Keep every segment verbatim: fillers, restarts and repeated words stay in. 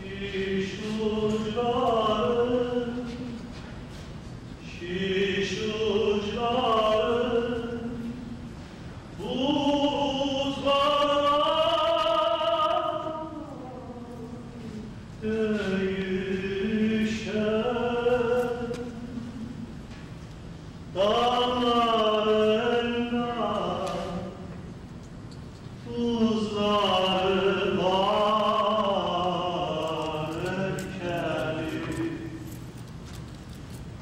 شیش اوجلاری، شیش اوجلاری، بوزلارا دؤیوشن داغلاریندا بوزلاری وار اؤلکه‌مین.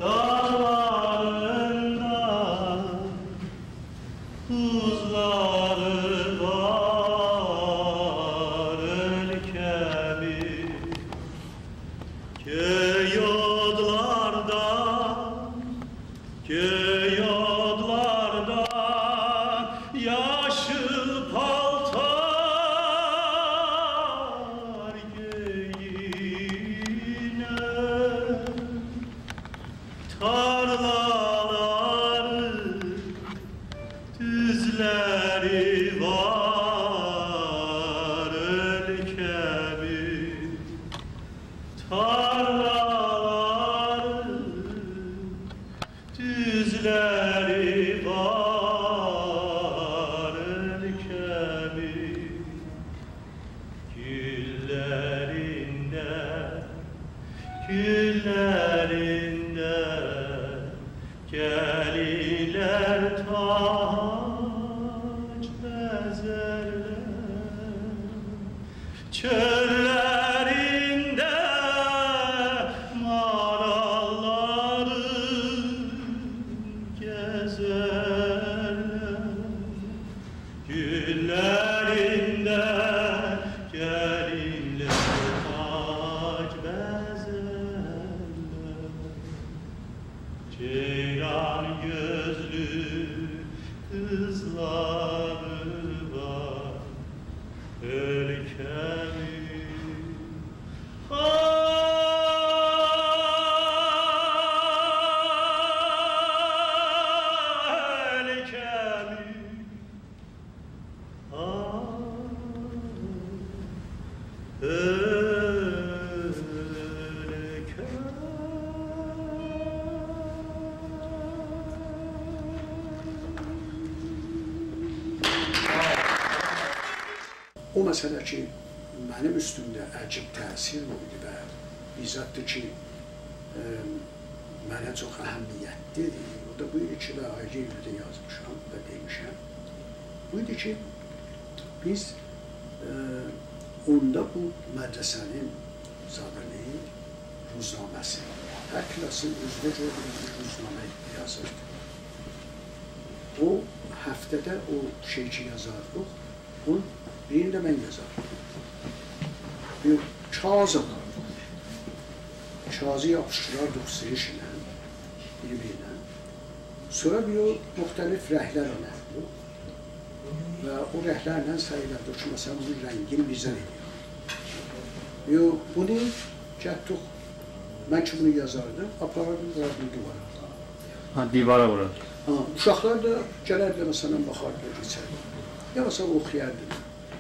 داغلاریندا بوزلاری وار اؤلکه‌مین. گؤی اوتلاردا، گؤی اوتلاردا یاشیل پالتار گئیینن، تارلالاری، دوزلری وار اؤلکه‌مین. تارلالاری، دوزلری وار اؤلکه‌مین. گوللرینده، گوللرینده گلینلر تاج بزرلر. چؤللرینده ماراللاری گزرلر. گوللرینده گلینلر تاج بزرلر. جئیران گؤزلو قیزلاری وار اؤلکه‌مین. آه، اؤلکه‌مین. آه، اؤلکه‌مین. او مسئله کی، منیم اوستومده عجیب تأثیر قویدو و بیر زاددیر کی، ائ، منه چوخ اهمیتلی‌دیر. او دا بو ایدی کی، و آیری یئرده یازمیشام و دئمیشم. بو ایدی کی، بیز، ائ، اوندا بو مدرسه‌نین زادینی، روزنامه‌سی، هر کلاسین اؤزونه گؤره بیر روزنامه یازیردی. او هفته‌ده او شئی کی یازاردیق، اونون بیرینی ده من یازاردیم. بیر کاغیذ آلاردیم. کاغیذی یاپیشدیراردیق سیریش ایله، بیر-بیرینه. سونرا بیر او مختلف رنگلر آلاردیم. و او رنگلرله سعی ائلردیک کی، مثلا، بونون رنگینی بیزه وئرک. یوخ، بونو گتیردیک. من کی بونو یازاردیم، آپاراردیم، ووراردیم دیوارا. ها، دیوارا وورور. ها، اوشاقلار دا گلردی، مثلا، باخاردی، کئچردی. یا، مثلا، اوخویاردی.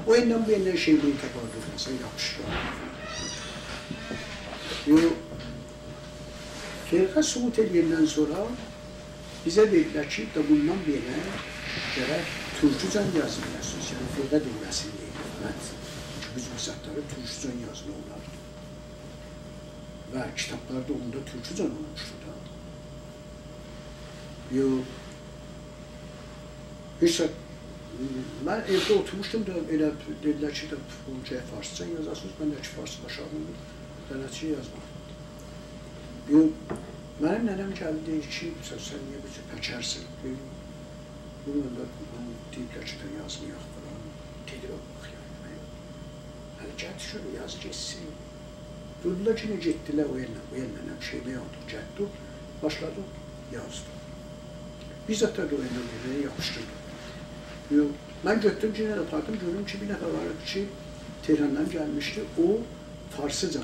او یاندان بو یاندان شئیلری تاپاردی، مثلا، یاپیشدیراردی. یوخ، فرقه سقوط ائله‌یندن سونرا بیزه دئدیلر کی، دا بوندان بئله گرک تورکوجن یازیلاسینیز، یعنی فرقه دئییلمه‌سین دئییلیر، فقط. چونکی بیز بو زادلاری تورکوجن یازیلیر اونلار. و کیتابلار دا اوندا تورکوجن اولموشدو دا. یوخ، هئچ زاد من ائوده اوتورموشدوم دا، ائله دئدیلر کی، ده، بونو گرک فارسجا یازاسینیز. من ده کی، فارسی باشاریرام، دا نئجه یازمام. یوخ، منیم ننه‌م گلدی، دئدی کی، «سن، سن نییه بئله پکرسن؟» دئدیم، «بیلمیرم دا، من دئییبلر کی، دا یازمایاق فلان.» دئدی، «باخ، یعنی، من، هله گل، شؤیله یاز گئتسین.» دوردولار کی، یئنه گئتدیلر او یانلا، بو یانلا، نمنه شئیده یاندیق، گئتدیک، باشلادیق، یازدیق. بیر زاد دا او یانلا بیر یئره یاپیشدیردیق. یوخ، من گؤتوردوم، یئنه ده آپاردیم، گؤردوم کی، بیر نفر وار ایدی کی، تهراندان گلمیشدی، او فارسیجا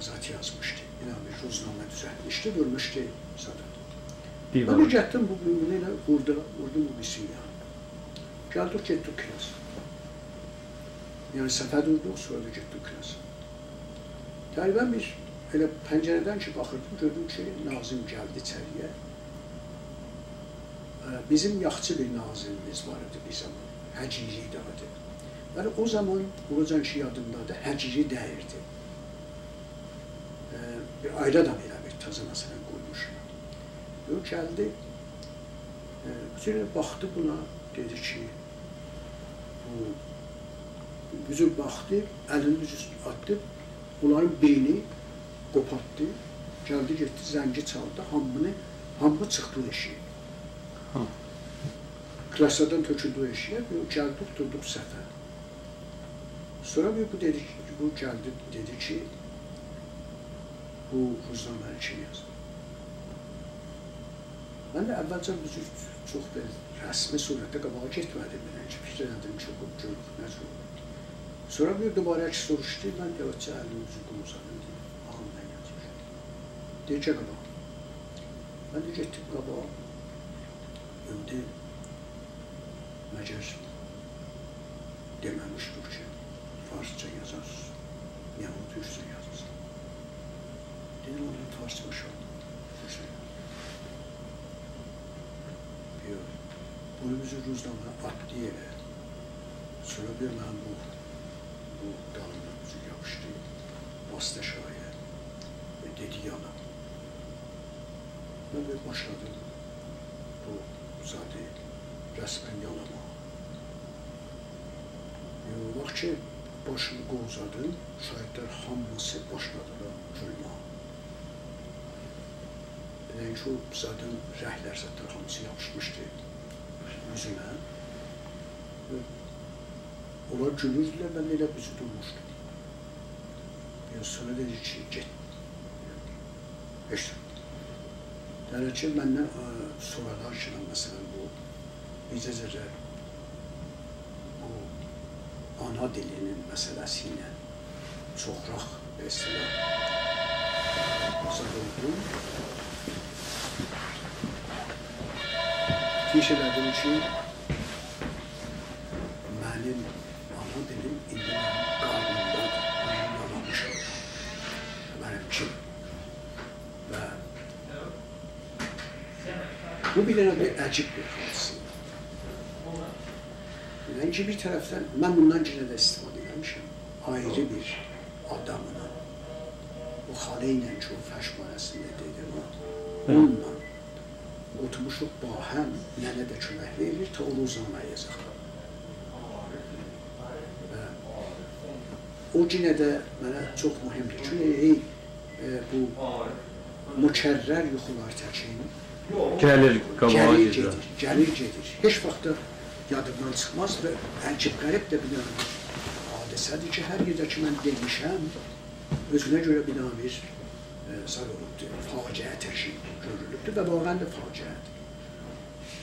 زاد یازمیشدی. بیر دنه بیر روزنامه دوزلتمیشدی، وورموشدو زادا. دیوارا. من ده گتدیم بو، بو، بونو ائله ووردوم، ووردوم بو بیریسی یانینا. گلدیک، گئتدیک کلاس. یعنی صفحه دوردوق، سونرا دا گئتدیک کلاس. تقریبا بیر ائله پنجره‌دن کی باخیردیم، گؤردوم کی، ناظم گلدی ایچری‌یه. اه، بیزیم یاخچی بیر ناظمیمیز وار ایدی بیر زامان. هجیری ایدی آدی. بلی، او زامان، بوراجان کی یادیمدادیر، هجیری دئییردی. اه، بیر آیری آدام ائله بیر تازه، مثلا، قویموشدو. یوخ، گلدی. اه، بوتون باخدی بونا، دئدی کی، بو، بو جور باخدی، الینی بو جور آتدی، اونلارین بیرینی قوپارتدی، گلدی، گئتدی، زنگی چالدی، هامینی، هامی چیخدی او ائشییه. ها. کلاسلاردان تؤکولدو او ائشییه، بو گلدی، اوتوردو بو صفحه. سونرا بیر بو دئدی کی، بو گلدی، دئدی کی، بو روزنامه‌نی کیم یازدی؟ من ده اولجه بو جور چوخ بئله رسمی صورتده قاباغا گئتمه‌دیم، بئله کی، فیکیر ائله‌دیم کی، بو جور، نه جور. سونرا بیر دوباره کی سوروشدو، من یاواشجا الیمی اوزوم قووزادیم، دئدیم، «آها، من یازمیشام.» دئدی، «گل قاباغا.» من ده گئتدیم قاباغا. ایندی مگر دئمه‌میشدیک کی، فارسجا یازارسینیز؟ نییه اونو تورکجه یازیرسینیز؟ دئدیم، «اونو فارسجا باشاریرام، تورکجه یازیرام.» یوخ، بونو بو جور روزنامه‌نی آتدی یئره. سونرا بیر منیم بو، بو دالیمدان بو جور یاپیشدی، باسدی آشاغییا. ائ، دئدی، «یالا.» من بیر باشلادیم بو زادی رسما یالاماغا. ائ، او واخت کی باشیمی قووزادیم، شاگیردلر هامیسی باشلادیلار گولمه‌یه. ائله کی او زادین رنگلر، زادلار هامیسی یاپیشمیشدی اوزومه. اونلار گولوردولر، من ده ائله بو جور دورموشدوم. یوخ، سونرا دئدی کی، گئت. هئچ. دئییر کی، مندن، اه، سورادیلار کی، مثلا، بو، نئجه دئییرلر، بو آنا دیلینین مسئله‌سی ایله چوخراق، به اصطلاح، زاد اولدو. فیکیر ائله‌دیم کی، منیم آنا دیلیم ایندی منیم قارنیمدادیر، منیم یالامیشیم. منیمکی. و بو بیر دنه بیر عجیب بیر حادثه. یعنی کی، بیر طرفدن من بوندان یئنه ده استفاده ائله‌میشم. آیری بیر آداملا، او خاله ایله کی، او فرش باره‌سینده دئدیم، او، هه، اونونلا اوتورموشوق باهم، ننه ده کؤمک وئریر، تا او روزنامه یازاق. و او یئنه ده منه چوخ مهمدور. چونکی، ائ، ائ، بو مکرر یوخولار تکین گلیر، قاباغا گلیر، گئدیر. گئدیر، گلیر، گئدیر. هئچ واخت دا یادیمدان چیخماز و عجیب غریب ده بیر دنه حادثه‌دیر کی، هر یئرده کی من دئمیشم، اؤزونه گؤره بیر دنه بیر، ائ، زاد اولوبدور، فاجعه تکین گؤرولوبدور و واقعا ده فاجعه‌دیر.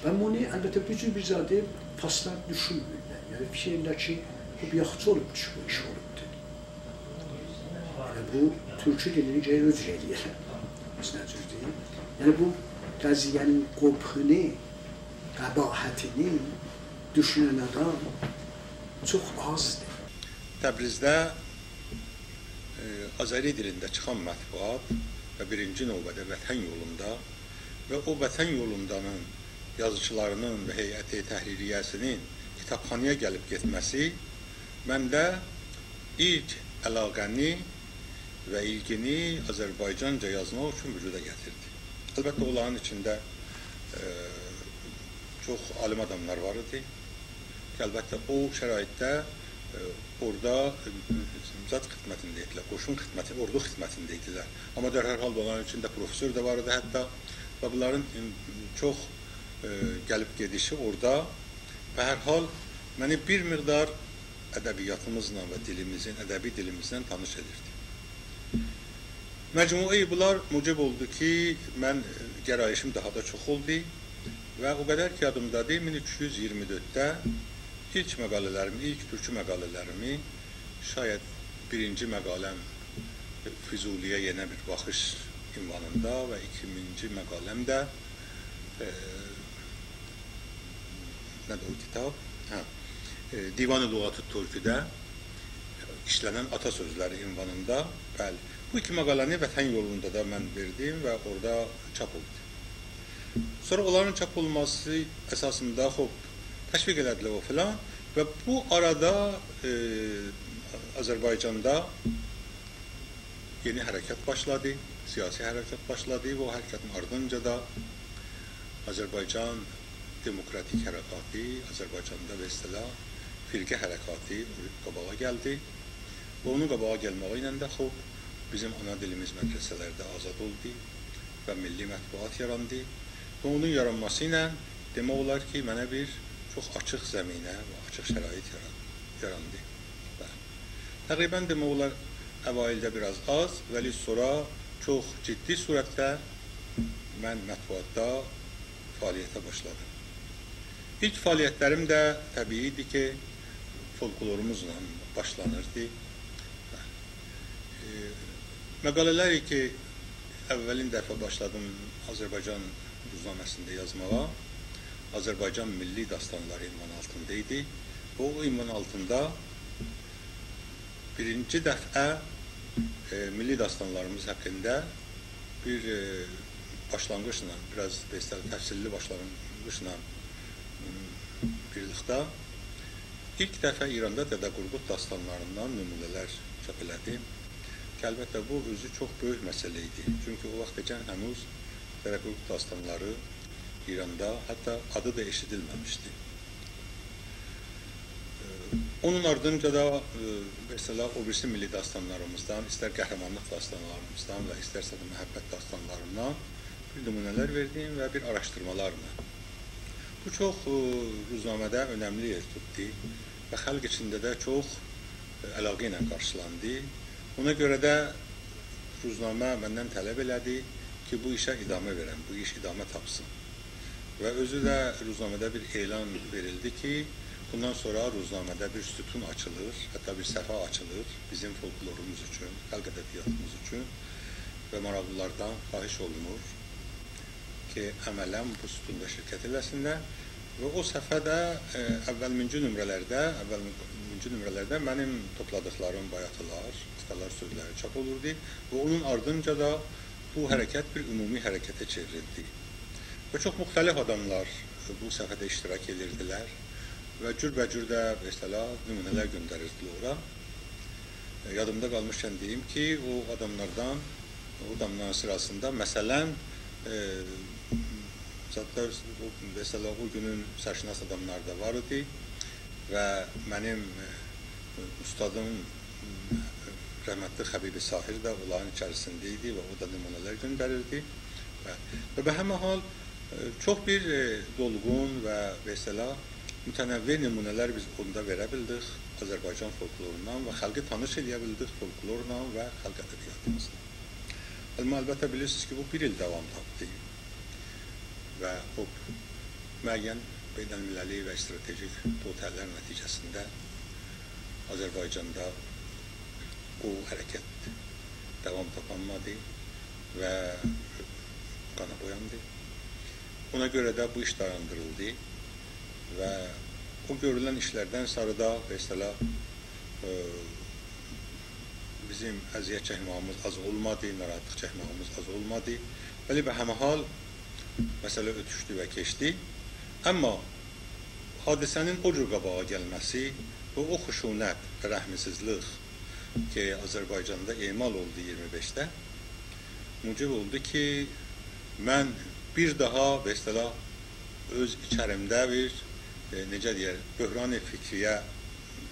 و بونو، البته، بو جور بیر زادی فارسلار دوشونمورلر. یعنی، فیکیر ائدیرلر کی، بو بیر یاخچی اولوب کی، بو ایش اولوبدور. یعنی، بو تورکو دیلینی گرک او جور ائله‌یه‌لر. بیز نه جور دئییم؟ یعنی، بو قضیه‌نین قبحینی، قباحتینی دوشونن آدام چوخ آزدیر. تبریزده، ائ، آذری دیلینده چیخان مطبوعات و بیرینجی نوبه‌ده وطن یولوندا و او وطن یولوندانین یازیچیلاری‌نین و هیئت تحریریه‌سی‌نین کیتابخانایا گلیب گئتمه‌سی منده ایلک علاقه‌نی و ایلگینی آذربایجانجا یازماق اوچون وجودا گتیردی. البته، اونلارین ایچینده، ائ، چوخ عالیم آداملار وار ایدی. البته، او شرایطده، ائ، اورادا، ائ، زاد خدمتینده ایدیلر، قوشون خدمتی، اوردو خدمتینده ایدیلر. آمما در هر حال اونلارین ایچینده پروفسور دا وار ایدی حتی. و بونلارین، ائ، چوخ، ائ، گلیب گئدیشی اورادا، به هر حال، منی بیر مقدار ادبیاتیمیزلا و دیلیمیزین، ادبی دیلیمیزله تانیش ائدیردی. مجموعه‌ی بونلار موجب اولدو کی، من، ائ، گرایشیم داها دا چوخ اولدو و او قدر کی، یادیمدادیر، مین اوچ یوز اییرمی دؤردده ایلک مقاله‌لریمی، ایلک تورکی مقاله‌لریمی، شاید بیرینجی مقاله‌م، ائ، فضولی‌یه یئنه بیر باخیش عنوانیندا و ایکینجی مقاله‌م ده، ائ، نه‌دیر او کیتاب؟ هه. ائ، دیوان لغات ترکی‌ده ایشله‌نن آتا سؤزلری عنوانیندا. بلی. بو ایکی مقاله‌نی وطن یولوندا دا من وئردیم و اورادا چاپ اولدو. سونرا اونلارین چاپ اولماسی اساسیندا، خوب، تشویق ائله‌دیلر او فلان و بو آرادا، ائ، آذربایجاندا یئنی حرکت باشلادی، سیاسی حرکت باشلادی و او حرکتین آردینجا دا آذربایجان دموکراتیک حرکاتی، آذربایجاندا به اصطلاح فرقه حرکاتی قاباغا گلدی. و اونون قاباغا گلمه‌یی ایله ده، خوب، بیزیم آنا دیلیمیز مدرسه‌لرده آزاد اولدو و میللی مطبوعات یاراندی. و اونون یارانماسی ایله دئمک اولار کی، منه بیر چوخ آچیق زمینه و آچیق شرایط یاران-، یاراندی. بلی. تقریباً دئمک اولار، اوایلده بیر آز آز، ولی سونرا چوخ جدی صورتده من مطبوعاتدا فعالیته باشلادیم. ایلک فعالیتلریم ده طبیعی ایدی کی، فولکلوروموزلا باشلانیردی. ائ، مقاله‌لری کی، اولین دفعه باشلادیم آذربایجان روزنامه‌سینده یازماغا، آذربایجان میللی داستانلاری عنوان آلتیندا ایدی. و او عنوان آلتیندا بیرینجی دفعه، ائ، میللی داستانلاریمیز حاقیندا بیر، ائ، باشلانغیجلا، بیر آز، مثلا، تفصیللی باشلانغیجلا، م، بیرلیکده ایلک دفعه ایراندا دده قورقود داستانلاریندان نمونه‌لر چاپ ائله‌دیم. کی، البته، بو اؤزو چوخ بؤیوک مسئله ایدی. چونکی او واختیجان هنوز دده قورقود داستانلاری ایراندا حتی آدی دا ائشیدیلمه‌میشدی. ائ، اونون آردینجا دا، ائ، مثلا، او بیریسی میللی داستانلاریمیزدان، ایستر قهرمانلیق داستانلاریمیزدان و ایسترسه ده محبت داستانلاریندان بیر نمونه‌لر وئردیم و بیر آراشدیرمالارلا. بو چوخ، ائ، روزنامه‌ده اؤنملی یئر توتدو و خالق ایچینده ده چوخ، ائ، علاقه ایله قارشیلاندی. اونا گؤره ده روزنامه مندن طلب ائله‌دی کی، بو ایشه ادامه وئرم، بو ایش ادامه تاپسین. و اؤزو ده روزنامه‌ده بیر اعلان وئریلدی کی، بوندان سونرا روزنامه‌ده بیر ستون آچیلیر، حتی بیر صفحه آچیلیر بیزیم فولکلوروموز اوچون، خالق ادبیاتیمیز اوچون و ماراقلیلاردان خواهش اولونور کی، عملاً بو ستوندا شرکت ائله‌سینلر. و او صفحه‌ده، ائ، اول مینجی نمره‌لرده، اول مینجی نمره‌لرده منیم توپلادیقلاریم بایاتیلار، آتالار سؤزلری چاپ اولوردو و اونون آردینجا دا بو حرکت بیر عمومی حرکته چئوریلدی. و چوخ مختلف آداملار بو صفحه‌ده اشتراک ائدیردیلر و جوربه‌جور ده، مثلا، نمونه‌لر گؤندریردیلر اورا. ائ، یادیمدا قالمیشکن دئییم کی، او آداملاردان، او آداملارین سیراسیندا، مثلا، ائ، زادلار، او، مثلا، او گونون سرشناس آداملاری دا وار ایدی و منیم، ائ، اوستادیم، ائ، رحمتلی حبیب ساحر ده اونلارین ایچریسینده ایدی و او دا نمونه‌لر گؤندریردی. و، و به همه حال، ائ، چوخ بیر، ائ، دولغون و، مثلا، متنوع نمونه‌لر بیز اوندا وئره بیلدیک آذربایجان فولکلوروندان و خالقی تانیش ائله‌یه بیلدیک فولکلورلا و خالق ادبیاتیمیزلا. آمما البته بیلیرسینیز کی، بو بیر ایل داوام تاپدی و او معین بین‌المللی و استراتژیک توطئه‌لر نتیجه‌سینده آذربایجاندا او حرکت داوام تاپانمادی و قانا بویاندی. اونا گؤره ده بو ایش دایاندیریلدی و او گؤرولن ایشلردن سونرا دا، مثلا، ائ، بیزیم اذیت چکمه‌ییمیز آز اولمادی، ناراحتلیق چکمه‌ییمیز آز اولمادی. ولی به همه حال مسئله اؤتوشدو و کئچدی. آمما حادثه‌نین او جور قاباغا گلمه‌سی و او خشونت و رحمسیزلیک کی، آذربایجاندا اعمال اولدو اییرمی بئشده، موجب اولدو کی، من بیر داها، به اصطلاح، اؤز ایچریمده بیر ائ، نئجه دئیر، بحران فکری‌یه،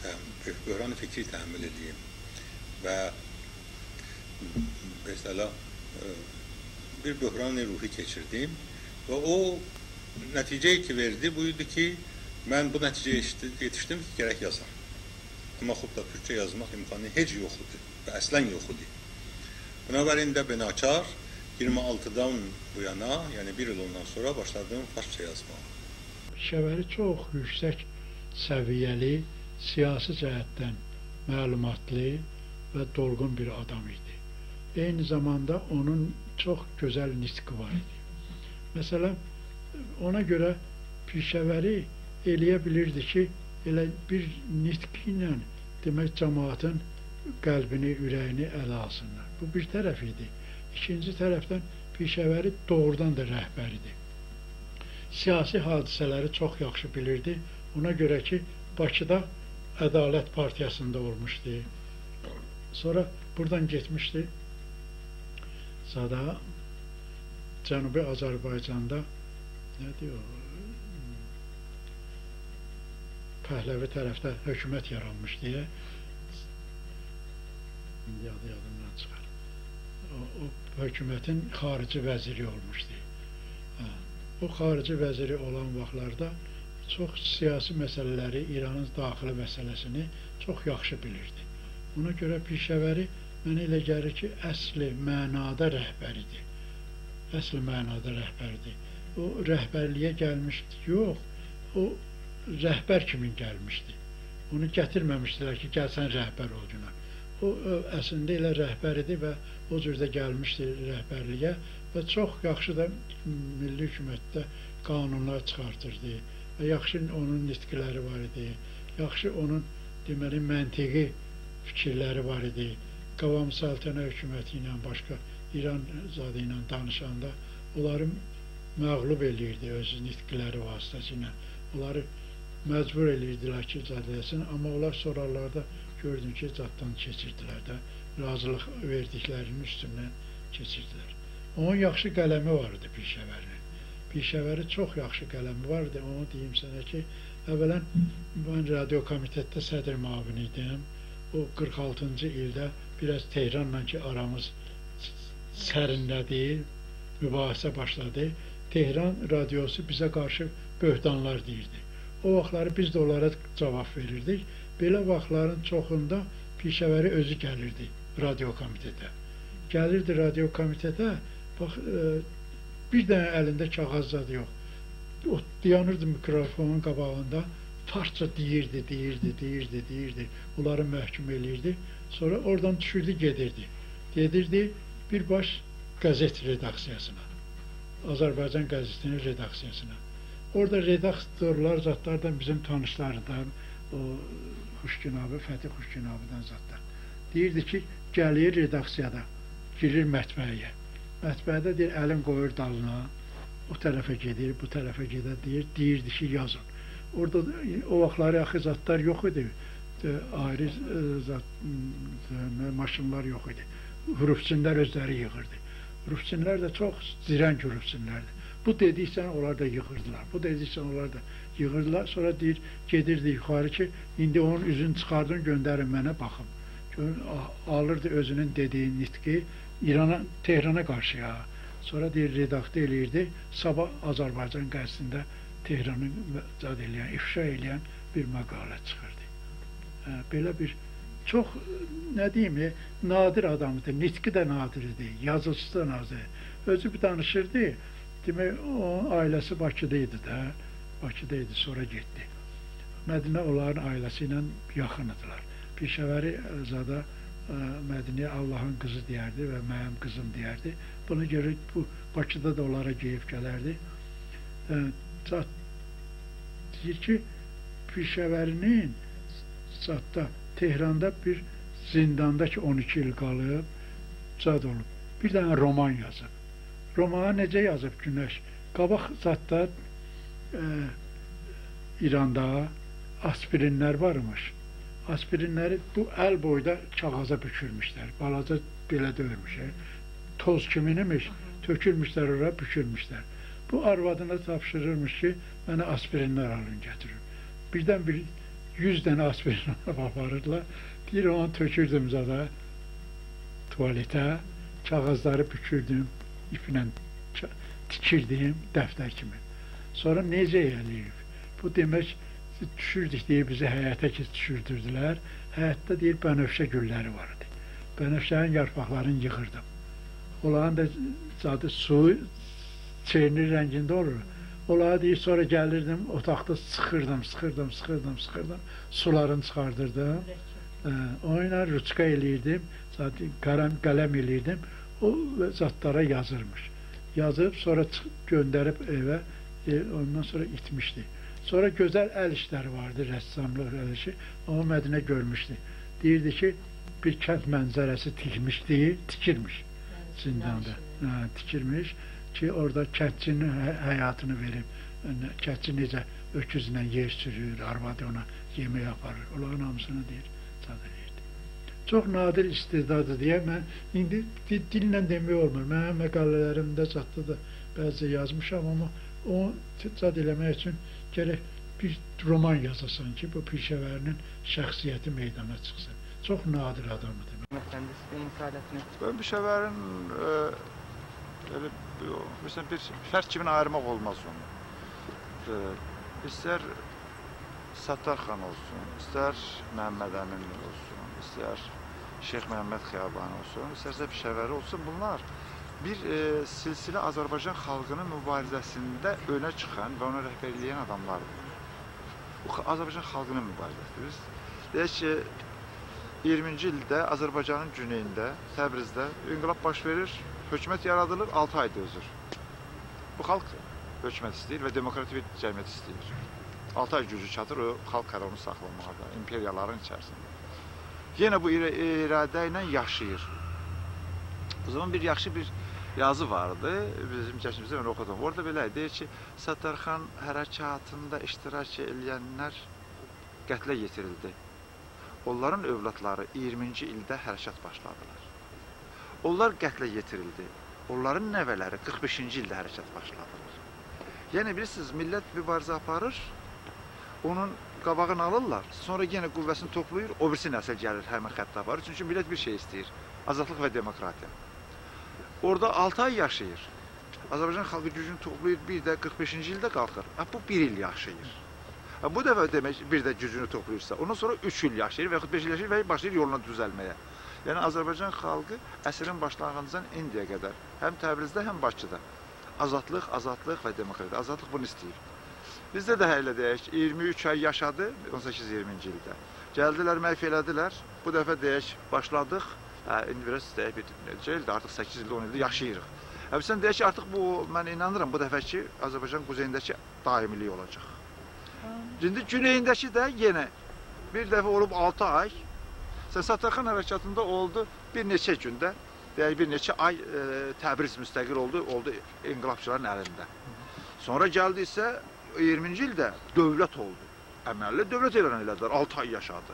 تحم-، بحران فکری تحمل ائدییم و، مثلا، ائ، بیر بحران روحی کئچیردیم و او نتیجه‌یی کی وئردی، بو ایدی کی، من بو نتیجه‌یه یئتیشدی-، یئتیشدیم کی، گرک یازام. آمما خوب دا تورکجه یازماق امکانی هئچ یوخ ایدی و اصلا یوخ ایدی. بنابراین ده به ناچار اییرمی آلتیدان بو یانا، یعنی بیر ایل اوندان سونرا باشلادیم فارسجا یازماغا. پیشه‌وری چوخ یوکسک سویه‌لی، سیاسی جهتدن معلوماتلی و دولغون بیر آدام ایدی. عینی زاماندا اونون چوخ گؤزل نطقی وار ایدی. مثلا، اونا گؤره پیشه‌وری ائلیه بیلیردی کی، ائله بیر نطقی ایله، دئمک، جماعتین قلبینی، اوره‌یینی اله آلسینلار. بو بیر طرف ایدی. ایکینجی طرفدن پیشه‌وری دوغرودان دا رهبر ایدی. سیاسی حادثه‌لری چوخ یاخشی بیلیردی. اونا گؤره کی، باکیدا عدالت پارتیاسیندا اولموشدو. سونرا بورادان گئتمیشدی زادا، جنوبی آذربایجاندا، نه دئییر او، پهلوی طرفده حکومت یارانمیش دئیه. ایندی آدی یادیمدان چیخار. او، او حکومتین خارجی وزیری اولموشدو. هه. او خارجی وزیری اولان واختلاردا چوخ سیاسی مسئله‌لری، ایرانین داخلی مسئله‌سینی چوخ یاخشی بیلیردی. اونا گؤره پیشه‌وری منه ائله گلیر کی، اصل معنادا رهبر ایدی. اصل معنادا رهبر ایدی. او رهبرلیگه گلمیشدی، یوخ، او رهبر کیمی گلمیشدی. اونو گتیرمه‌میشدیلر کی، گل سن رهبر اول گونن. او، او اصلینده ائله رهبر ایدی و او جور ده گلمیشدی رهبرلیگه و چوخ یاخشی دا میللی حکومتده قانونلار چیخارتیردی و یاخشی اونون نطقلری وار ایدی. یاخشی اونون، دئمه‌لی، منطقی فیکیرلری وار ایدی. قوام سلطنه حکومتی ایله، باشقا ایران زادی ایله دانیشاندا اونلاری مغلوب ائله‌ییردی اؤز نطقلری واسطه‌سیله. اونلاری مجبور ائله‌ییردیلر کی، زاد ائله‌سین، آمما اونلار سونرالاردا گؤردون کی، زاددان کئچیردیلر ده، راضیلیق وئردیکلری‌نین اوستوندن کئچیردیلر. اونون یاخشی قلمی وار ایدی پیشه‌وری‌نین. پیشه‌وری چوخ یاخشی قلمی وار ایدی. اونو دئییم سنه کی، اولا من رادیو کومیتئتده صدر معاونی ایدیم. او قیرخ آلتینجی ایلده بیر آز تهرانلا کی آرامیز سرینله‌دی، مباحثه باشلادی. تهران رادیوسو بیزه قارشی بهتانلار دئییردی. او واختلاری بیز ده اونلارا جاواب وئریردیک. بئله واختلارین چوخوندا پیشه‌وری اؤزو گلیردی رادیو کومیتئته. گلیردی رادیو کومیتئته، باخ، ائ، بیر دنه الینده کاغیذ زاد یوخ. او دایانیردی میکروفونون قاباغیندا، فارسجا دئییردی، دئییردی، دئییردی، دئییردی. اونلاری محکوم ائله‌ییردی. سونرا اورادان دوشوردو، گئدیردی. گئدیردی بیر باش قزئت رداکسیاسینا. آذربایجان قزئتی‌نین رداکسیاسینا. اورادا رداکتورلار، زادلاردان بیزیم تانیشلاردان، او خوشگین آبی، فتی خوشگین آبی‌دن زادلار. دئییردی کی، گلیر رداکسیادا، گیریر مطبعه‌یه. مطبعه‌ده دئییر، الین قویور دالینا، او طرفه گئدیر، بو طرفه گئدیر، دئییر، دئییردی کی، یازین. اورادا او واختلاری آخی زادلار یوخ ایدی. ائ، آیری، ائ، زاد، م، ماشینلار یوخ ایدی. حروف‌چینلر اؤزلری ییغیردی. حروف‌چینلر ده چوخ زیرنگ حروف‌چینلردیر. بو دئدیکجه اونلار دا ییغیردیلار. بو دئدیکجه اونلار دا ییغیردیلار. سونرا دئییر، گئدیردی یوخاری کی، ایندی اونون اوزونو چیخاردین، گؤندرین منه، باخیم. گؤرون، آ-، آلیردی اؤزونون دئدیگی نطقی ایرانا، تهرانا قارشییا. سونرا دئییر، رداکته ائله‌ییردی. صاباح آذربایجان قزئتینده تهرانی زاد ائله‌ین، افشا ائله‌ین بیر مقاله چیخیردی. هه، بئله بیر چوخ، نه دئییم، ائ، نادر آدام ایدی، نطقی ده نادر ایدی، یازیچیسی دا نادر. اؤزو بیر دانیشیردی، دئمک، اونون عائله‌سی باکیدا ایدی ده، باکیدا ایدی، سونرا گئتدی. مدینه اونلارین عائله‌سی ایله یاخین ایدیلر. پیشه‌وری، ائ، زادا، ائ، مدینه‌یه آللاهین قیزی دئیردی و منیم قیزیم دئیردی. بونا گؤره بو باکیدا دا اونلارا گئدیب گلردی. ائ، زاد دئییر کی، پیشه‌وری‌نین زاددا، تهراندا بیر زینداندا کی، اون ایکی ایل قالیب، زاد اولوب. بیر دنه رومان یازیب. رومانی نئجه یازیب گونش؟ قاباق زاددا، ائ، ایراندا آسپرینلر وارمیش. آسپرینلری بو ال بویدا کاغیذا بوکورموشلر. بالاجا بئله دئییرمیش، ائ، توز کیمین ایمیش، تؤکورموشلر اورا، بوکورموشلر. بو آروادینا تاپشیریرمیش کی، منه آسپرینلر آلین، گتیرین. بیردن بیر یوز دنه آسپرین آپاریردیلار. دئییر، اونو تؤکوردوم زادا، توالئته، کاغیذلاری بوکوردوم، ایپله چا-، تیکیردیم دفتر کیمی. سونرا نئجه ائله‌ییب؟ بو دئمک، دوشوردوک، دئییر، بیزی حیطه کی دوشوردوردولر. حیطده، دئییر، بنفشه گوللری وار ایدی. بنفشه‌نین یارپاقلارینی ییغیردیم. اونلارین دا زادی سو چرنی رنگینده اولور. اونلاری، دئییر، سونرا گلیردیم، اوتاقدا سیخیردیم، سیخیردیم، سیخیردیم، سیخیردیم. سولارینی چیخاردیردیم. هه، اونونلا روچکا ائله‌ییردیم. زادی قلم، قلم ائله‌ییردیم. او زادلارا یازیرمیش. یازیب، سونرا چیخ-، گؤندریب ائوه. ائ، اوندان سونرا ایتمیشدی. سونرا گؤزل ال ایشلری واردی، رساملیق ال ایشی. اونو مدینه گؤرموشدو. دئییردی کی، بیر کند منظره‌سی تیکمیشدی، تیکیرمیش زینداندا. هه، تیکیرمیش کی، اورادا کندچی‌نین حی-، حیاتینی وئریب، یعنی، کندچی نئجه اؤکوزله یئر سورور، آروادی اونا یئمک آپاریر. اونلارین هامیسینی، دئییر، زاد ائله‌ییردی. چوخ نادر استعدادی دئیه من ایندی دی-، دیلله دئمک اولمور. منیم مقاله‌لریمده زاددا دا بعضی یازمیشام، آمما اونو زاد ائله‌مک اوچون گرک بیر رومان یازاسان کی، بو پیشه‌وری‌نین شخصیتی میدانا چیخسین. چوخ نادر آدام ایدی. مهندسلیک فعالیتینی. من پیشه‌وری‌نین، ائ، ائله، مثلا، بیر فرد کیمی آییرماق اولماز اونو. ائ، ایستر ستارخان اولسون، ایستر محمد امین اولسون، ایستر شیخ محمد خیابانی اولسون، ایسترسه پیشه‌وری اولسون، بونلار بیر، ائ، سلسله آذربایجان خالقینین موباریزه‌سینده اؤنه چیخان و اونا رهبرلیک ائله‌ین آداملاردیر. بو خا-، آذربایجان خالقینین موباریزه‌سیدیر. بیز، دئیک کی، اییرمینجی ایلده آذربایجانین گونئیینده، تبریزده انقلاب باش وئریر، حکومت یارادیلیر، آلتی آی دؤزور. بو خالق حکومت ایسته‌ییر و دموکراتیک بیر جمعیت ایسته‌ییر. آلتی آی گوجو چاتیر او خالق قرارومو ساخلاماغا دا، ایمپریالارین ایچریسینده. یئنه بو ایره-، اراده ایله یاشاییر. او زامان بیر یاخشی بیر یازی واردی، بیزیم کسیمیزده، من اوخودوم. اورادا بئله دئییر کی، ستارخان حرکاتیندا اشتراک ائله‌ینلر قتله یئتیریلدی. اونلارین اولادلاری اییرمینجی ایلده حرکت باشلادیلار. اونلار قتله یئتیریلدی. اونلارین نوه‌لری قیرخ بئشینجی ایلده حرکت باشلادیلار. یعنی، بیلیرسینیز، میللت موباریزه آپاریر، اونون قاباغینی آلیرلار، سونرا یئنه قوه‌سینی توپلاییر، او بیریسی نسیل گلیر، همین خطه آپاریر. چونکی میللت بیر شئی ایسته‌ییر، آزادلیق و دموکراتیا. اورادا آلتی آی یاشاییر. آذربایجان خالقی گوجونو توپلاییر، بیر ده قیرخ بئشینجی ایلده قالخیر. هه، بو بیر ایل یاشاییر. هه، بو دفعه دئمک، بیر ده گوجونو توپلاییرسا، اوندان سونرا اوچ ایل یاشاییر و یاخود بئش ایل یاشاییر و باشلاییر یولونا دوزلمه‌یه. یعنی، آذربایجان خالقی عصرین باشلانغیجیندان ایندیه قدر هم تبریزده، هم باکیدا آزادلیق، آزادلیق و دموکراتیا. آزادلیق بونو ایسته‌ییر. بیزده ده هله دئیک کی، اییرمی اوچ آی یاشادی، اون سککیز اییرمینجی ایلده. گلدیلر، محو ائله‌دیلر. بو دفعه دئیک، باشلادیق. هه، ایندی بیر آز دئیک، بیر نئچه ایلدیر، آرتیق سککیز ایلدیر، اون ایلدیر یاشاییریق. هه، سن دئیک کی، آرتیق بو، من اینانیرام، بو دفعه‌کی آذربایجان قوزئیینده‌کی دائمیلیک اولاجاق. ایندی گونئیینده‌کی ده یئنه بیر دفعه اولوب آلتی آی. سن ستارخان حرکاتیندا اولدو بیر نئچه گونده، دئیک، بیر نئچه آی، ائ، تبریز مستقل اولدو، اولدو انقلابچیلارین الینده. سونرا گلدی ایسه اییرمینجی ایلده دؤولت اولدو. عملی دؤولت اعلان ائله‌دیلر، آلتی آی یاشادی.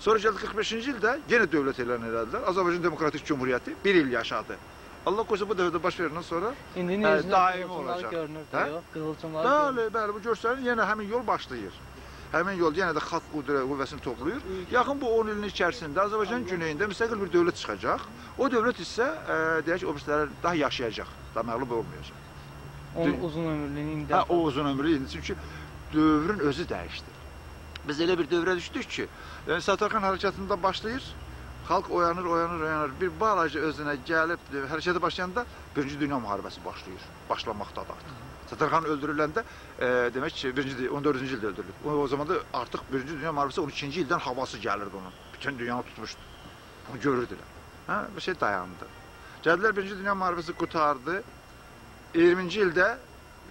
سونرا گلدی قیرخ بئشینجی ایلده یئنه دؤولت اعلان ائله‌دیلر. آذربایجان دموکراتیک جمهوریتی بیر ایل یاشادی. آللاه قویسا، بو دفعه ده باش وئرندن سونرا، ایندی ائ، نیجه دائمی قیزیلچینلاری اولاجاق. گؤرونور ده، هه؟ یوخ، قیزیلچینلاری گؤرونور. بلی، بلی، بو گؤرسنیر، یئنه همین یول باشلاییر. همین یول یئنه ده خالق قدره-، قوه‌سینی توپلاییر. یاخین بو اون ایلین ایچریسینده آذربایجانین گونئیینده مستقل بیر دؤولت چیخاجاق. او دؤولت ایسه، ائ، دئیک کی، او بیریسی‌لری داها یاشایاجاق، داها مغلوب اولمایاجاق. اونون دون-، اوزون عؤمورلویونو ایندی هه، او اوزون عؤمورلویو ایندی. چونکی دؤورون اؤزو دییشدی. بیز ائله بیر دؤوره دوشدوک کی، یعنی، ستارخان حرکاتیندا باشلاییر، خالق اویانیر، اویانیر، اویانیر. بیر بالاجا اؤزونه گلیب، ائ، حرکته باشلایاندا بیرینجی دونیا محاربه‌سی باشلاییر، باشلاماقدادیر آرتیق. ستارخان اؤلدورولنده، ائ، دئمک کی، بیرینجی دی-، اون دؤردونجو ایلده اؤلدورولوب. او، او زامان دا آرتیق بیرینجی دونیا محاربه‌سی اون ایکینجی ایلدن هاواسی گلیردی اونون. بوتون دونیانی توتموشدو. اونو گؤروردولر. هه، بیر شئی دایاندی. گلدیلر، بیرینجی دونیا محاربه‌سی قوتاردی. اییرمینجی ایلده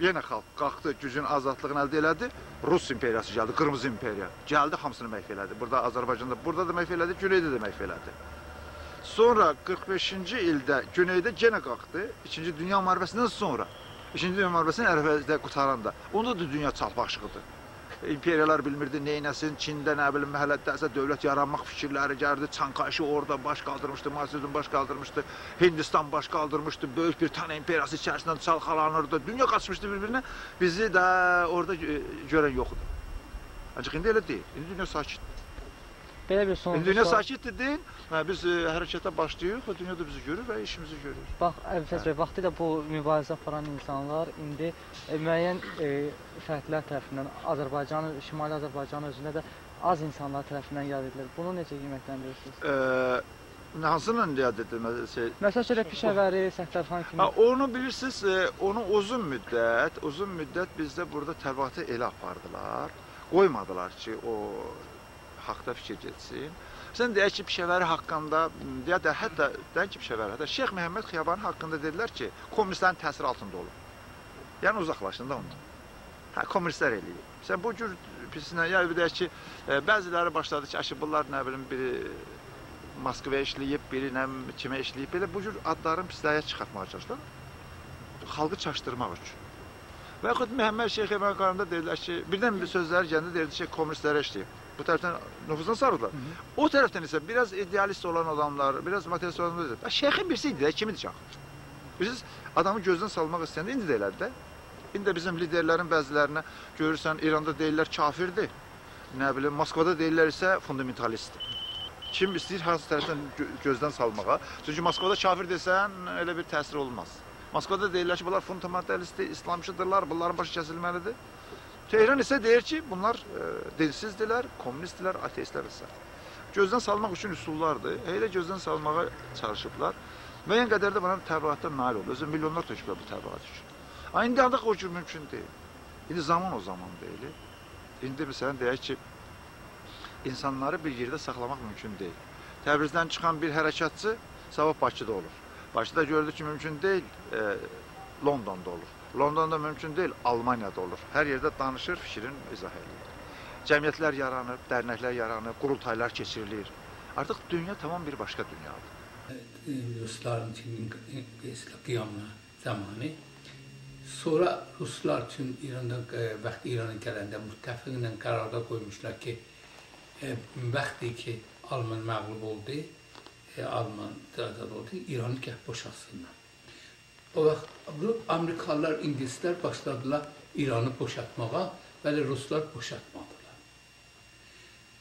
یئنه خالق قالخدی، گوجون آزادلیغینی الده ائله‌دی. روس ایمپریاسی گلدی، قیرمیزی ایمپریا. گلدی، هامیسینی محو ائله‌دی. بورادا آذربایجاندا، بورادا دا محو ائله‌دی، گونئیده ده محو ائله‌دی. سونرا قیرخ بئشینجی ایلده گونئیده یئنه قالخدی. ایکینجی دونیا محاربه‌سیندن سونرا، ایکینجی دونیا محاربه‌سینین عرفه‌ده قوتاراندا، اوندا دا دونیا چالپاشیق ایدی. ایمپریالار بیلمیردی نئینه‌سین، چینده، نه بیلیم، محلده‌سه دؤولت یارانماق فیکیرلری گلدی. چیانگ کایشی اورادا باش قالدیرمیشدی، مائو سه‌دون باش قالدیرمیشدی، هیندیستان باش قالدیرمیشدی، بؤیوک بریتانیا ایمپریاسی ایچریسینده چالخالانیردی. دونیا قاچمیشدی بیر-بیرینه، بیزی ده اورادا گؤ-، گؤرن یوخ ایدی. آنجاق ایندی ائله دئییل. ایندی دونیا ساکتدیر. بئله بیر سون ایندی دونیا سوال. ساکتدیر دئیین. هه، بیز، ائ، حرکته باشلاییریق، او دونیا دا بیزی گؤرور و ایشیمیزی گؤرور. باخ، عبدالستار، هه، بی، واختی دا بو مبارزه آپاران اینسانلار ایندی، ائ، معین، ائ، فردلر طرفیندن، آذربایجان، شمالی آذربایجان اؤزونده ده آز اینسانلار طرفیندن یاد ائدیلیر. بونو نئجه قیمتلندیریرسینیز؟ ائ، هانسینین یاد ائدیلمه‌سی؟ شئی، مثلا، شئیده پیشه‌وری، ستارخان کیمی. هه، اونو بیلیرسینیز، ائ، اونو اوزون مدت، اوزون مدت بیزده بورادا تبلیغاتی ائله آپاردیلار، قویمادیلار کی، او حاقدا فیکیر گئتسین. سن دئیک کی، پیشه‌وری حاقیندا، یا دا حتی، دئیک کی، پیشه‌وری، حتی شیخ محمد خیابانی حاقیندا دئدیلر کی، کمونیستلرین تأثیری آلتیندا اولوب. یعنی، اوزاقلاشین دا اوندان. هه، کمونیستلر ائله‌ییب. سن بو جور پیسینه، یا بیر ده کی، ائ، بعضیلری باشلادی کی، اکی، بونلار، نه بیلیم، بیری موسکووا ایشله‌ییب، بیری نه بیلیم کیمه ایشله‌ییب، بئله بو جور آدلارین پیسلییه چیخارتماغا چالیشدیلار. خالقی چاشدیرماق اوچون. و یاخود محمد شیخ امام خیابانی‌دا دئدیلر کی، بیردن بیر سؤزلری گلنده دئییردی کی، کمونیستلره ایشله‌ییب. بو طرفدن نفوذونه ساریدیلار. هی هی. او طرفدن ایسه بیر آز ایده‌آلیست اولان آداملار، بیر آز ماتریالیست اولان آداملار، «آ، شیخین بیریسی ایدی ده، کیم ایدی کی آخی؟» بیلیرسینیز، آدامی گؤزدن سالماق ایسته‌ینده، ایندی ده ائله‌دیر ده. ایندی ده بیزیم لیدرلرین بعضیلرینه گؤرورسن، ایراندا دئییرلر کافردیر. نه بیلیم، موسکوادا دئییرلر ایسه فوندامنتالیستدیر. کیم ایسته‌ییر، هانسی طرفدن گؤ-، گؤزدن سالماغا. چونکی موسکوادا کافر دئسن، ائله بیر تأثیری اولماز. موسکوادا دئییرلر کی، بونلار فوندامنتالیستدیر، ایسلامچیدیرلار، بونلارین باشی کسیلمه‌لیدیر. تهران ایسه دئییر کی، بونلار، ائ، دینسیزدیرلر، کمونیستدیرلر، آتئیستلر و سایره. گؤزدن سالماق اوچون اصوللاردیر. ائله گؤزدن سالماغا چالیشیبلار. معین قدرده بونا تبلیغاتدا نایل اولدو. اؤزو میلیونلار تؤکوبلر بو تبلیغات اوچون. آمما ایندی آنجاق او جور مومکون دئییل. ایندی زامان او زامان دئییل. ایندی، مثلا، دئیک کی، اینسانلاری بیر یئرده ساخلاماق مومکون دئییل. تبریزدن چیخان بیر حرکتچی صاباح باکیدا اولور. باکیدا گؤردو کی، مومکون دئییل، ائ، لوندوندا اولور. لوندوندا مومکون دئییل، آلمانیادا اولور. هر یئرده دانیشیر، فیکرین ایضاح ائله‌ییر. جمعیتلر یارانیر، درنکلر یارانیر، قورولتایلار کئچیریلیر. آرتیق دونیا تمام بیر باشقا دونیادیر. ائ، روسلارین کی، قیامنا زامانی. سونرا روسلار اوچون ایراندا، ائ، وقتی ایرانا گلنده متفقینن قراردا قویموشلار کی، ائ، وقتی کی، آلمان مغلوب اولدو، ائ، آلمان آزاد اولدو، ایرانی گرک بوشالتسینلار. او وقت بو آمریکالیلار، اینگیلیسلر باشلادیلار ایرانی بوشالتماغا، ولی روسلار بوشالتمادیلار.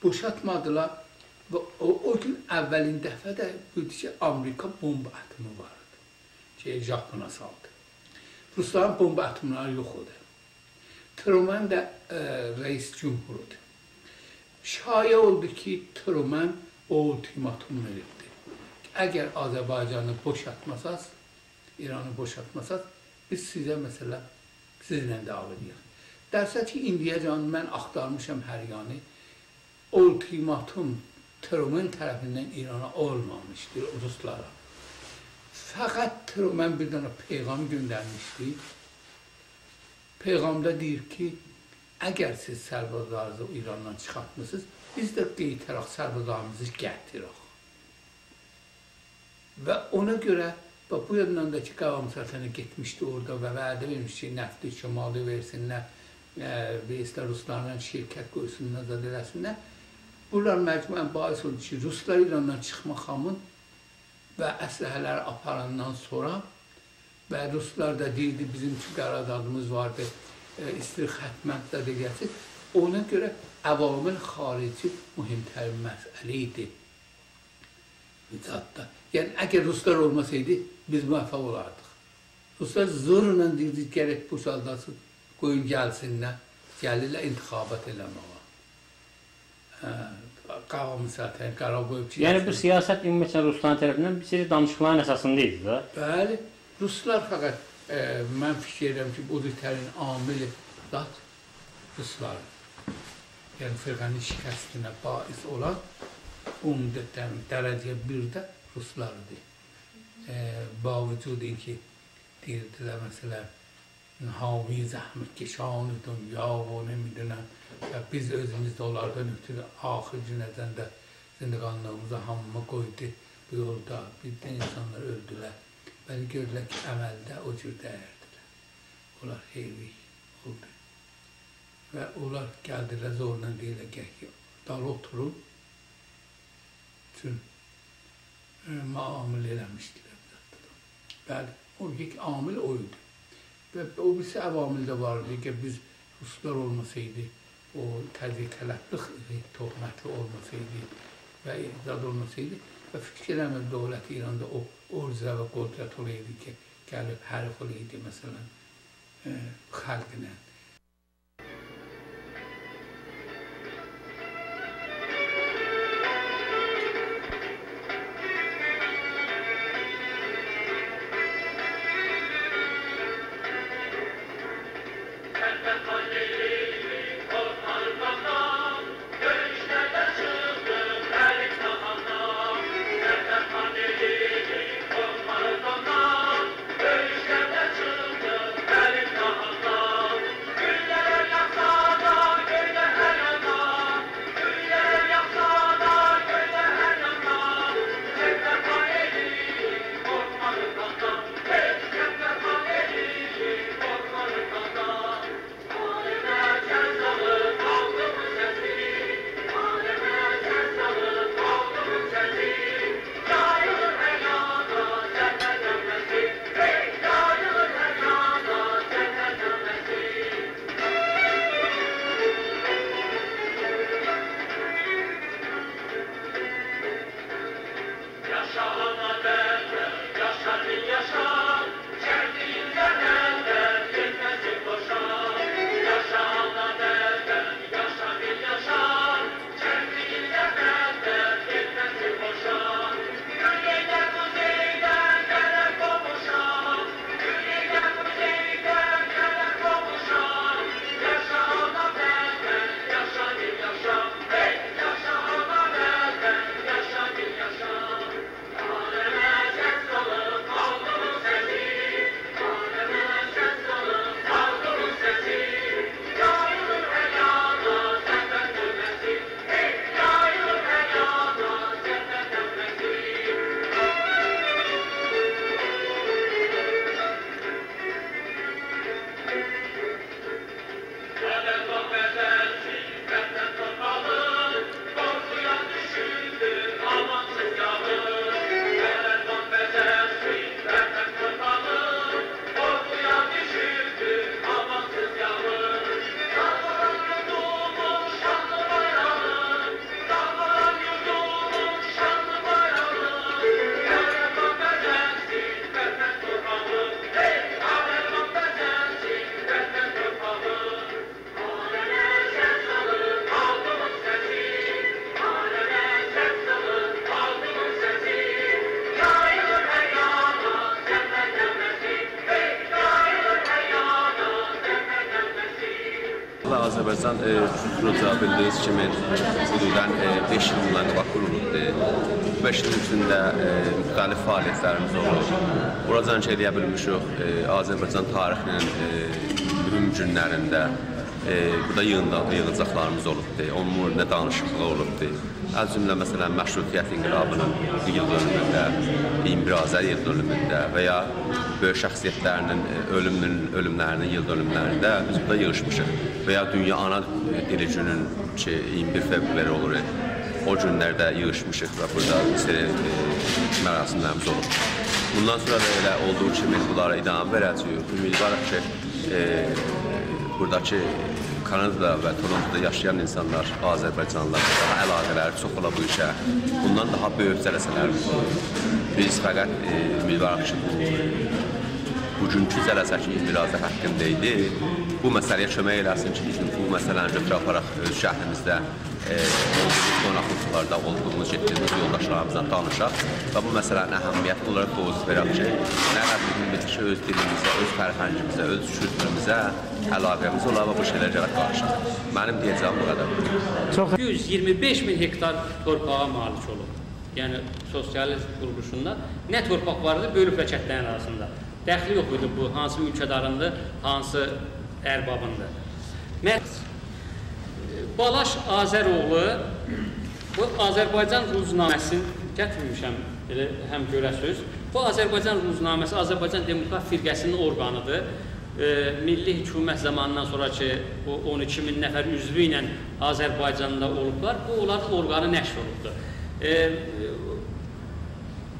بوشالتمادیلار و او، او گون اولین دفعه ده بودو کی، آمریکا بومب اتمی وار ایدی کی، ژاپونا سالدی. روسلارین بومب اتمیلری یوخ ایدی. ترومن ده، ائ، رئیس جمهور ایدی. شایعه اولدو کی، ترومن اولتیماتوم وئریبدی. اگر آذربایجانی بوشالتماساز، ایرانی بوشالتماساز، بیز سیزه، مثلا، سیزینله دعوا ائدیریک. درسه کی، ایندیه‌جن من آختارمیشام هر یانی، اولتیماتوم ترومن طرفیندن ایرانا اولمامیشدی، روسلارا. فقط ترومن بیر دنه پیغام گؤندرمیشدی. پیغامدا دئییر کی، اگر سیز سربازلارینیزی ایراندان چیخارتمیسینیز، بیز ده قایتاراق سربازلاریمیزی گتیرک. و اونا گؤره، باخ، بو یاندان دا کی، قوام سلطنت گئتمیشدی اورادا و وعده وئرمیشدی کی، نفت شمالی وئرسینلر، ائ، و ایستر روسلارلا شرکت قویسونلار، زاد ائله‌سینلر. بونلار مجموعاً باعث اولدو کی، روسلار ایراندان چیخماق هامین و اسلحه‌لری آپاراندان سونرا و روسلار دا دئییردی، بیزیم اوچون قراردادیمیز واردی، ائ، ایسته‌ییر ختم‌مده ده ائله‌سین. اونا گؤره عوامل خارجی مهم‌ترین مسئله ایدی. زاددا. یعنی، اگر روسلار اولماسایدی، بیز موفق اولاردیق. روسلار زورلا دئییردی، گرک بوشالداسین، قویون گلسینلر، گلیرلر انتخابات ائله‌مه‌یه. هه، قوام سلطنت قرار قویوب کی، یعنی، بو گلسین. سیاست عمومیتله روسلارین طرفیندن بیر سری دانیشیقلارین اساسیندا ایدی ده. بلی، روسلار فقط، ائ، من فیکیر ائدیرم کی، بو بهترین عامل زاد روسلار. یعنی، فرقه‌نین شکستینه باعث اولان عمده در-، درجه بیرده روسلار ایدی. ائ، با وجود اینکه دئییردیلر، مثلا، «حامی زحمتکشان دنیا» و نمی‌دونم، و بیز اؤزوموز ده اونلاردان اؤترو آخیر گونه‌جن ده زندگانلیغیمیزی هامی قویدو بو یولدا. بیر ده اینسانلار اؤلدولر. ولی گؤردولر کی، عملده او جور دئییردیلر. اونلار حیری اولدو. و اونلار گلدیلر، زورلا دئییرلر، «گل کی، دالی اوتورون.» چون، ائ، معامله ائله‌میشدیلر بو زاددا. بلی، او یک عامل او ایدی. و او بیریسی عوامل ده وار ایدی کی، بیز روسلار اولماسایدی، او تجزیه‌طلبلیک، ائ، تهمتی اولماسایدی و زاد اولماسایدی، و فیکیر ائله‌میرم دولت ایراندا او عرضه و قدرت اولایدی کی، گلیب حریف اولایدی، مثلا، ائ، خلقله. و آذربایجان، ائ، قورولجاغی بیلدیگینیز کیمی، حدوداً، ائ، بئش ایل بوندان قاباق قورولوبدور. بئش ایلین ایچینده، ائ، مختلف فعالیت‌لریمیز اولوب. بوراجان کی ائلیه بیلمیشیک، ائ، آذربایجان تاریخی‌نین، ائ، مهم گونلرینده، ائ، بورادا ییغیندا-، ییغینجاقلاریمیز اولوبدور. اونون اوستونده دانیشیقلار اولوبدور. از جمله، مثلا، مشروطیت انقلابی‌نین ایل‌دؤنومونده، ایگیرمی بیر آذر ایل‌دؤنومونده و یا بؤیوک شخصیت‌لری‌نین، ائ، اؤلومونون، اؤلوملری‌نین ایل‌دؤنوملرینده بیز بورادا ییغیشمیشیق. و یا دونیا آنا، ائ، دیلی گونون کی، ایگیرمی بیر فوریه اولور، ائ، او گونلرده ییغیشمیشیق و بورادا بیر سری، ائ، مراسم‌لریمیز اولوب. بوندان سونرا دا ائله اولدوغو کیمی بونلارا ادامه وئره‌جه‌ییک. امیدواریق کی، ائ، بوراداکی کانادادا و تورونتودا یاشایان اینسانلار، آذربایجانلیلار داها علاقه‌لری چوخ اولا بو ایشه. بوندان داها بؤیوک جلسه‌لریمیز اولور. بیز فقط، ائ، امیدواریق کی، بو، بوگونکو جلسه کی، ایگیرمی بیر آذر حاقیندا ایدی، بو مسئله‌یه کؤمک ائله‌سین کی، بیز بو مسئله‌نی گؤتوره آپاراق اؤز شهریمیزده ائ، اولدوغوموز قوناقلیقلاردا، اولدوغوموز، گئتدیگیمیز یولداشلاریمیزلا دانیشاق و بو مسئله‌نین اهمیتی اولارا توضیح وئرک کی، نه قدر مهمدیر کی، اؤز دیلیمیزه، اؤز فرهنگیمیزه، اؤز کولتوروموزه علاقه‌میز اولا و بو شئیلر گرک قاریشاق. منیم دئیه‌جه‌ییم بو قدر. چوخ یوز ایگیرمی بئش مین هکتار تورپاغا مالیک اولوب. یعنی، سوسیالیست قورولوشوندا نه تورپاق وار ایدی، بؤلوبلر کندلرین آراسیندا. دخلی یوخ ایدی بو، هانسی مولکداریندیر، هانسی اربابیندیر. مر-، بالاش آذراوغلو، بو آذربایجان روزنامه‌سینی گتیرمیشم، ائله هم گؤره‌سیز. بو آذربایجان روزنامه‌سی آذربایجان دموکرات فرقه‌سی‌نین اورقانیدیر. ائ، میللی حکومت زامانیندان سونرا کی، بو اون ایکی مین نفر عضوو ایله آذربایجاندا اولوبلار، بو اونلارین اورقانی نشر اولوبدور. ائ،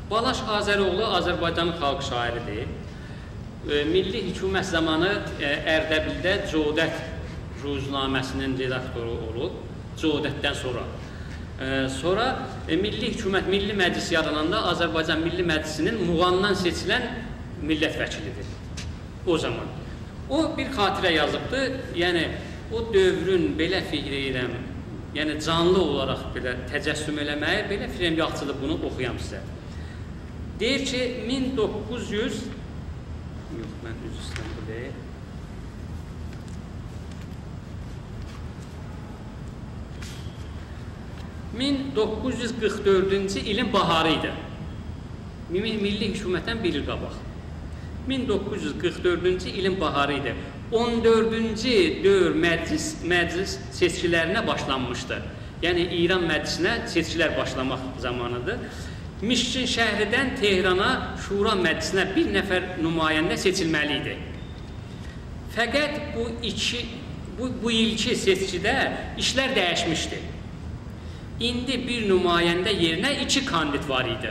بالاش آذراوغلو آذربایجانین خالق شاعیریدیر. ائ، میللی حکومت زامانی، ائ، اردبیلده جودت روزنامه‌سی‌نین رداکتورو اولوب، جودتدن سونرا. ائ، سونرا، ائ، میللی حکومت، میللی مجلس یاراناندا آذربایجان میللی مجلسی‌نین موغاندان سئچیلن میللت وکیلی‌دیر. او زامان. او بیر خاطره یازیبدی. یعنی، او دؤورون بئله فیکیر ائدیرم، یعنی جانلی اولاراق بئله تجسم ائله‌مه‌یی، بئله فیکیر ائدیرم، یاخشیدیر، بونو اوخویام سیزه. دئییر کی، مین دوققوز یوز، یوخ، من عذر ایسته‌ییرم، بو دئییل. مین دوققوز یوز قیرخ دؤردونجو ایلین باهاری ایدی. می-، میللی حکومتدن بیر ایل قاباق. مین دوققوز یوز قیرخ دؤردونجو ایلین باهاری ایدی. اون دؤردونجو دؤور مجلس، مجلس سئچکی‌لرینه باشلانمیشدی. یعنی، ایران مجلسینه سئچکی‌لر باشلاماق زامانیدیر. میشکین شهریدن تهرانا شورا مجلسینه بیر نفر نماینده سئچیلمه‌لی ایدی. فقط بو ایکی، بو، بو ایلکی سئچکیده ایشلر دییشمیشدی. ایندی بیر نماینده یئرینه ایکی کاندید وار ایدی.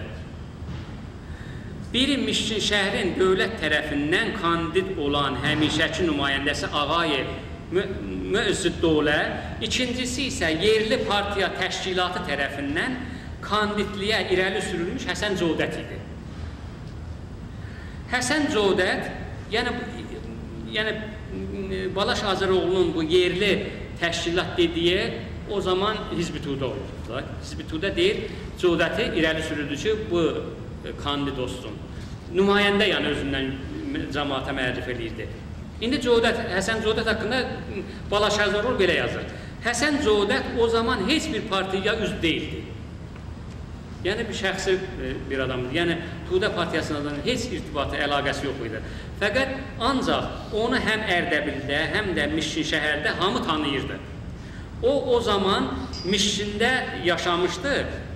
بیری میشکین شهرین دؤولت طرفیندن کاندید اولان همیشه‌کی نماینده‌سی آقای مو-، معز‌الدوله، ایکینجیسی ایسه یئرلی پارتیا تشکیلاتی طرفیندن کاندیدلیگه ایره‌لی سورولموش حسن جودت ایدی. حسن جودت، یعنی، یعنی، بالاش آذراوغلونون بو یئرلی تشکیلات دئدیگی او زامان حزب توده اولوبدو دا. حزب توده دئییر، جودتی ایره‌لی سوروردو کی، بو، ائ، کاندید اولسون. نماینده، یعنی، اؤزوندن جماعته معرفی ائله‌ییردی. ایندی جودت، حسن جودت حاقیندا بالاش آذراوغلو بئله یازیر. حسن جودت او زامان هئچ بیر پارتیایا عضو دئییلدی. یعنی، بیر شخصی، ائ، بیر آدامدیر. یعنی، توده پارتیاسی‌یلا هئچ ارتباطی، علاقه‌سی یوخ ایدی. فقط آنجاق اونو هم اردبیلده، هم ده میشکین شهرده هامی تانیییردی. او، او زامان میشکینده یاشامیشدی،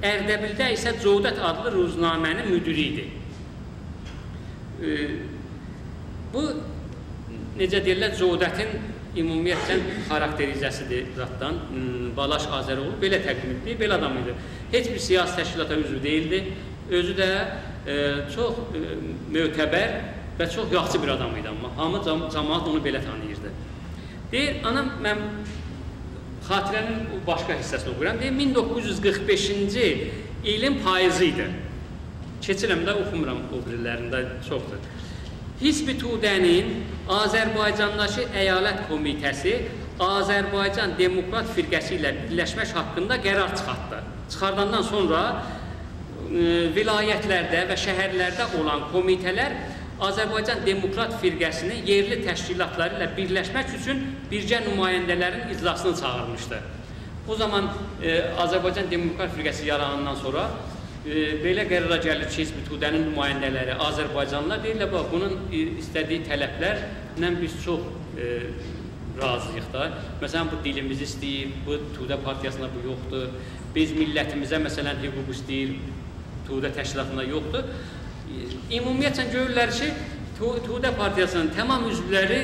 اردبیلده ایسه جودت آدلی روزنامه‌نین مدیری ایدی. ائ، بو، نئجه دئییرلر، جودتین عمومیتله خاراکتریزه‌سیدیر زاددان. م، بالاش آذراوغلو بئله تقدیم ائتدی، بئله آدام ایدی. هئچ بیر سیاسی تشکیلاتا عضو دئییلدی. اؤزو ده، ائ، چوخ، ائ، معتبر و چوخ یاخشی بیر آدام ایدی، آمما هامی جم-، جماعت اونو بئله تانیییردی. دئییر، آنام، من خاطره‌نین باشقا حیصه‌سینی اوخویورام. دئییر، مین دوققوز یوز قیرخ بئشینجی ایلین پاییزی ایدی. کئچیرم ده، اوخومورام او بیریلرینی ده، چوخدور. حزب توده‌نین آذربایجانداکی ایالت کمیته‌سی آذربایجان دموکرات فرقه‌سی ایله بیرلشمک حاقیندا قرار چیخارتدی. چیخارداندان سونرا، ائ، ولایتلرده و شهرلرده اولان کمیته‌لر آذربایجان دموکرات فرقه‌سی‌نین یئرلی تشکیلاتلاری ایله بیرلشمک اوچون بیرگه نماینده‌لرین اجلاسینی چاغیرمیشدی. او زامان، ائ، آذربایجان دموکرات فرقه‌سی یاراناندان سونرا، ائ، بئله قرارا گلیر کی، حزب توده‌نین نماینده‌لری، آذربایجانلیلار دئییرلر، باخ، بونون، ائ، ایسته‌دیگی طلبلرله بیز چوخ، ائ، راضی‌ییق دا. مثلا، بو دیلیمیزی ایسته‌ییر، بو توده پارتیاسیندا بو یوخدور. بیز میللتیمیزه، مثلا، حقوق ایسته‌ییر، توده تشکیلاتیندا یوخدور. ائ، عمومیتله گؤرورلر کی، تو-، توده پارتیاسی‌نین تمام عضولری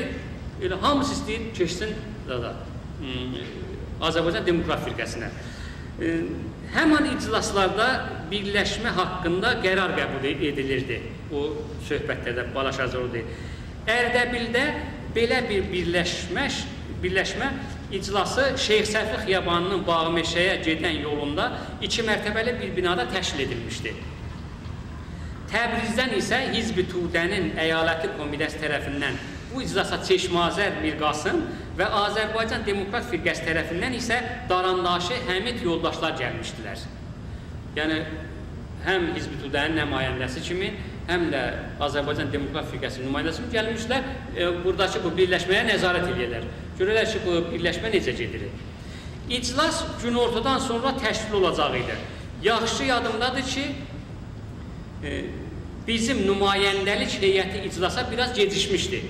ائله هامیسی ایسته‌ییر کئچسین زادا، م، آذربایجان دموکرات فرقه‌سینه. ائ، همان اجلاسلاردا بیرلشمه حاقیندا قرار قبول ائ-، ائدیلیردی. او صحبتلرده بالاش آذراوغلو دئییر. اردبیلده بئله بیر بیرلشمه، بیرلشمه اجلاسی شیخ صفی خیابانی‌نین باغ‌مئشه‌یه گئدن یولوندا ایکی مرتبه‌لی بیر بینادا تشکیل ائدیلمیشدی. تبریزدن ایسه حزب توده‌نین ایالتی کمیته‌سی طرفیندن بو اجلاسا چشم‌آذر میرقاسم و آذربایجان دموکرات فرقه‌سی طرفیندن ایسه دارانداشی حمید یولداشلار گلمیشدیلر. یعنی، هم حزب توده‌نین نماینده‌سی کیمی، هم ده آذربایجان دموکرات فرقه‌سی‌نین نماینده‌سی کیمی گلمیشلر، ائ، بورادا کی، بو بیرلشمه‌یه نظارت ائله‌یه‌لر. گؤره‌لر کی، بو بیرلشمه نئجه گئدیر. اجلاس گون‌اورتادان سونرا تشکیل اولاجاق ایدی. یاخشی یادیمدادیر کی، ائ، بیزیم نماینده‌لیک هیئتی اجلاسا بیر آز گئجیکمیشدی.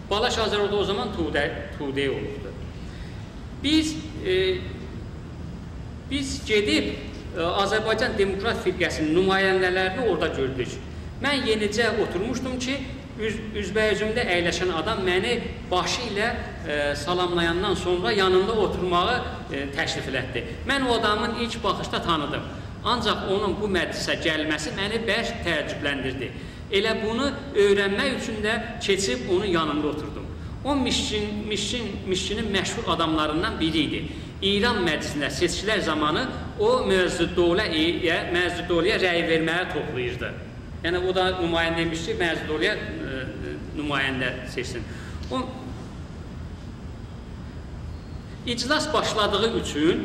بالاش آذراوغلو او زامان توده، توده اولوبدو. بیز، ائ، بیز گئدیب، ائ، آذربایجان دموکرات فرقه‌سی‌نین نماینده‌لرینی اورادا گؤردوک. من یئنیجه اوتورموشدوم کی، اوز-، اوزبه‌اوزومده اگلشن آدام منی باشی ایله، ائ، سلاملایاندان سونرا یانیندا اوتورماغی، ائ، تکلیف ائلتدی. من او آدامین ایلک باخیشدا تانیدیم. آنجاق اونون بو مجلسه گلمه‌سی منی برک تعجبلندیردی. ائله بونو اؤیرنمک اوچون ده کئچیب اونون یانیندا اوتوردوم. او میشکین، میشکین، میشکینین مشهور آداملاریندان بیری ایدی. ایران مجلیسینده سئچکیلر زامانی او مجددوله‌یه، مجددوله‌یه رأی وئرمه‌یه توپلاییردی. یعنی، او دا نماینده ایمیش کی، مجددوله‌یه، ائ، ائ، نماینده سئچسین. او، اجلاس باشلادیغی اوچون،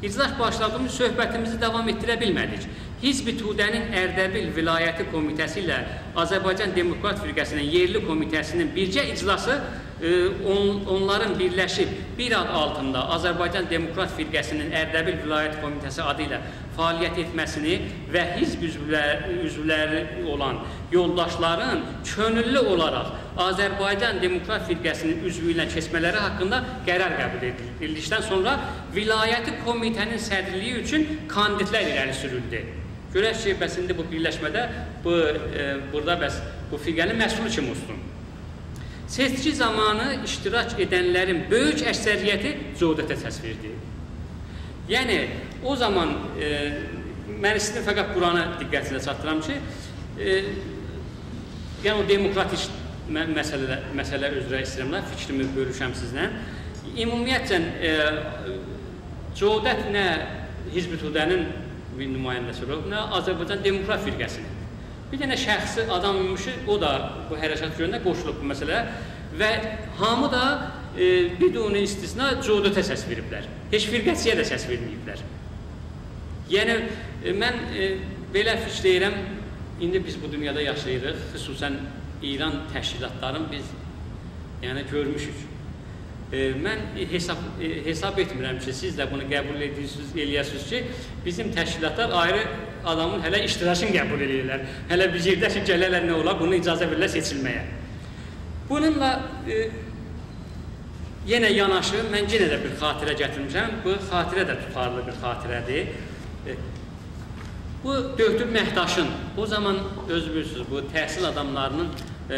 اجلاس باشلادیغی اوچون صحبتیمیزی داوام ائتدیره بیلمه‌دیک. حزب توده‌نین اردبیل ولایتی کمیته‌سی ایله آذربایجان دموکرات فرقه‌سینین یئرلی کمیته‌سینین بیرگه اجلاسی، ائ، اون-، اونلارین بیرلشیب بیر آد آلتیندا آذربایجان دموکرات فرقه‌سینین اردبیل ولایت کمیته‌سی آدی ایله فعالیت ائتمه‌سینی و حزب عضولر-، عضولری اولان یولداشلارین کؤنوللو اولاراق آذربایجان دموکرات فرقه‌سینین عضولویونه کئچمه‌لری حاقیندا قرار قبول ائدیلدیکدن سونرا ولایتی کمیته‌نین صدرلیگی اوچون کاندیدلر ایره‌لی سورولدو. گؤرک کی، بس ایندی بو بیرلشمه‌ده بو، ائ، بورادا بس بو فرقه‌نین مسئولو کیم اولسون؟ سئچکی زامانی اشتراک ائدنلرین بؤیوک اکثریتی جودته سس وئردی. یعنی، او زامان، ائ، من ایسته‌ییرم فقط بورانی دقتینیزه چاتدیرام کی، ائ، یعنی او دموکراتیک مه-، مسئله، مسئله اوزره ایسته‌ییرم ده فیکریمی بؤلوشم سیزله. عمومیتله، ائ، جودت نه حزب توده‌نین بیر نماینده‌سی اولوب، نه آذربایجان دموکرات فرقه‌سینین. بیر دنه شخصی آدام ایمیش کی، او دا بو حرکات گؤرنده قوشولوب بو مسئله‌یه و هامی دا، ائ، بدون استثنا جودته سس وئریبلر. هئچ فرقه‌چی‌یه ده سس وئرمه‌ییبلر. یعنی، ائ، من، ائ، بئله فیکیر ائدیرم، ایندی بیز بو دونیادا یاشاییریق، خصوصاً ایران تشکیلاتلارین بیز، یعنی، گؤرموشوک. ائ، من حساب، ائ، حساب ائتمیرم کی، سیز ده بونو قبول ائدیرسینیز، ائله‌یه‌سینیز کی، بیزیم تشکیلاتلار آیری آدامین هله اشتراکینی قبول ائله‌ییرلر. هله بیر یئرده کی، گله‌لر نه اولا، بونو اجازه وئریرلر سئچیلمه‌یه. بونونلا، ائ، یئنه یاناشی، من یئنه ده بیر خاطره گتیرمیشم. بو خاطره ده توتارلی بیر خاطره‌دیر. ائ، بو دؤکتور مهداشین، او زامان اؤزو بیلیرسینیز، بو تحصیل آداملاری‌نین، ائ،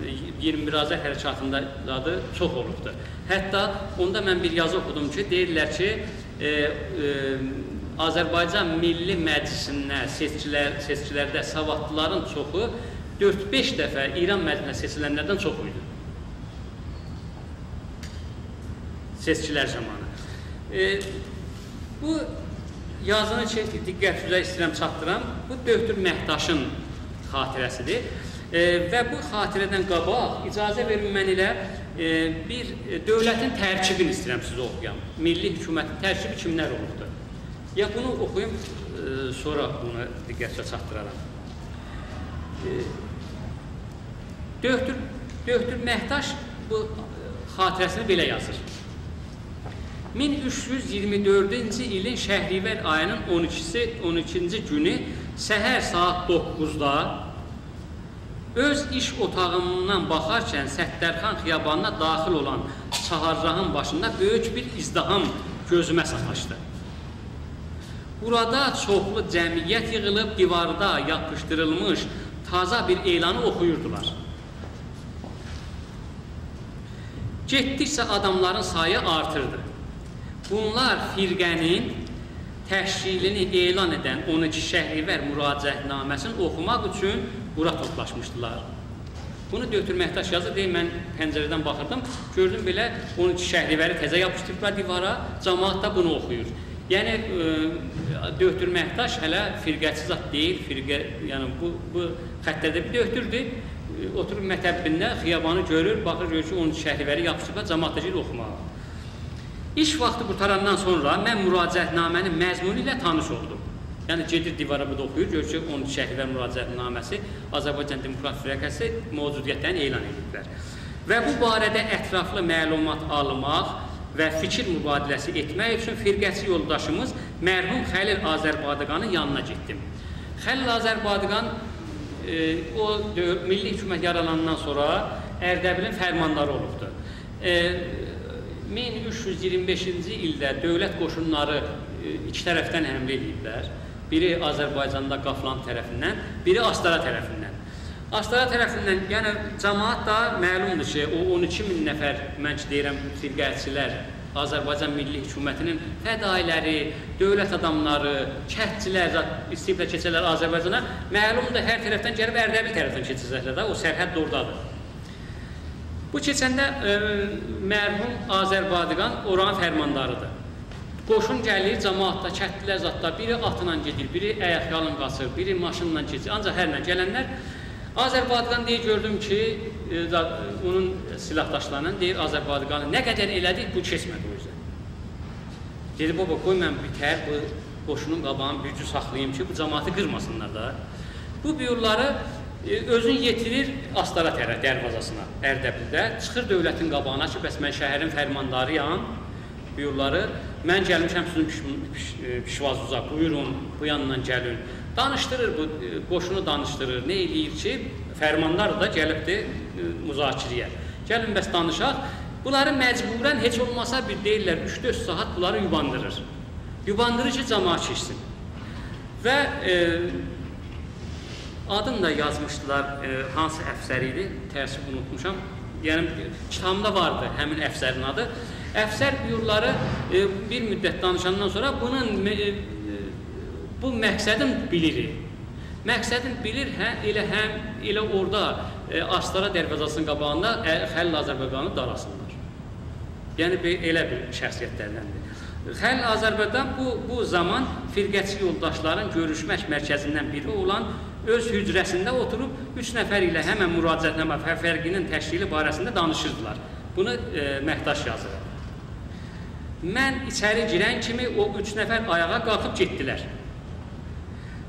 ایگیرمی بیر آذر حرکاتیندا آدی چوخ اولوبدور. حتی اوندا من بیر یازی اوخودوم کی، دئییرلر کی، ائ، ائ، آذربایجان میللی مجلیسینده سئچکیلر، سئچکیلرده سوادلیلارین چوخو دؤرد-بئش دفعه ایران مجلیسینه سئچیلنلردن چوخ ایدی. سئچکیلر زامانی. ائ، بو یازینی کی، دقتینیزه ایسته‌ییرم چاتدیرام. بو دؤکتور مهداشین خاطره‌سیدیر. ائ، و بو خاطره‌دن قاباق اجازه وئرین، من ائله، ائ، بیر، ائ، دؤولتین ترکیبینی ایسته‌ییرم سیزه اوخویام. میللی حکومتین ترکیبی کیملر اولوبدور؟ یا بونو اوخویوم، ائ، سونرا بونو دقتینیزه چاتدیرارام. ائ، دؤکتور، دؤکتور مهداش بو، ائ، خاطره‌سینی بئله یازیر. مین اوچ یوز ایگیرمی دؤردونجو ایلین شهریور آیی‌نین اون ایکیسی، اون ایکینجی گونو سحر ساعات دوققوزدا اؤز ایش اوتاغیمدان باخارکن ستارخان خیابانینا داخیل اولان چهارراهین باشیندا بؤیوک بیر ازدحام گؤزومه ساتاشدی. بورادا چوخلو جمعیت ییغیلیب دیواردا یاپیشدیریلمیش تازا بیر اعلانی اوخویوردولار. گئتدیکجه آداملارین سایی آرتیردی. بونلار فرقه‌نین تشکیلینی اعلان ائدن اون ایکی شهریور مراجعت‌نامه‌سینی اوخوماق اوچون بورا توپلاشمیشدیلار. بونو دؤکتور مهداش یازیر، دئییر، من پنجره‌دن باخیردیم، گؤردوم بئله اون ایکی شهریوری تازا یاپیشدیریبلار دیوارا، جماعت دا بونو اوخویور. یعنی، ائ، دؤکتور مهداش هله فرقه‌چی زاد دئییل، فرقه، یعنی بو، بو خطده بیر دؤکتوردور، ائ، اوتوروب مطبینده خیابانی گؤرور، باخیر، گؤرور کی، اون ایکی شهریوری یاپیشدیریبلار، جماعت دا گئدیر اوخوماغا. ایش واختی قوتاراندان سونرا من مراجعت‌نامه‌نین مضمونو ایله تانیش اولدوم. یعنی، گئدیر دیوارا بو دا اوخویور، گؤرور کی، اون ایکی شهریور مراجعت‌نامه‌سی آذربایجان دموکرات فرقه‌سی موجودیتلرینی اعلان ائدیبلر. و بو باره‌ده اطرافلی معلومات آلماق و فیکیر مبادله‌سی ائتمک اوچون فرقه‌چی یولداشیمیز مرحوم خلیل آذربادیقانین یانینا گئتدیم. خلیل آذربادیقان، ائ، او دؤ-، میللی حکومت یاراناندان سونرا اردبیلین فرمانداری اولوبدور. ائ، مین اوچ یوز ایگیرمی بئشینجی ایلده دؤولت قوشونلاری، ائ، ایکی طرفدن حمله ائدیبلر. بیری آذربایجاندا قافلان طرفیندن، بیری آستارا طرفیندن. آستارا طرفیندن، یعنی جماعت دا معلومدور کی، او اون ایکی مین نفر، من کی دئییرم، فرقه‌چیلر، آذربایجان میللی حکومتینین فدایی‌لری، دؤولت آداملاری، کندچیلر ده ایسته‌ییبلر کئچه‌لر آذربایجانا. معلومدور، هر طرفدن گلیب اردبیل طرفدن کئچه‌جکلر ده، او سرحد ده اورادادیر. بو کئچنده، ائ، مرحوم آذربادیغان اورانین فرمانداری‌دیر. قوشون گلیر، جماعت دا، کندلی‌لر زاد دا، بیری آتلا گئدیر، بیری آیاق‌یالین قاچیر، بیری ماشینلا کئچیر. آنجاق هر نه گلنلر، آذربادیغان دئییر، گؤردوم کی، ائ، دا، اونون سلاحداشلاری‌نین، دئییر، آذربادیغانی نه قدر ائله‌دیک، بو کئچمه‌دی او اوزه. دئدی: «بابا، قوی من بیر تهر بو قوشونون قاباغینی بیر جور ساخلاییم کی، بو جماعتی قیرماسینلار دا.» بو بویورلاری، ائ، اؤزون یئتیریر آستارا طرف، دروازه‌سینه، اردبیلده. چیخیر دؤولتین قاباغینا کی، «بس من شهرین فرمانداری‌یام»، بویورلاری، «من گلمیشم سیزین پیش-، پیش-، ائ، پیشوازینیزا، بویورون، بو یاندان گلین.» دانیشدیریر بو، ائ، قوشونو دانیشدیریر، نه ائله‌ییر کی، فرماندار دا گلیبدیر، ائ، مذاکره‌یه. گلین بس دانیشاق. بونلاری مجبوراً هئچ اولماسا بیر دئییرلر، اوچ-دؤرد ساعات بونلاری یوباندیریر. یوباندیریر کی، جماعت کئچسین. و، ائ، آدینی دا یازمیشدیلار، ائ، هانسی افسر ایدی، تأسف اونوتموشام. یعنی، کیتابیمدا واردی همین افسرین آدی. افسر بویورلاری، ائ، بیر مدت دانیشاندان سونرا بونون مه-، ائ، بو مقصدین بیلیر. مقصدین بیلیر، هه، ائله هم، ائله اورادا، ائ، آستارا دروازه‌سینین قاباغیندا، ائ، خلیل آذربایجانی داراسینلار. یعنی، بیر، ائله بیر شخصیتلردندیر. خلیل آذربایجان بو، بو زامان فرقه‌چی یولداشلارین گؤروشمک مرکزیندن بیری اولان اؤز حجره‌سینده اوتوروب، اوچ نفر ایله همن مراجعت‌نامه و فرقه‌نین تشکیلی باره‌سینده دانیشیردیلار. بونو، ائ، مهداش یازیر. من ایچری گیرن کیمی او اوچ نفر آیاغا قالخیب گئتدیلر.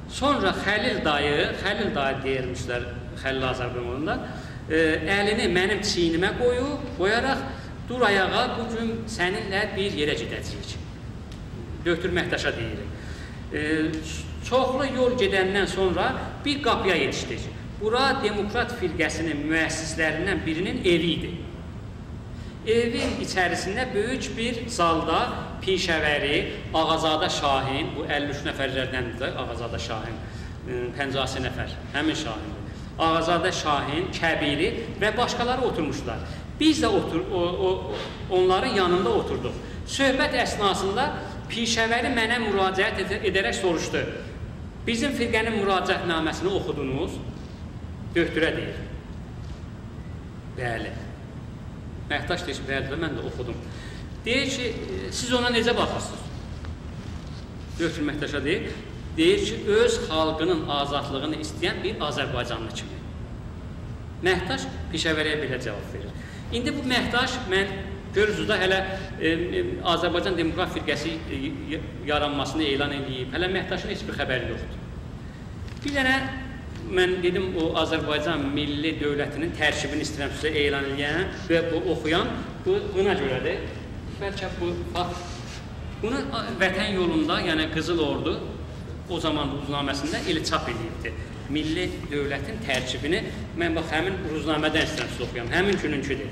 سونرا خلیل دایی، خلیل دایی دئییرمیشلر خلیل آذربایجاندا، ائ، الینی منیم چیینیمه قویوب، قویاراق: «دور آیاغا، بو گون سنینله بیر یئره گئده‌جه‌ییک.» دؤکتور مهداشا دئییر. ائ، چوخلو یول گئدندن سونرا بیر قاپییا یئتیشدیک. بورا دموکرات فرقه‌سی‌نین مؤسسلریندن بیری‌نین ائوی ایدی. ائوین ایچریسینده بؤیوک بیر زالدا پیشه‌وری، آقازاده شاهین، بو اللی اوچ نفرلردندیر ده، آقازاده شاهین، ائ، پنجاسی نفر، همین شاهیندیر. آقازاده شاهین، کبیری و باشقالاری اوتورموشدولار. بیز ده اوتور-، او، او، او، اونلارین یانیندا اوتوردوق. صحبت اثناسیندا پیشه‌وری منه مراجعت ائده-، ائده‌رک سوروشدو: «بیزیم فرقه‌نین مراجعت‌نامه‌سینی اوخودونوز؟» دؤکتوره دئییر: «بلی.» مهداش دئییر کی: «بلی ده، من ده اوخودوم.» دئییر کی: «ائ، سیز اونا نئجه باخیرسینیز؟» دؤکتور مهداشا دئییر، دئییر کی: «اؤز خالقی‌نین آزادلیغینی ایسته‌ین بیر آذربایجانلی کیمی.» مهداش پیشه‌وری‌یه بئله جاواب وئریر. ایندی بو مهداش، من، گؤرورسونوز ده، هله، ائ، ائ، آذربایجان دموکرات فرقه‌سی، ائ، ی-، یارانماسینی اعلان ائله‌ییب. هله مهداشین هئچ بیر خبری یوخدور. بیر دنه من دئدیم، او آذربایجان میللی دؤولتی‌نین ترکیبینی ایسته‌ییرم سیزه اعلان ائله‌یم و بو اوخویام. بو، بونا گؤره‌دیر. بلکه بو، باخ، بونو، آ، وطن یولوندا، یعنی قیزیل اوردو، او زامان روزنامه‌سینده ائله چاپ ائله‌ییبدی. میللی دؤولتین ترکیبینی من، باخ، همین روزنامه‌دن ایسته‌ییرم سیزه اوخویام. همین گونونکودور.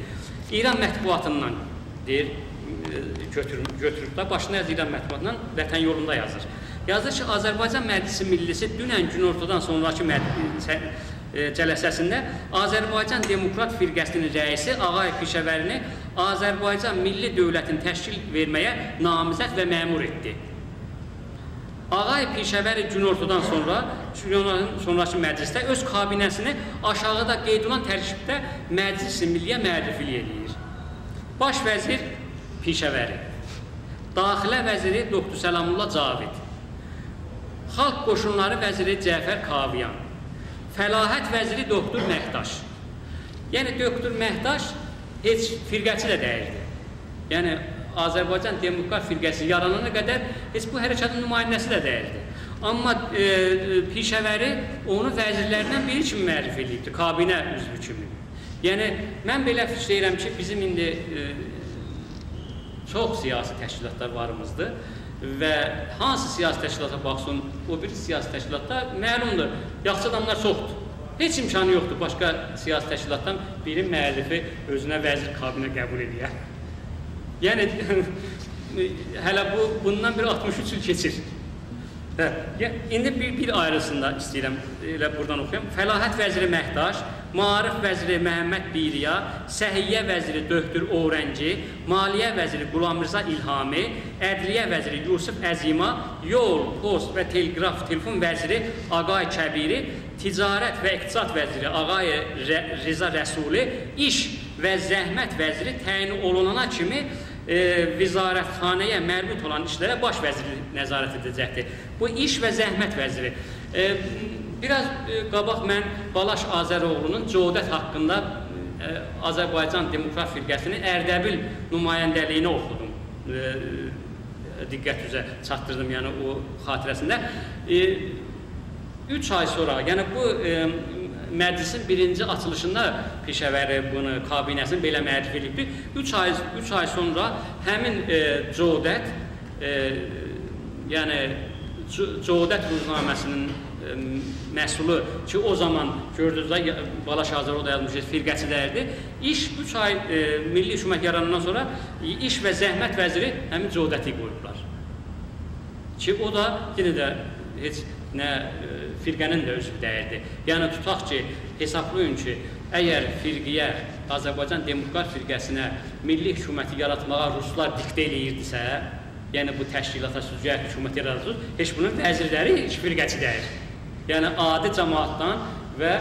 ایران مطبوعاتیندان دئییر، ائ، گؤتور-، گؤتوروب ده، باشینی ازیر ایران مطبوعاتیندان، وطن یولوندا یازیر. یازیر کی: «آذربایجان مجلس ملی‌سی دونن گون‌اورتادان سونراکی مج-، سه-، ائ، جلسه‌سینده آذربایجان دموکرات فرقه‌سی‌نین رئیسی آقای پیشه‌وری‌نی آذربایجان میللی دؤولتین تشکیل وئرمه‌یه نامزد و مأمور ائتدی. آقای پیشه‌وری گون‌اورتادان سونرا، گون‌اورتادان سونراکی مجلسده اؤز کابینه‌سینی آشاغیدا قید اولان ترکیبده مجلس ملی‌یه معرفی ائله‌ییر: باش وزیر پیشه‌وری، داخله وزیری دکتر سلام‌الله جاوید، خالق قوشونلاری وزیری جعفر کاویان، فلاحت وزیری دکتر مهداش.» یعنی، دکتر مهداش هئچ فرقه‌چی ده دئییلدی. یعنی، آذربایجان دموکرات فرقه‌سی یارانانا قدر هئچ بو حرکتین نماینده‌سی ده دئییلدی. آمما، ائ، ائ، پیشه‌وری اونو وزیرلریندن بیری کیمی معرفی ائله‌ییبدی، کابینه عضوو کیمی. یعنی، من بئله فیکیر ائدیرم کی، بیزیم ایندی، ائ، چوخ سیاسی تشکیلاتلار واریمیزدیر و هانسی سیاسی تشکیلاتا باخسین، او بیری سیاسی تشکیلاتدا معلومدور، یاخشی آداملار چوخدور. هئچ امکانی یوخدور باشقا سیاسی تشکیلاتدان بیرین مؤلفی اؤزونه وزیر کابینه قبول ائله‌یه. یعنی، هله بو، بوندان بیر آلتمیش اوچ ایل کئچیر. هه، یا، ایندی بیر، بیر آیریسینی دا ایسته‌ییرم، ائله بورادان اوخویام. فلاحت وزیری مهداش، معارف وزیری محمد بیریا، صحیه وزیری دکتر اورنگی، مالیه وزیری غلامرضا الهامی، عدلیه وزیری یوسف عظیما، یول، پست و تلگراف، تلفن وزیری آقای کبیری، تجارت و اقتصاد وزیری آقای ر-، رضا رسولی، ایش و زحمت وزیری تعیین اولونانا کیمی، ائ، وزارتخانه‌یه مربوط اولان ایشلره باش وزیرلیک نظارت ائده‌جکدیر. بو ایش و زحمت وزیری. ائ، بیر آز، ائ، قاباق من بالاش آذراوغلونون جودت حاقیندا، ائ، آذربایجان دموکرات فرقه‌سینین اردبیل نماینده‌لیگینی اوخودوم. ائ، دقت اوزه چاتدیردیم، یعنی او خاطره‌سینده. ائ، اوچ آی سونرا، یعنی بو، ائ، مجلسین بیرینجی آچیلیشیندا پیشه‌وری بونو، کابینه‌سینی بئله معرفی ائدیبدی. اوچ آی، اوچ آی سونرا همین، ائ، جودت، ائ، یعنی جو-، جودت روزنامه‌سینین، ائ، مسئولو کی، او زامان گؤردونوز ده، یا-، بالاش آذراوغلو دا یازمیش، فرقه‌چی دئییردی. ایش اوچ آی، ائ، میللی حکومت یاراندان سونرا ایش و زحمت وزیری همین جودتی قویوبلار. کی، او دا یئنه ده هئچ نه، ائ، فرقه‌نین ده عضوو دئییردی. یعنی، توتاق کی، حسابلایین کی، اگر فرقه‌یه، آذربایجان دموکرات فرقه‌سینه میللی حکومتی یاراتماغا روسلار دیکته ائله‌ییردیسه، یعنی بو تشکیلاتا سیز گرک حکومت یاراداسینیز، هئچ بونون وزیرلری هئچ فرقه‌چی دئییل. یعنی، عادی جماعتدان و، ائ،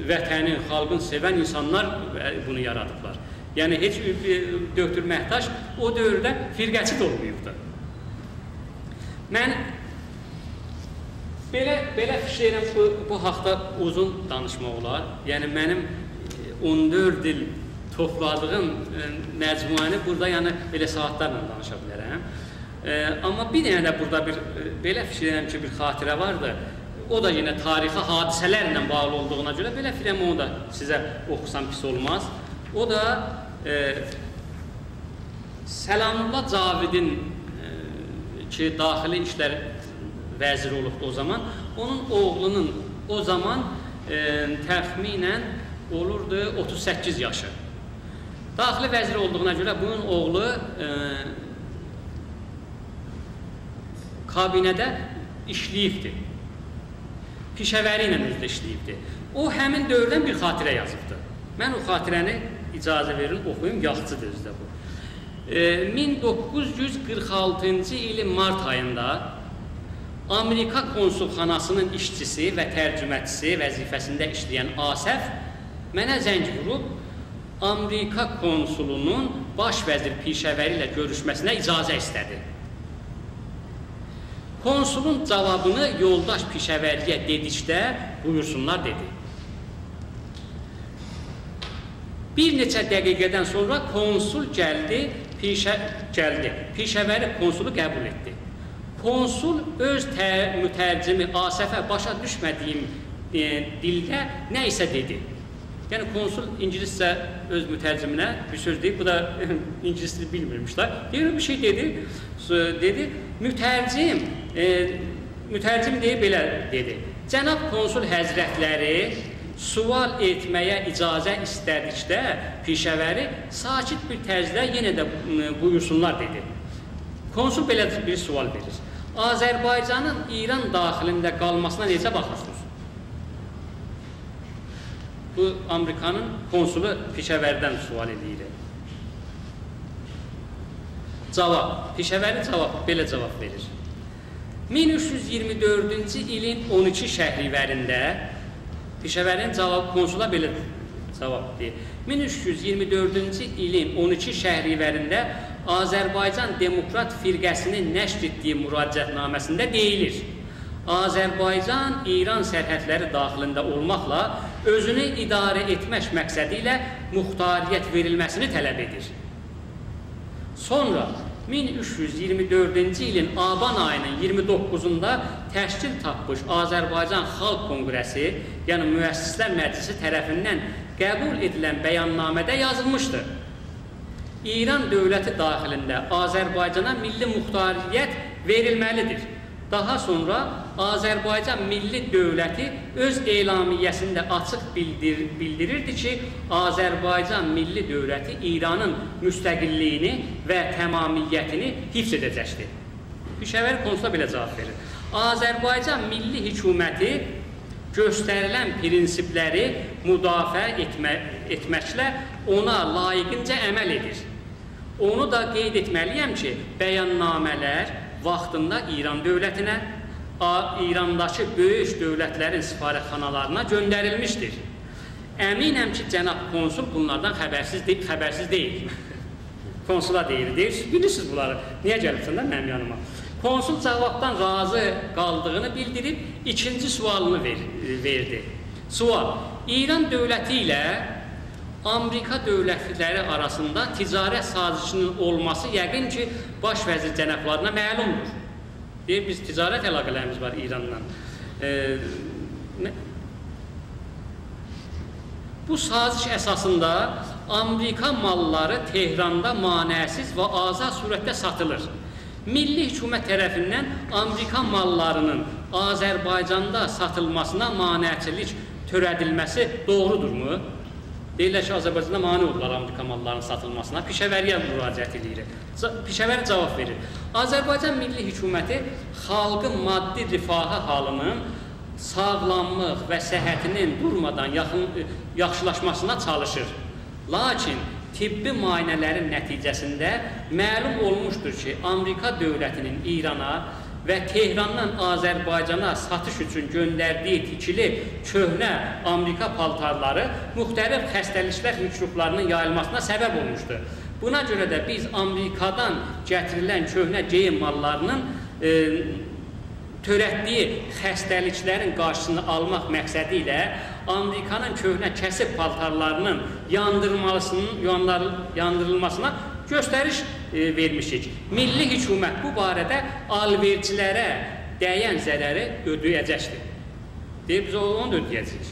وطنین، خالقین سئون اینسانلار، ائ، بونو یارادیبلار. یعنی، هئچ، ائ، دکتر مهداش او دؤورده فرقه‌چی ده اولماییبدی. من بئله، بئله فیکیر ائدیرم، بو، بو حاقدا اوزون دانیشماق اولار. یعنی، منیم، ائ، اون دؤرد ایل توپلادیغیم، ائ، مجموعه‌نی بورادا، یعنی، بئله ساعاتلارلا دانیشا بیلرم. ائ، آمما بیر دنه ده بورادا بیر، ائ، بئله فیکیر ائدیرم کی، بیر خاطره واردی. او دا یئنه تاریخی حادثه‌لرله باغلی اولدوغونا گؤره بئله فیکیر ائدیرم، اونو دا سیزه اوخوسام پیس اولماز. او دا، ائ، سلام‌الله جاویدین، ائ، کی، داخلی ایشلر وزیری اولوبدو او زامان، اونون اوغلونون او زامان، ائ، تخمیناً اولوردو اوتوز سککیز یاشی. داخلی وزیر اولدوغونا گؤره بونون اوغلو، ائ، کابینه‌ده ایشله‌ییبدی. پیشه‌وری ایله اؤزو ده ایشله‌ییبدی. او، همین دؤوردن بیر خاطره یازیبدی. من او خاطره‌نی اجازه وئرین، اوخویوم، یاخشیدیر اؤزو ده بو. ائ، مین دوققوز یوز قیرخ آلتینجی ایلین مارت آییندا آمریکا کونسولخاناسینین ایشچیسی و ترجمه‌چیسی وظیفه‌سینده ایشله‌ین آصف منه زنگ ووروب، آمریکا کونسولونون باش وزیر پیشه‌وری ایله گؤروشمه‌سینه اجازه ایسته‌دی. کونسولون جاوابینی یولداش پیشه‌وری‌یه دئدیکده، «بویورسونلار»، دئدی. بیر نئچه دقیقه‌دن سونرا کونسول گلدی، پیشه-، گلدی. پیشه‌وری کونسولو قبول ائتدی. کونسول اؤز ته-، مترجمی آصفه باشا دوشمه‌دیگیم، ائ، دیلده نه ایسه دئدی. یعنی، کونسول اینگیلیسجه اؤز مترجمینه بیر سؤز دئییب، بو دا اینگیلیس دیلی بیلمیرمیش ده. دئییر، بیر شئی دئدی، سو-، دئدی، مترجم، ائ، مترجم دئییب بئله دئدی: «جناب کونسول حضرتلری سؤال ائتمه‌یه اجازه ایسته‌دیکده پیشه‌وری ساکت بیر طرزده یئنه ده، م، بویورسونلار»، دئدی. کونسول بئله بیر سؤال وئریر: «آذربایجانین ایران داخلینده قالماسینا نئجه باخیرسینیز؟» بو، آمریکانین کونسولو پیشه‌وریدن سؤال ائله‌ییر. جاواب، پیشه‌وری جاواب، بئله جاواب وئریر: «مین اوچ یوز اییرمی دؤردونجو ایلین اون ایکی شهریورینده»، پیشه‌وری‌نین جاواب، کونسولا بئله جاواب دئییر: «مین اوچ یوز اییرمی دؤردونجو ایلین اون ایکی شهریورینده آذربایجان دموکرات فرقه‌سینین نشر ائتدیگی مراجعت‌نامه‌سینده دئییلیر: آذربایجان ایران سرحدلری داخلینده اولماقلا اؤزونو اداره ائتمک مقصدی ایله مختاریت وئریلمه‌سینی طلب ائدیر.» سونرا مین اوچ یوز اییرمی دؤردونجو ایلین آبان آیی‌نین اییرمی دوققوزوندا تشکیل تاپمیش آذربایجان خالق کونگره‌سی، یعنی مؤسسلر مجلسی طرفیندن قبول ائدیلن بیاننامه‌ده یازیلمیشدی: «ایران دؤولتی داخلینده آذربایجانا میللی مختاریت وئریلمه‌لیدیر.» داها سونرا آذربایجان میللی دؤولتی اؤز اعلامیه‌سینده آچیق بیلدیر-، بیلدیریردی کی، آذربایجان میللی دؤولتی ایرانین مستقللیگینی و تمامیتینی حفظ ائده‌جکدیر. پیشه‌وری کونسولا بئله جاواب وئریر: «آذربایجان میللی حکومتی گؤستریلن پرینسیپلری مدافعه ائتمه-، ائتمکله اونا لایقینجا عمل ائدیر. اونو دا قید ائتمه‌لی‌یم کی، بیاننامه‌لر واختیندا ایران دؤولتینه، آ-، ایرانداکی بؤیوک دؤولتلرین سفارتخانالارینا گؤندریلمیشدیر. امینم کی، جناب کنسول بونلاردان خبرسیز دئ-، خبرسیز دئییل. کنسولا دئییر، دئییر: «سیز بیلیرسینیز بونلاری. نییه گلیبسن ده منیم یانیما؟» کنسول جوابدان راضی قالدیغینی بیلدیریب ایکینجی سؤالینی وئر-، وئردی. سؤال: ایران دؤولتی ایله آمریکا دؤولتلری آراسیندا تجارت سازشی‌نین اولماسی یقین کی، باش وزیر جنابلارینا معلومدور. دئییر: «بیز تجارت علاقه‌لریمیز وار ایرانلا.» ائ، نه-، بو سازش اساسیندا آمریکا ماللاری تهراندا مانع‌سیز و آزاد صورتده ساتیلیر. میللی حکومت طرفیندن آمریکا ماللاری‌نین آذربایجاندا ساتیلماسینا مانعچیلیک تؤره‌دیلمه‌سی دوغرودورمو؟ دئییرلر کی، آذربایجاندا مانع اولدولار آمریکا ماللاری‌نین ساتیلماسینا. پیشه‌وری‌یه مراجعت ائدیریک. جا-، پیشه‌وری جواب وئریر: آذربایجان میللی حکومتی خالقین مادی رفاهی حالی‌نین، ساغلاملیق و صحتی‌نین دورمادان یاخین-، یاخشیلاشماسینا چالیشیر. لاکین طبی معاینه‌لرین نتیجه‌سینده معلوم اولموشدور کی، آمریکا دؤولتی‌نین ایرانا و تهراندان آذربایجانا ساتیش اوچون گؤندردیگی تیکیلی کؤهنه آمریکا پالتارلاری مختلف خسته‌لیکلر میکروبلاری‌نین یاییلماسینا سبب اولموشدو. بونا گؤره ده بیز آمریکادان گتیریلن کؤهنه گئییم ماللاری‌نین، ائ، تؤرتدیگی خسته‌لیکلرین قارشیسینی آلماق مقصدی ایله آمریکانین کؤهنه کثیف پالتارلاری‌نین یاندیریلماسی‌نین، یاندار-، یاندیریلماسینا گؤستریش، ائ، وئرمیشیک. میللی حکومت بو باره‌ده آلوئرچیلره دَین ضرری اؤده‌یه‌جکدیر. دئییر، بیز او-، اونو دا اؤده‌یه‌جه‌ییک.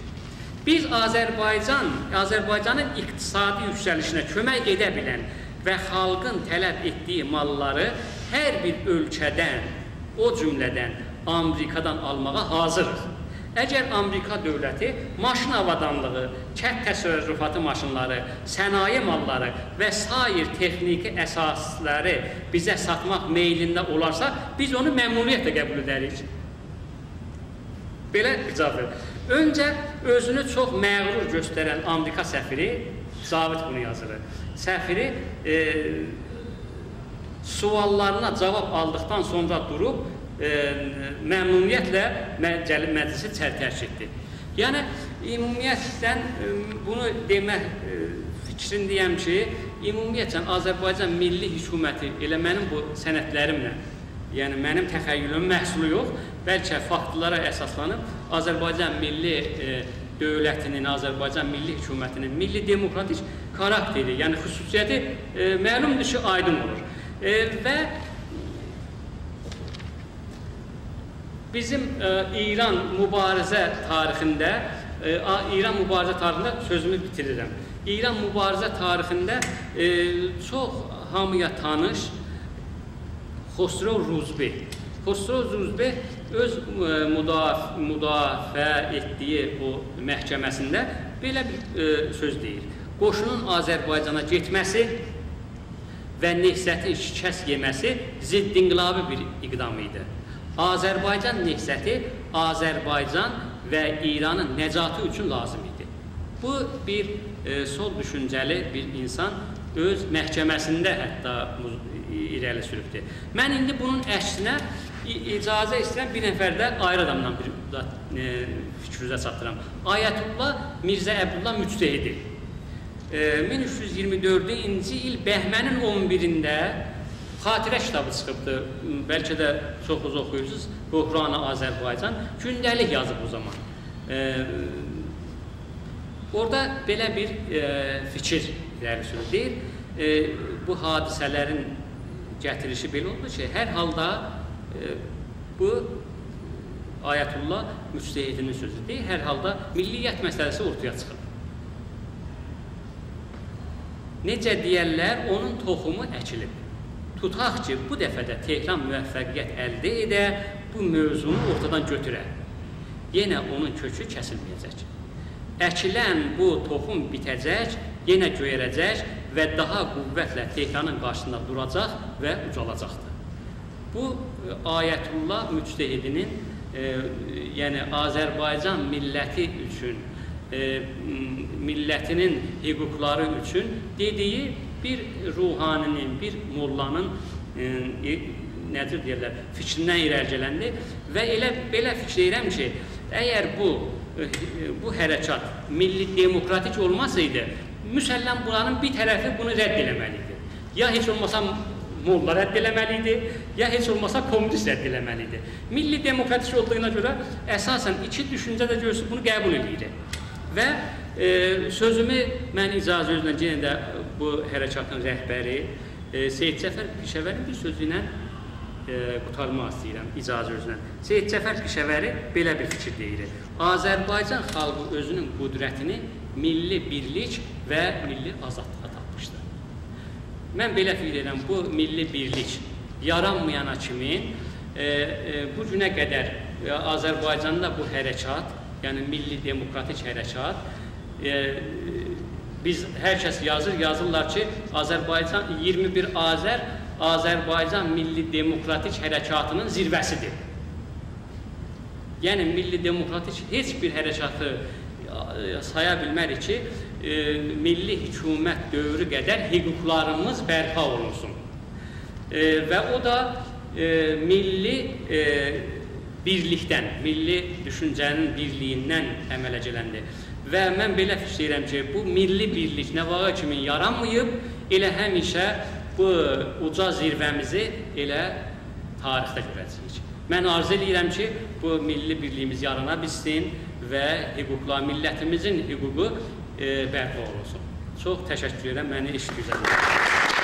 بیز آذربایجان، آذربایجانین اقتصادی یوکسلیشینه کؤمک ائده بیلن و خالقین طلب ائتدیگی ماللاری هر بیر اؤلکه‌دن، او جمله‌دن آمریکادان آلماغا حاضیریق. اگر آمریکا دؤولتی ماشین آوادانلیغی، کند تصرفاتی ماشینلاری، صنایع ماللاری و سایر تکنیکی اساسلاری بیزه ساتماق میلینده اولارسا، بیز اونو ممنونیتله قبول ائدریک. بئله بیر جواب وئریر. اؤنجه اؤزونو چوخ مغرور گؤسترن آمریکا سفیری، جاوید بونو یازیر. سفیری، ائ، سؤاللارینا جواب آلدیقدان سونرا دوروب، ائ، ممنونیتله م-، گلیب مجلسی چر-، ترک ائتدی. یعنی، عمومیتله، ائ، بونو دئمه، ائ، فیکرینده‌یم کی، عمومیتله آذربایجان میللی حکومتی ائله منیم بو سندلریمله، یعنی منیم تخیلومون محصولو یوخ، بلکه فاکتلارا اساسلانیب آذربایجان میللی، ائ، دؤولتی‌نین، آذربایجان میللی حکومتی‌نین میللی دموکراتیک کاراکتری، یعنی خصوصیتی، ائ، معلومدور کی، آیدین اولور. ائ، و بیزیم، ائ، ایران مبارزه تاریخینده، ائ، آ-، ایران مبارزه تاریخینده سؤزومو بیتیریرم. ایران مبارزه تاریخینده، ائ، چوخ هامییا تانیش خسرو روزبی. خسرو روزبی اؤز، ائ، مداف-، مدافعه ائتدیگی او محکمه‌سینده بئله بیر، ائ، سؤز دئییر: «قوشونون آذربایجانا گئتمه‌سی و نهضتین شکست یئمه‌سی ضد انقلابی بیر اقدام ایدی. آذربایجان نهضتی آذربایجان و ایرانین نجاتی اوچون لازیم ایدی.» بو بیر، ائ، سول دوشونجه‌لی بیر اینسان اؤز محکمه‌سینده حتی مز-، ایره‌لی سوروبدور. من ایندی بونون عکسینه ای-، اجازه ایسته‌ییرم، بیر نفر ده آیری آدامدان بیر زاد، ائ، فیکرینیزه چاتدیرام. آیت‌الله میرزه عبدالله مجتهدی. ائ، مین اوچ یوز اییرمی دؤردونجو ایل بهمنین اون بیرینده خاطره کیتابی چیخیبدی. بلکه ده چوخونوز اوخویوبسونوز. بحران آذربایجان. گونده‌لیک یازیب او زامان. ائ، اورادا بئله بیر، ائ، فیکیر ایره‌لی سورور. دئییر، ائ، بو حادثه‌لرین گتیریشی بئله اولدو کی، هر حالدا، ائ، بو آیت‌الله مجتهدی‌نین سؤزودور. هر حالدا میللیت مسئله‌سی اورتایا چیخیب. نئجه دئیرلر، اونون توخومو اکیلیب. توتاق کی، بو دفعه ده تهران موفقیت الده ائده، بو موضوعنو اورتادان گؤتوره. یئنه اونون کؤکو کسیلمه‌یه‌جک. اکیلن بو توخوم بیته‌جک، یئنه گؤیره‌جک و داها قوتله تهرانین قارشیسیندا دوراجاق و اوجالاجاقدیر. بو، ائ، آیت‌الله مجتهدی‌نین، ائ، یعنی آذربایجان میللتی اوچون، ائ، م-، میللتی‌نین حقوقلاری اوچون دئدیگی بیر روحانی‌نین، بیر موللانین، ائ، ائ، نه‌دیر دئیرلر، فیکریندن ایره‌لی گلندی و ائله بئله فیکیر ائدیرم کی، اگر بو، ائ، بو حرکات میللی دموکراتیک اولماسایدی، مسلماً بونلارین بیر طرفی بونو رد ائله‌مه‌لی ایدی. یا هئچ اولماسا موللا رد ائله‌مه‌لی ایدی، یا هئچ اولماسا کمونیست رد ائله‌مه‌لی ایدی. میللی دموکراتیک اولدوغونا گؤره اساساً ایکی دوشونجه ده گؤرورسونوز بونو قبول ائله‌ییر. و، ائ، سؤزومو من اجازه‌نیزله یئنه ده بو حرکاتین رهبری، ائ، سید جعفر پیشه‌وری‌نین بیر سؤزو ایله، ائ، قوتارماق ایسته‌ییرم، اجازه‌نیزله. سید جعفر پیشه‌وری بئله بیر فیکیر دئییر: «آذربایجان خالقی اؤزونون قدرتینی میللی بیرلیک و میللی آزادلیغا تاپمیشدیر.» من بئله فیکیر ائدیرم، بو میللی بیرلیک یارانمایانا کیمی، ائ، ائ، بو گونه قدر، ائ، آذربایجاندا بو حرکات، یعنی میللی دموکراتیک حرکات، ائ، بیز، هر کس یازیر، یازیرلار کی، آذربایجان، ایگیرمی بیر آذر آذربایجان میللی دموکراتیک حرکاتینین زیروه‌سیدیر. یعنی میللی دموکراتیک هئچ بیر حرکاتی، ائ، سایا بیلمریک کی، ائ، میللی حکومت دؤورو قدر حقوقلاریمیز برپا اولونسون. ائ، و او دا، ائ، میللی، ائ، بیرلیکدن، میللی دوشونجه‌نین بیرلیگیندن عمله گلندیر. و من بئله فیکیر ائدیرم کی، بو میللی بیرلیک نه واختا کیمی یارانماییب، ائله همیشه بو اوجا زیروه‌میزی ائله تاریخده گؤره‌جه‌ییک. من آرزو ائله‌ییرم کی، بو میللی بیرلیگیمیز یارانا بیلسین و حقوقلار، میللتیمیزین حقوقو، ائ، برپا اولونسون. چوخ تشکر ائدیرم، منی ائشیتدیگینیز اوچون.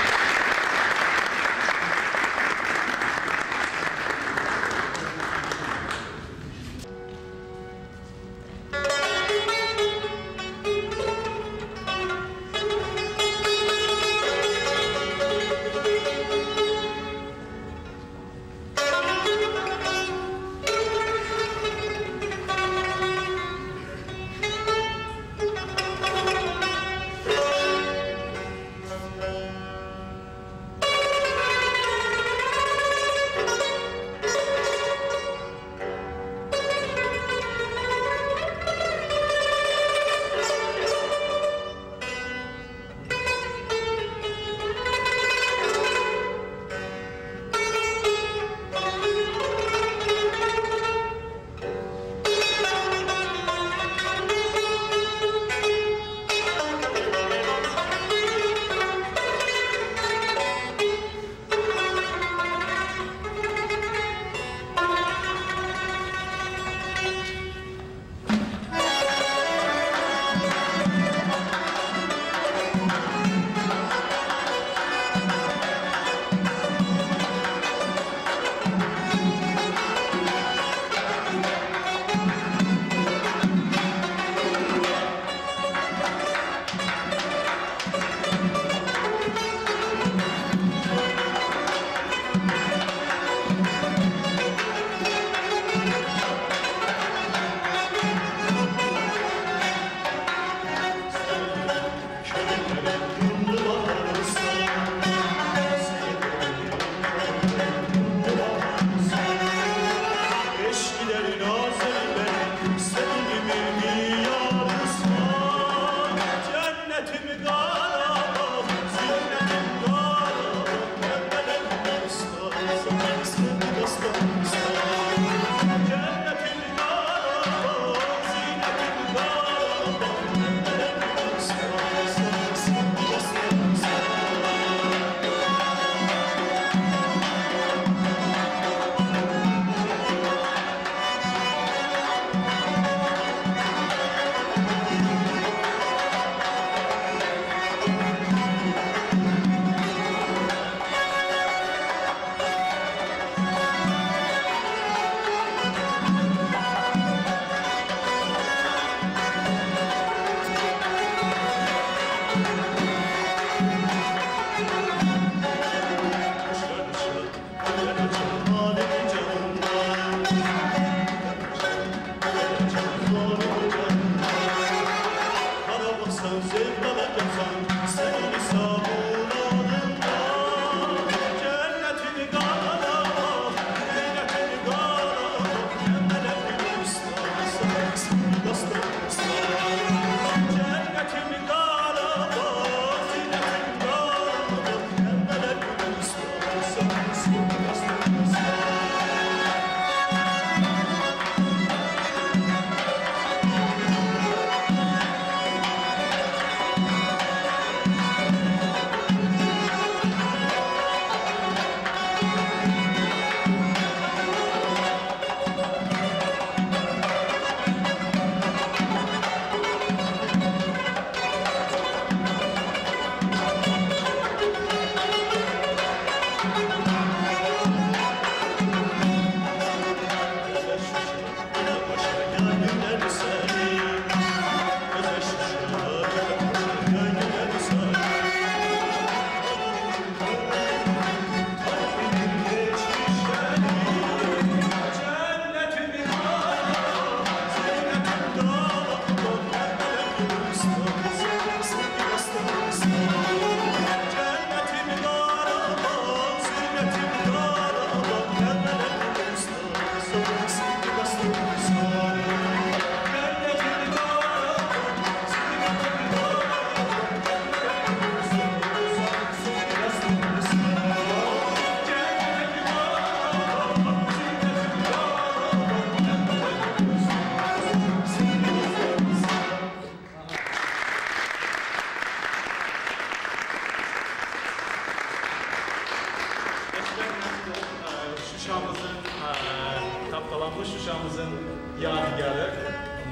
شوشامیزین یادگاری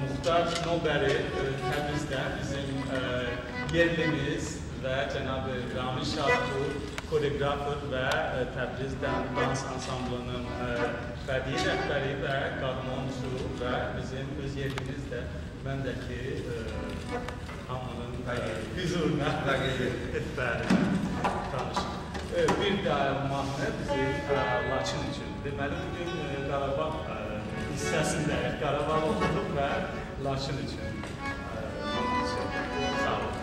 مختار نوبری، ائ، تبریزده بیزیم، ائ، یئرلیمیز و جناب رامیز شاهپور، کورئوگرافر و، ائ، تبریز دان-، دانس آنسامبلی‌نین، ائ، بدیعی رهبری و قادمونچو و بیزیم اؤز یئرلیمیز ده، من ده کی، ائ، هامی‌نین، ائ، حضورونا، بلی، بلی، تانیش. ائ، بیر داها ماهنی بیزیم، ائ، لاچین اوچون. دئمه‌لی، بو گون، ائ، قاراباغ، ائ، حیصه‌سینده قاراباغ اوخودوق و لاچین اوچون، ائ، ساغ اولون.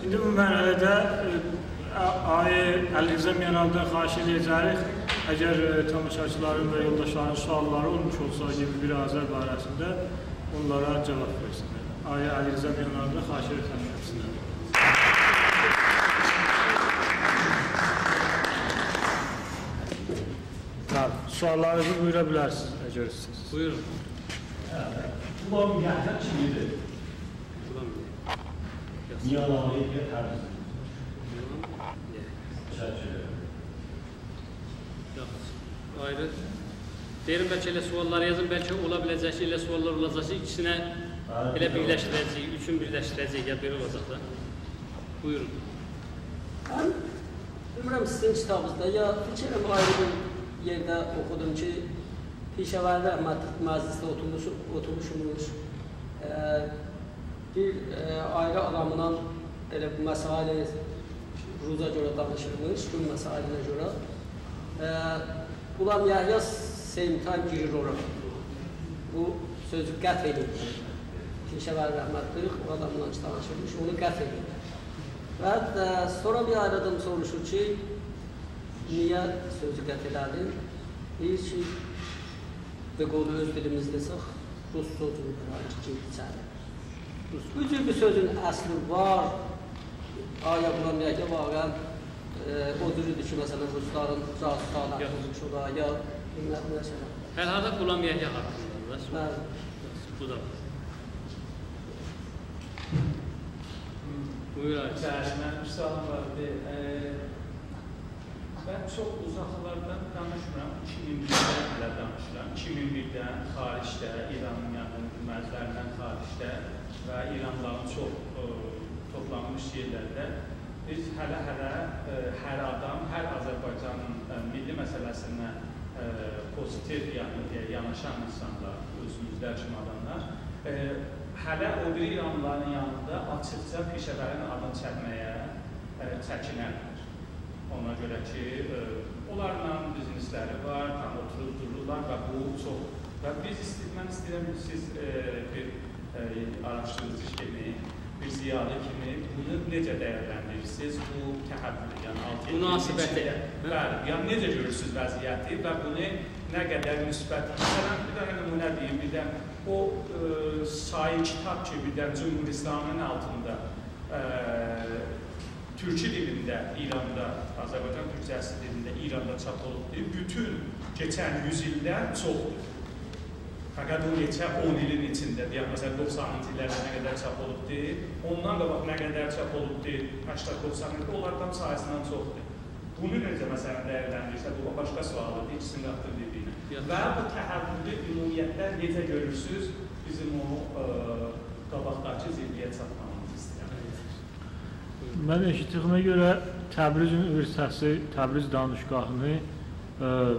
ایندی بو مرحله‌ده، ائ، آ-، آقای علیرضا میانالی‌دان خواهش ائده‌جه‌ییک، اگر، ائ، تاماشاچیلارین و یولداشلارین سؤاللاری اولموش اولسا، گیبی بیر آذر باره‌سینده اونلارا جواب وئرسینلر. آقای علیرضا میانالی‌دان خواهش ائدیرم، تشریف گتیرسینلر. بلی، سؤاللارینیزی بویورا بیلرسینیز، اگر ایسته‌ییرسینیز. بویورون. بو یحیی کیم ایدی؟ بو دا بو. میانالی یا تبریزلی؟ تشکر ائدیرم. یوخ، آیری. دئییرم، بلکه ائله سؤاللار یازیم، بلکه اولا بیله‌جک کی، ائله سؤاللار اولاجاق کی، ایکیسینه، هه، ائله، بیرلشدیره‌جه‌ییک، اوچون بیرلشدیره‌جه‌ییک، یا بئله اولاجاق دا. بویورون. من بیلمیرم، سیزین کیتابینیزدا، یا فیکیر ائلیرم، آیری بیر یئرده اوخودوم کی، پیشه‌وری‌لر مج-، مجلیسده اوتورموش-، اوتورموشموش، ائ، بیر، ائ، آیری آداملا ائله بو مسائلی، روزا گؤره دانیشیرمیش، گون مسائلینه گؤره. ائ، غلام یحیی same time گیریر اورا. بو سؤزو قطع ائدیبلر. پیشه‌وری رحمتلیک او آداملا کی دانیشیرمیش، اونو قطع ائدیبلر. و، ائ، سونرا بیر آیری آدام سوروشور کی، نییه سؤزو قطع ائله‌دین؟ دئییر کی، به قول اؤز دیلیمیزده دئسک، روس سؤزو وار کی، گیریر ایچری. روس. بو جور بیر سؤزون اصلی وار. آیا غلام یحیی واقعاً، ائ، او جور ایدی کی، مثلاً، روسلارین جاسوسلاری یوخ. حاقیندا اولموش اولا، یا بیلمم، مثلاً. هر حالدا غلام یحیی حاقیندا دا. بلی. بو دا وار. بویور، آقای. چشم، منیم سؤالیم واردی. ائ، من چوخ اوزاقلاردان دانیشمیرام، ایکی مین بیردن هله دانیشیرام. ایکی مین بیردن خارجده، ایرانین، یعنی، مرزلریندن خارجده و ایرانلیلارین چوخ، ائ، توپلانمیش یئرلرده بیز هله-هله، ائ، هر آدام، هر آذربایجانین، ائ، میللی مسئله‌سینه، ائ، پوزیتیو، یعنی، ائ، یاناشان اینسانلار، اؤزوموزده کیمی آداملار، ائ، هله او بیری ایرانلیلارین یانیندا آچیقجا پیشه‌وری‌نین آدینی چکمه‌یه، ائ، چکینرلر. اونا گؤره کی، ائ، اونلارلا بیزنسلری وار، تام اوتوروب دورورلار و بو چوخ، و بیز ایسته‌ییر، من ایسته‌ییرم، سیز، ائ، بیر، ائ، آراشدیریجی کیمی، بیر ضیالی کیمی بونو نئجه دیرلندیریرسینیز؟ بو تحولی، یعنی آلتی-یئددی ایلین مناسبتی. ایچینده. هه؟ بلی، یعنی نئجه گؤرورسونوز وضعیتی و بونو نه قدر مثبت، مثلاً، بیر دنه نمونه دئییم، بیر دنه او، ائ، سایی کیتاب کی، بیر دنه جمهوری اسلامی‌نین آلتیندا، ائ، تورکو دیلینده ایراندا، آذربایجان تورکجه‌سی دیلینده ایراندا چاپ اولوبدور، بوتون کئچن یوز ایلدن چوخدور. فقط او نئچه اون ایلین ایچینده، دئیک، مثلاً، دوخسانینجی ایللرده نه قدر چاپ اولوبدور، اوندان قاباق نه قدر چاپ اولوبدور، هشتاد دوخسان ایلده، اونلاردان ساییسیندان چوخدور. بونو نئجه، مثلاً، دیرلندیریرسه، بو باشقا سؤالدیر، ایکیسینی قاتدیم بیر-بیرینه. یوخ. و بو تحولی عمومیتله نئجه گؤرورسونوز؟ بیزیم او، ائ، قاباقداکی زیره‌یه چاتمامیزی ایسته‌ییرم. من ائشیتدیییمه گؤره تبریز اونیوئرسیته‌سی، تبریز دانشگاهینی، ائ،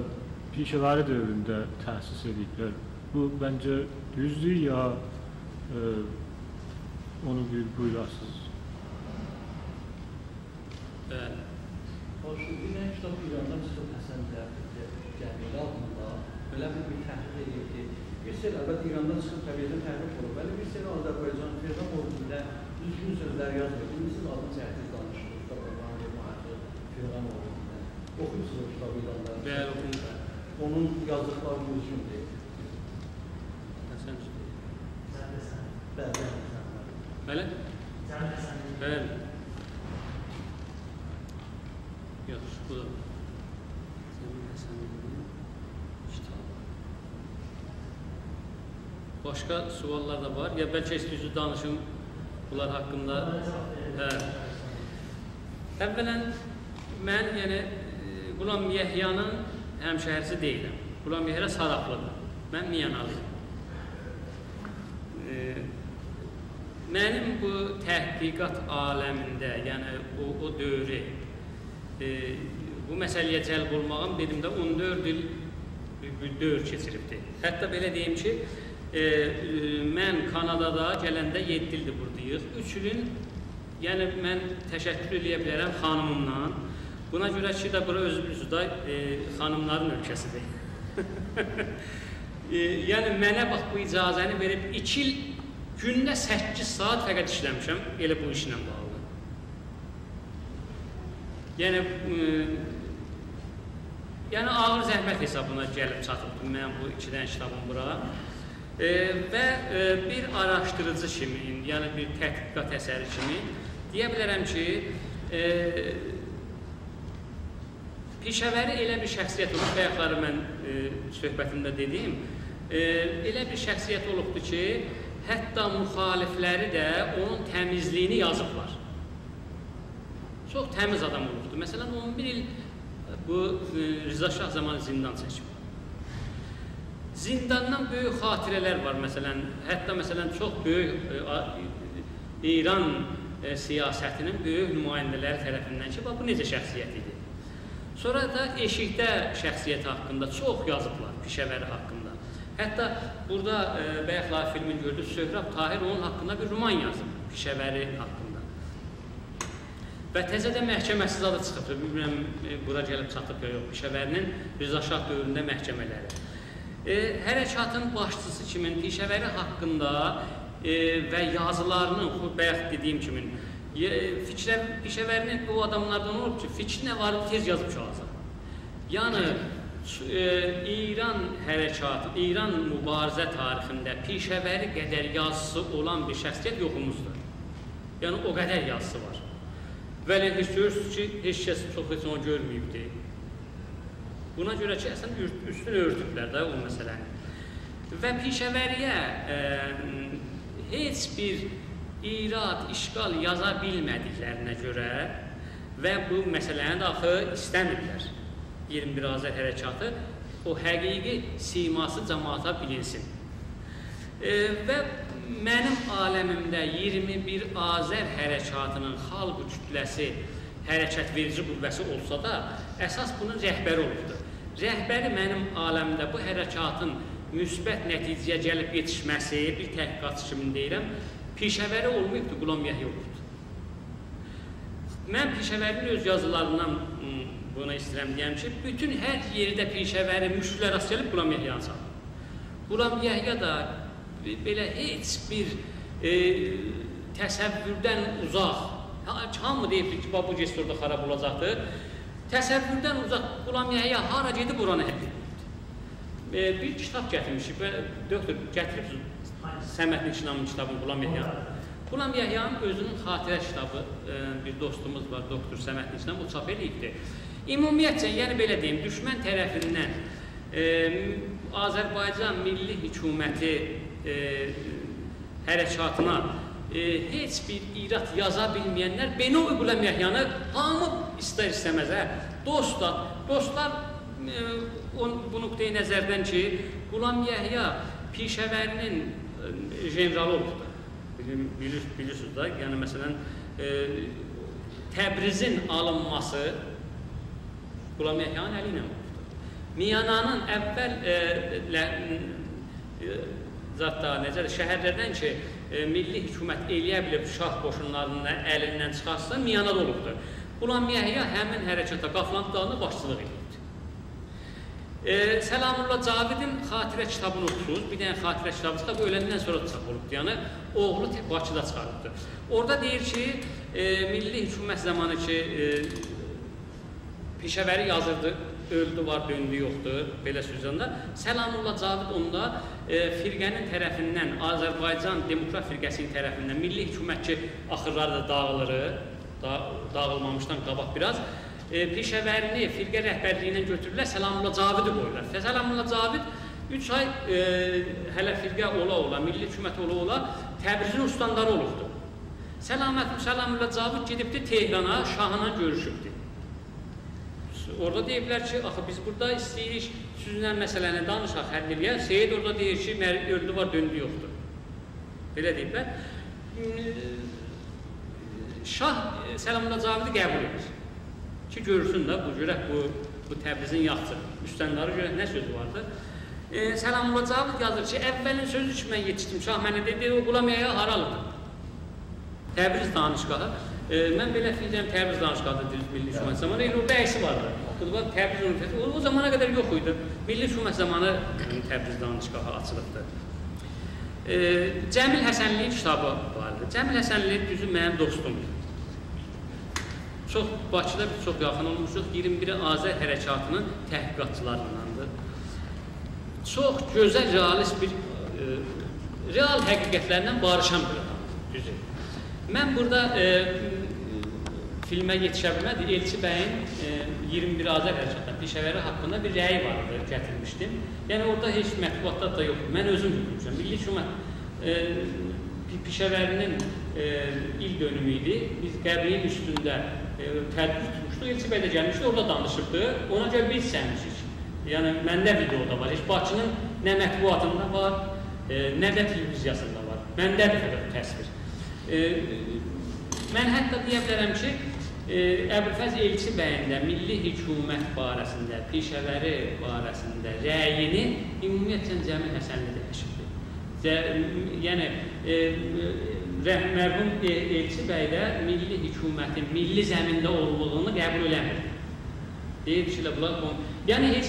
پیشه‌وری دؤورونده تأسیس ائدیبلر. بو منجه دوزدور یا، ائ، اونو بیر بویوراسینیز؟ بلی. باخ، بیر دنه کیتاب ایراندان چیخیب حسن جعفری جلیلی آدیندا، بئله بیر، بیر تحقیق ائدیب کی، بیر سری، البته، ایراندان چیخیب طبیعتاً تحریف اولوب، بلی، بیر سری آذربایجان، فرقان موردینده دوزگون سؤزلر یازمیر. بیلیرسینیز، آدینی چکدینیز، دانیشیق، اوستاد اورهان بی محقق، فرقان موردینده. اوخویوبسونوز او کیتابی ایراندان؟ بلی، اوخوموشام. اونون یازدیقلاری دوزگوندور. حسن. سن ده سن. بلی، بلی، سن. بلی؟ سن ده سن. بلی. یاخشی، بو دا. سن ده سن. کیتاب. باشقا سؤاللار دا وار. یا بلکه ایسته‌ییرسینیز دانیشیم بونلار حاقیندا؟ هه. اولاً، من، یعنی، ائ، غلام یحیی‌نین همشهری‌سی دئییلم. غلام یحیی ساراقلی‌دیر. من میانالی‌یام. ائ، منیم بو تحقیقات عالمینده، یعنی او، او دؤورو، ائ، بو مسئله‌یه جلب اولماغیم، دئدیم ده، اون دؤرد ایل بیر، بیر دؤور کئچیریبدی. حتی بئله دئییم کی، ائ، ائ، من کانادادا گلنده یئددی ایلدیر بورداییق. اوچ ایلین، یعنی من تشکر ائله‌یه بیلرم خانیمیملا. بونا گؤره کی، دا بورا اؤزوموز دا، ائ، خانیملارین اؤلکه‌سیدیر. ائ، یعنی منه باخ بو اجازه‌نی وئریب، ایکی ایل گونده سککیز ساعات فقط ایشله‌میشم ائله بو ایشله باغلی. یعنی، ائ، یعنی آغیر زحمت حسابینا گلیب چاتیبدی منیم بو ایکی دنه کیتابیم بورا. ائ، و، ائ، بیر آراشدیریجی کیمی، یعنی بیر تحقیقات اثری کیمی دئیه بیلرم کی، ائ، پیشه‌وری ائله بیر شخصیت اولوب، بایاقلاری من، ائ، صحبتیمده دئدیم، ائ، ائله بیر شخصیت اولوبدور کی، حتی مخالفلری ده اونون تمیزلیگینی یازیبلار. چوخ تمیز آدام اولوبدور. مثلاً، اون بیر ایل بو، ائ، رضا شاه زامانی زندان چکیب. زنداندان بؤیوک خاطره‌لر وار، مثلاً، حتی، مثلاً، چوخ بؤیوک، ائ، آ-، ایران، ائ، سیاستی‌نین بؤیوک نماینده‌لری طرفیندن کی، باخ، بو نئجه شخصیت ایدی. سونرا دا ائشیکده شخصیتی حاقیندا چوخ یازیبلار، پیشه‌وری حاقیندا. حتی بورادا، ائ، بایاقلار فیلمین گؤردوک، سهراب طاهر اونون حاقیندا بیر رومان یازیب، پیشه‌وری حاقیندا. و تزه‌دن محکمه‌سی زادی چیخیبدیر. بیلمیرم، ائ، بورا گلیب چاتیب یا یوخ. پیشه‌وری‌نین رضا شاه دؤورونده محکمه‌لری. ائ، حرکاتین باشچیسی کیمین پیشه‌وری حاقیندا، ائ، و یازیلارینین، خو-، بایاق دئدیگیم کیمین، ائ، فیکره-، پیشه‌وری‌نین او آداملاردان اولوب کی، فیکرینه واریب تئز یازیب کاغیذا. یعنی، چ-، ائ، ایران حرکاتی، ایران موباریزه تاریخینده پیشه‌وری قدر یازیسی اولان بیر شخصیت یوخوموزدور. یعنی، او قدر یازیسی وار. ولی هئچ گؤرورسونوز کی، هئچ کس چوخ هئچ اونو گؤرمه‌ییبدی. بونا گؤره کی، اصلاً اورت-، اوستونو اؤرتوبلر ده او مسئله‌نی. و پیشه‌وری‌یه، ائ، هئچ بیر ایراد، اشکال یازا بیلمه‌دیکلرینه گؤره و بو مسئله‌نی ده آخی ایسته‌میرلر. ایگیرمی بیر آذر حرکاتی او حقیقی سیماسی جماعتا بیلینسین. ائ، و منیم عالمیمده ایگیرمی بیر آذر حرکاتینین خالق کوتله‌سی حرکت وئریجی قوه‌سی اولسا دا، اساس بونون رهبری اولوبدور. رهبری منیم عالمیمده بو حرکاتین مثبت نتیجه‌یه گلیب یئتیشمه‌سی، بیر تحقیقاتچی کیمی دئییرم، پیشه‌وری اولماییبدیر، غلام یحیی اولوبدور. من پیشه‌وری‌نین اؤز یازیلاریندان، م، بونو ایسته‌ییرم دئیم کی، بوتون هر یئرده پیشه‌وری مشکله راست گلیب، غلام یحیی‌نی چاغیریر. غلام یحیی ده بئ-، بئله هئچ بیر، ائ، تصوردن اوزاق. ها-، هامی دئییبدیر کی، باخ، بو گئتسه اورادا خاراب اولاجاقدیر. تصوردن اوزاق غلام یحیی هارا گئدیب، اورانی حل ائدیب. ائ، بیر کیتاب گتیرمیشیک و دوکتور، گتیریبسینیز صمد نیک‌نامین کیتابینی، غلام یحیی. غلام یحیی‌نین اؤزونون خاطره کیتابی، ائ، بیر دوستوموز وار، دوکتور صمد نیک‌نام، او چاپ ائله‌ییبدیر. عمومیتله، یعنی بئله دئییم، دوشمن طرفیندن، ائ، آذربایجان میللی حکومتی، ائ، حرکاتینا، ائ، هئچ بیر ایراد یازا بیلمه‌ینلر، به‌نوعی غلام یحیی‌نی هامی ایستر-ایسته‌مز، هه، دوست دا، دوستلار، ائ، اون-، بو نقطه‌ی نظردن کی، غلام یحیی پیشه‌وری‌نین، ائ، ژنرالی اولوبدور. بیلین-، بیلیر-، بیلیرسینیز ده، یعنی، مثلاً، ائ، تبریزین آلینماسی غلام یحیی‌نین الی ایله اولوبدور. میانانین اول، ائ، له-، ائ، زاد دا، نئجه، شهرلردن کی، ائ، میللی حکومت ائلیه بیلیب شاه قوشونلارینین الیندن چیخارتسین، میانادا اولوبدور. غلام یحیی همین حرکاتا قافلانی دالیندا باشچیلیق ائدیبدیر. ائ، سلام‌الله جاویدین خاطره کیتابینی اوخوسوز، بیر دنه خاطره کیتابی چیخیب، اؤلندن سونرا چاپ اولوبدور. یعنی، اوغلو ته-، باکیدا چیخاریبدیر. اورادا دئییر کی، ائ، میللی حکومت زامانی کی، ائ، پیشه‌وری یازیردی، اؤلدو وار، دؤندو یوخدور، بئله سؤزلرله. سلام‌الله جاوید اوندا، ائ، فرقه‌نین طرفیندن، آذربایجان دموکرات فرقه‌سی‌نین طرفیندن، میللی حکومت کی، آخیرلاری دا داغیلیر، دا-، داغیلمامیشدان قاباق بیر آز، ائ، پیشه‌وری‌نی فرقه رهبرلیگیندن گؤتورورلر، سلام‌الله جاویدی قویورلار. سلام‌الله جاوید اوچ آی، ائ، هله فرقه اولا-اولا، میللی حکومت اولا-اولا تبریزین استانداری اولوبدور. سلامت-، سلام‌الله جاوید گئدیبدی تهرانا، شاهلا گؤروشوبدو. اورادا دئییبلر کی، آخی بیز بورادا ایسته‌ییریک سیزینله مسئله‌نی دانیشاق، حل ائله‌یک. سید اورادا دئییر کی، مر-، اؤلدو وار، دؤندو یوخدور. بئله دئییبلر. شاه، ائ، سلام‌الله جاویدی قبول ائدیر. کی، گؤرسون ده، بو، گؤرک بو، بو تبریزین یاخچی استانداری، گؤرک نه سؤزو واردی. ائ، سلام‌الله جاوید یازیر کی، اولین سؤزو کی، من یئتیشدیم، شاه منه دئدی، او غلام یحیی هارالیدیر؟ تبریز دانشگاهی. ائ، من بئله فیکر ائدیرم، تبریز دانشگاهی دا دئییر میللی حکومت زامانی، ائله اورادا عکسی واردی. بو دا تبریز اونیوئرسیتئتی. او، او زامانا قدر یوخ ایدی. میللی حکومت زامانی تبریز دانشگاهی آچیلیبدی. ائ، جمیل حسنلی‌نین کیتابی واردی. جمیل حسنلی، دوزو، منیم دوستومدور. چوخ، باکیدا بیز چوخ یاخین اولموشوق. ایگیرمی بیر آذر حرکاتی‌نین تحقیقاتچیلارینداندیر. چوخ گؤزل، رئالیست بیر، ائ، رئال حقیقتلرله باریشان بیر آدامدیر، دوزو. من بورادا، ائ، فیلمه یئتیشه بیلمه‌دیم. ائلچی بیین، ائ، ایگیرمی بیر آذر حرکاتینا، پیشه‌وری حاقیندا بیر رأیی وار ایدی، گتیرمیشدیم. یعنی، اورادا هئچ مطبوعاتدا دا یوخدور. من اؤزوم دوشموشم. میللی حکومت، ائ، پی-، پیشه‌وری‌نین، ائ، ایل دؤنومو ایدی. بیز قبرین اوستونده، ائ، تدبیر توتموشدوق. ائلچی بی ده گلمیشدی، اورادا دانیشیبدی. اونا گؤره بیز ایسته‌میشیک. یعنی، منده بیلدی او دا وار. هئچ باکی‌نین نه مطبوعاتیندا وار، ائ، نه ده تلویزیاسیندا وار. منده بیلدی بو تصویر. ائ، من حتی دئیه بیلرم کی، ائ، ابوالفضل ائلچی بیین ده میللی حکومت باره‌سینده، پیشه‌وری باره‌سینده رأیینی عمومیتله جمیل حسنلی دییشیبدیر. جه-، یعنی، ائ، رح-، مرحوم، ائ، ائلچی بی ده میللی حکومتین میللی زمینده اولدوغونو قبول ائله‌میر. دئییر کی، ائله بونلار قوم-، یعنی هئچ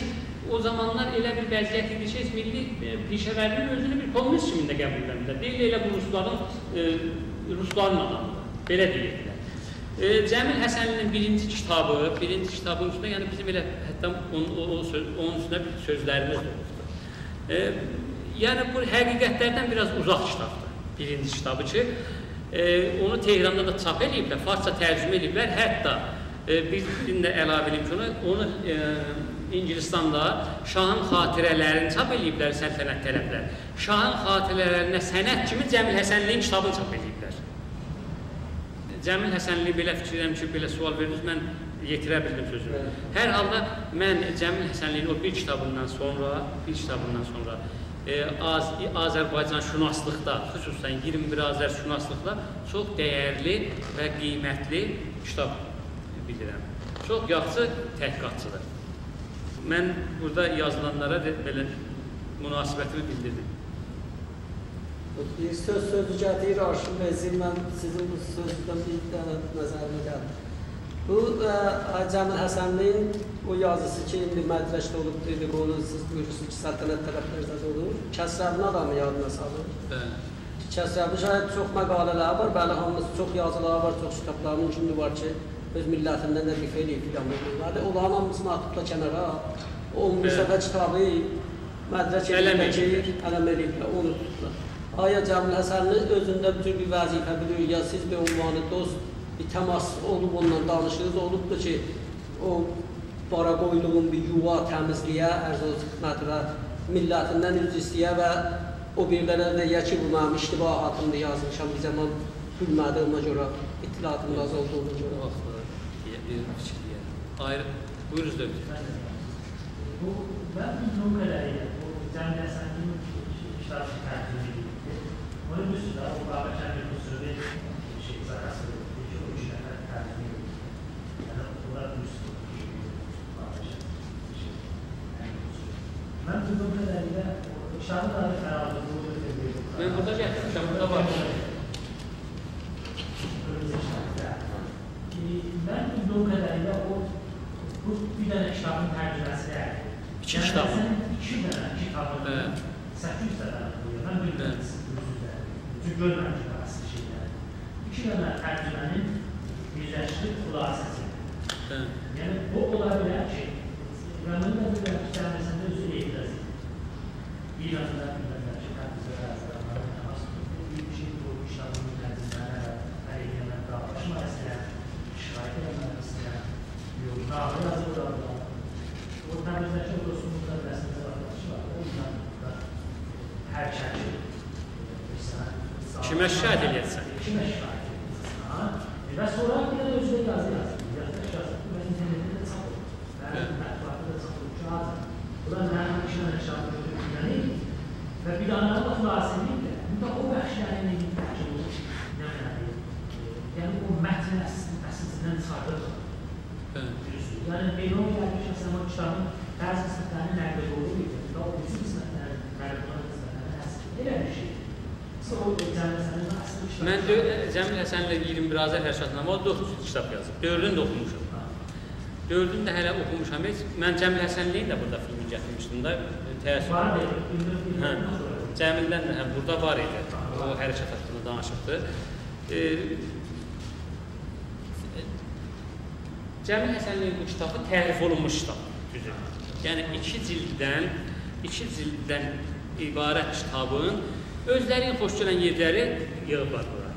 او زامانلار ائله بیر وضعیت ایدی کی، هئچ میللی، ائ، پیشه‌ورلیگین اؤزونو بیر کومونیست کیمی ده قبول ائله‌میردیلر. دئییرلر، ائله بو روسلارین، ائ، روسلارین آدامیدیر. بئله دئییردیلر. ائ، جمیل حسنلی‌نین بیرینجی کیتابی، بیرینجی کیتابین اوستونده، یعنی بیزیم ائله حتی اون-، او، او سؤز-، اونون اوستونده بیر سؤزلریمیز ده اولوبدور. ائ، یعنی بو حقیقتلردن بیر آز اوزاق کیتابدیر. بیرینجی کیتابی کی، ائ، اونو تهراندا دا چاپ ائله‌ییبلر، فارسجا ترجمه ائله‌ییبلر. حتی، ائ، بیر، بیر ده علاوه ائله‌ییم کی، اونو، اونو، ائ، اینگیلیستاندا شاهین خاطره‌لرینی چاپ ائله‌ییبلر سلطنت‌طلب‌لر. شاهین خاطره‌لرینه سند کیمی جمیل حسنلی‌نین کیتابینی چاپ ائله‌ییبلر. جمیل حسنلی، بئله فیکیر ائدیرم کی، بئله سؤال وئردینیز، من یئتیره بیلدیم سؤزومو. بلی. هر حالدا من جمیل حسنلی‌نین او بیر کیتابیندان سونرا، بیر کیتابیندان سونرا، ائ، آذ-، آذربایجان‌شناسلیقدا، خصوصاً ایران برادرشناسلیقدا چوخ دَیَرلی و قیمتلی کیتاب بیلیرم. چوخ یاخشی تحقیقاتچی‌دیر. من بورادا یازیلانلارا بئ-، بئله مناسبتیمی بیلدیردیم. بیر سؤز، سؤزو گتیریر آرشین بی، من سیزین بو سؤزونوزدن بیر دنه نظریمه گلدی. بو، ائ، آقای جمیل حسنلی‌نین او یازیسی کی، ایندی مدرک ده اولوب، دئدی، اونو سیز بویورورسونوز کی، سلطنت‌طلب‌لر ده اولوب. کسروی‌نین آدامی یادینا سالیر. بلی. کسروی شاید چوخ مقاله‌لری وار، بلی، هامیسی چوخ یازیلاری وار، چوخ کیتابلاری مومکوندور وار کی، اؤز میللتیندن ده دفاع ائله‌ییب فلان بونلاری. اونلارین هامیسینی آتیبلار کنارا، او اون بیر، بلی، صفحه کیتابی مدرک قلم ائله‌ییبلر کی، ائله‌ییبلر. قلم ائله‌ییبلر، اونوتوبلار. آیا جمیل حسنلی اؤزونده بوتون بیر وظیفه بیلیر، یا سیز به عنوان دوست بیر تماس اولوب، اونونلا دانیشیغینیز اولوبدور کی، او بارا قویدوغون بیر یووا تمیزله‌یه، عرض اولسون خدمتینه، میللتیندن عذر ایسته‌یه و او بیرلرینه دئیه کی، بو منیم اشتباهاتیمدیر، یازمیشام، بیر زامان بیلمه‌دیییمه گؤره، اطلاعاتیم دا آز اولدوغونا گؤره. بو حاقدا دئیه، بیر فیکیر دئیه. آیری، بویورون، دکتر. بو، من بیلدیییم قدریله، بو جمیل حسنلی‌نین کیتابی ترجمه ائدیلدی. اونون اوستونده او بابا کمیل خسروی شئی، زاکاسی، او اوچ نفر ترجمه ائدیلدی. یعنی، اونلار اوستون، بابا کمیل خسروی. من بیلدیییم قدریله، او کیتابین آدی هراده بو، بو، بو، بو. من بورادا گتیرمیشم، بورادا وار. قیرمیزی کیتاب، هه. ائ، من بیلدیییم قدریله او، بو بیر دنه کیتابین ترجمه‌سی دئییل. ایکی کیتابین. یعنی، سن ایکی دنه کیتابین، هه، سککیز یوز صفحه قویور. من بیلمیرم، هه، سیز بیلیرسینیز ده. چونکی گؤرمه‌میشم اصلی شئیلری. ایکی دنه ترجمه‌نین بیرلشدیریب خلاصه‌سی. هه. یعنی، بو اولا بیلر کی، و بونو دا بیلمیرم کی، سن دئسن ده اؤزو اعتراض ائدیر. ایراندا بیلمیرم کی، تبریزده بعضی آداملار تماس توتوب، دئییر کی، بو کیتابین ترجمه‌لری علیهینه من داواشماق ایسته‌ییرم، شکایت ائله‌مک ایسته‌ییرم. یوخ، داوا یازیب اورالاردا. او تبریزده‌کی او دوستوموز دا بیله‌سینیز، آرکاداشی وار دا، اونونلا دا حرکتی، ائ، مثلاً، کیمه شکایت ائله‌یه‌سن؟ کیمه شکایت ائله‌یه‌سن؟ و سونرا بیر ده اؤزو ده یازی یازیب، یازی یازیب، و اینترنتده ده چاپ اولونور. منیم، هه، مطبوعاتدا دا چاپ اولونور کی، حاجی، بونلار منیم ایکی دنه کیتابی گؤتوروب، یعنی، و بیر دنه ده خلاصه ائله‌ییبلر. بوندا او بخشلرین ائله‌ییبلر کی، او، نه بیلیم، ائ، یعنی، او متنی اصل-، اصلینجه‌دن چیخاردیبلار. هه. دوزدور. یعنی، بئله اولا بیلر کی، مثلاً، او کیتابین بعضی قسمتلرینی نقل قولو ائله‌ییبلر، یا او بیریسی قسمتلرین نقل قولو، قسمتلرینی حذف ائله‌ییبلر. سونرا او جمیل حسنلی‌نین اصلی کیتابی. من دؤ-، جمیل حسنلی‌نین ایگیرمی بیر آذر هشتاد نامه، او دوققوز یوز کیتاب یازیب. دؤردونو ده اوخوموشام. دؤردونو ده هله اوخوموشام هئچ. من جمیل حسنلی‌نین ده بورادا فیلمینی گتیرمیشدیم ده، تأسف. وار ایدی، بیلمیرم، هه. بیلمیرم. جمیلدن ده، هه، بورادا وار ایدی. او حرکت حاقیندا دانیشیبدی. ائ، جمیل حسنلی‌نین بو کیتابی تحریف اولونموش کیتاب، دوزو. یعنی، ایکی جیلددن، ایکی جیلددن عبارت کیتابین اؤزلرینه خوش گلن یئرلری ییغیبلار بورا.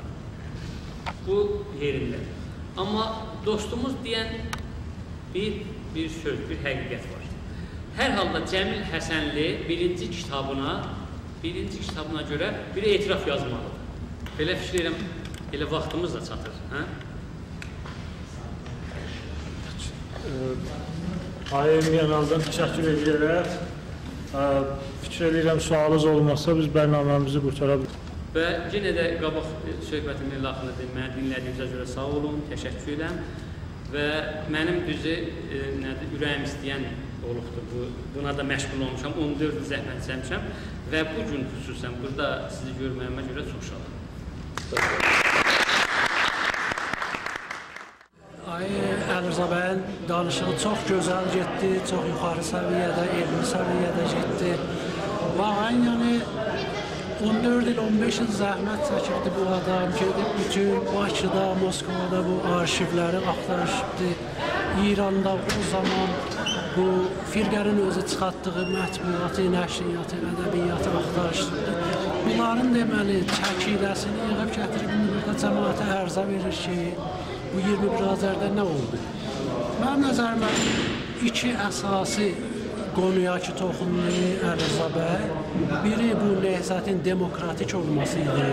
بو یئرینده. آمما دوستوموز دئین بیر، بیر سؤز، بیر حقیقت وار. هر حالدا جمیل حسنلی بیرینجی کیتابینا، بیرینجی کیتابینا گؤره بیر اعتراف یازمالیدیر. بئله فیکیر ائدیرم، ائله واختیمیز دا چاتیر، هه؟ ائ، آقای میان‌آلدان تشکر ائدیرم. ائ، فیکیر ائدیرم، سؤالینیز اولماسا، بیز برنامه‌میزی قورتارا بیلریک. و یئنه ده قاباق، ائ، صحبتیمین ائله آخیریندا دئییم، منی دینله‌دیگینیزه گؤره ساغ اولون، تشکر ائدیرم. و منیم دوزو، ائ، نه‌دیر، اوره‌ییم ایسته‌ین اولوبدور. بو، بونا دا مشغول اولموشام، اون دؤرد ایل زحمت چکمیشم و بو گون خصوصاً بورادا سیزی گؤرمه‌ییمه گؤره چوخ شادام. آقای علیرضا بیین دانیشیغی چوخ گؤزل گئتدی، چوخ یوخاری سویه‌ده، علمی سویه‌ده گئتدی. واقعاً، یعنی، اون دؤرد ایل، اون بئش ایل زحمت چکیبدی بو آدام، گئدیب بوتون باکیدا، موسکوادا بو آرشیولری آختاریشیبدی. ایراندا او زامان بو فرقه‌نین اؤزو چیخارتدیغی مطبوعاتی، نشریاتی، ادبیاتی آختاریشدیردی. بونلارین، دئمه‌لی، چکیده‌سینی ییغیب گتیریب ایندی بورادا جماعته عرضه وئریر کی، بو اییرمی بیر آذرده نه اولدو؟ منیم نظریمه، ایکی اساسی قونویا کی توخوندو علیرضا بی، بیری بو نهضتین دموکراتیک اولماسی ایدی،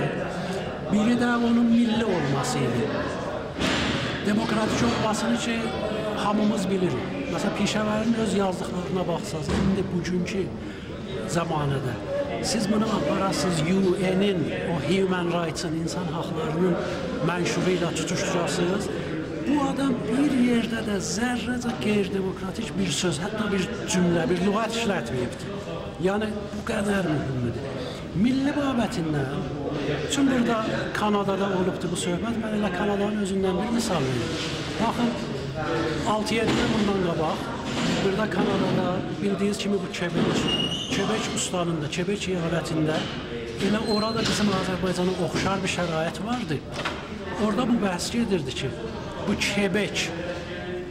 بیری ده اونون میللی اولماسی ایدی. دموکراتیک اولماسینی کی هامیمیز بیلیریک. مثلاً، پیشه‌وری‌نین اؤز یازدیقلارینا باخساز، ایندی بوگونکو زامانه‌ده سیز بونو آپاراسینیز، یو ائنین، او هیومن رایتسین، اینسان حاقلاری‌نین منشورو ایله توتوشدوراسینیز. بو آدام بیر یئرده ده ذره‌جه غیر دموکراتیک بیر سؤز، حتی بیر جمله، بیر لغت ایشلتمه‌ییبدیر. یعنی، بو قدر مهمدور. میللی بابتیندن، چون بورادا کانادادا اولوبدور بو صحبت، من ائله کانادانین اؤزوندن بیر مثال وئریم. باخین، آلتی-یئددی ایل بوندان قاباق بورادا کانادادا، بیلدیگینیز کیمی، بو کبک، کبک اوستانیندا، کبک ایالتینده، ائله اورادا بیزیم آذربایجانا اوخشار بیر شرایط واردی. اورادا بو بحث گئدیردی کی، بو کبک،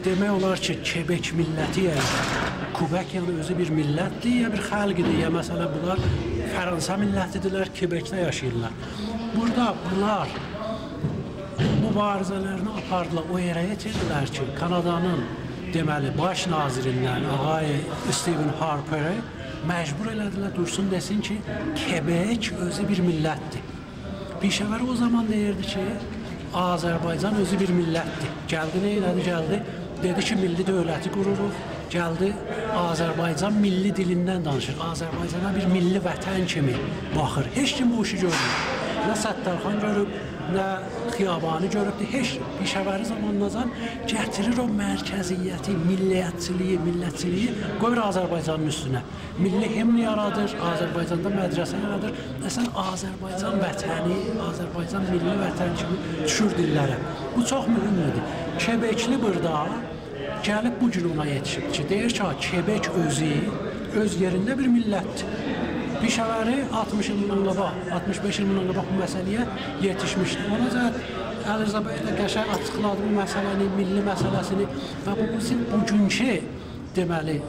دئمک اولار کی، کبک میللتی، یعنی کوبک، یعنی اؤزو بیر میللتدیر، یا بیر خلقدیر، یا، مثلاً، بونلار فرانسه میللتیدیرلر، کبکده یاشاییرلار. بورادا بونلار موباریزه‌لرینی آپاردیلار، او یئره یئتیردیلر کی، کانادانین، دئمه‌لی، باش ناظریندن آقای استیون هارپری مجبور ائله‌دیلر دورسون، دئسین کی، کبک اؤزو بیر میللتدیر. پیشه‌وری او زامان دئییردی کی، آذربایجان اؤزو بیر میللتدیر. گلدی، نه ائله‌دی؟ گلدی، دئدی کی، میللی دؤولتی قوروروق. گلدی، آذربایجان میللی دیلیندن دانیشیر. آذربایجانا بیر میللی وطن کیمی باخیر. هئچ کیم بو ایشی گؤرمور. نه ستارخان گؤروب، نه خیابانی گؤروبدور، هئچ کیم. پیشه‌وری زامانیناجان گتیریر او مرکزیتی، میللیتچیلیگی، میللتچیلیگی قویور آذربایجانین اوستونه. میللی هیمن یارادیر، آذربایجاندا مدرسه یارادیر. اصلاً، آذربایجان وطنی، آذربایجان میللی وطن کیمی دوشور دیللره. بو چوخ مهمدور. کبکلی بورادا گلیب بو گون اونا یئتیشیب کی، دئییر کی، ها، کبک اؤزو، اؤز یئرینده بیر میللتدیر. پیشه‌وری آلتمیش ایل بوندان قاباق، آلتمیش بئش ایل بوندان قاباق بو مسئله‌یه یئتیشمیشدی. اونا گؤره علیرضا بی ده قشنگ آچیقلادی بو مسئله‌نی، میللی مسئله‌سینی و بو بیزیم بوگونکو، دئمه‌لی،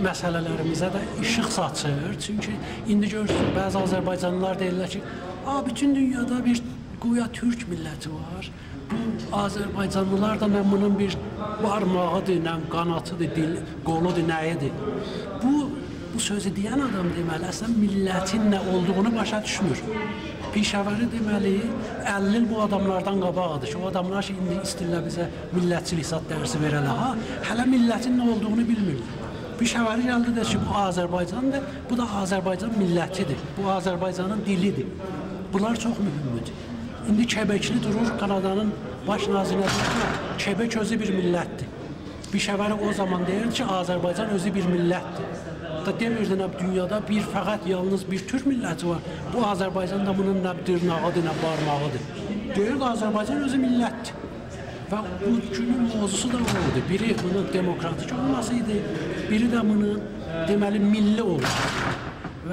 مسئله‌لریمیزه ده ایشیق ساچیر. چونکی ایندی گؤرورسونوز، بعضی آذربایجانلیلار دئییرلر کی، «آ، بوتون دونیادا بیر گویا تورک میللتی وار. بو آذربایجانلیلار دا، من بونون بیر بارماغیدیر، نه قاناتیدیر، دیل، قولودور، نه‌ییدیر؟» بو، بو سؤزو دئین آدام، دئمه‌لی، اصلاً میللتین نه اولدوغونو باشا دوشمور. پیشه‌وری، دئمه‌لی، اللی ایل بو آداملاردان قاباقدیر کی، او آداملار کی، ایندی ایسته‌ییرلر بیزه میللتچیلیک زاد درسی وئره‌لر، ها، هله میللتین نه اولدوغونو بیلمیر. پیشه‌وری گلدی، دئدی کی، بو آذربایجاندیر، بو دا آذربایجان میللتیدیر، بو آذربایجانین دیلیدیر. بونلار چوخ مهمدور. ایندی کبکلی دورور، کانادانین باش ناظری‌نه دئییر کی، کبک اؤزو بیر میللتدیر. پیشه‌وری او زامان دئییردی کی، آذربایجان اؤزو بیر میللتدیر. دا دئمیردی، نه، دونیادا بیر، فقط یالنیز بیر تورک میللتی وار. بو آذربایجان دا بونون نه دیرناغیدیر، نه بارماغیدیر. دئییردی، آذربایجان اؤزو میللتدیر. و بو گونون موضوعسو دا او ایدی. بیری بونون دموکراتیک اولماسی ایدی، بیری ده بونون، دئمه‌لی، میللی اولماسی. و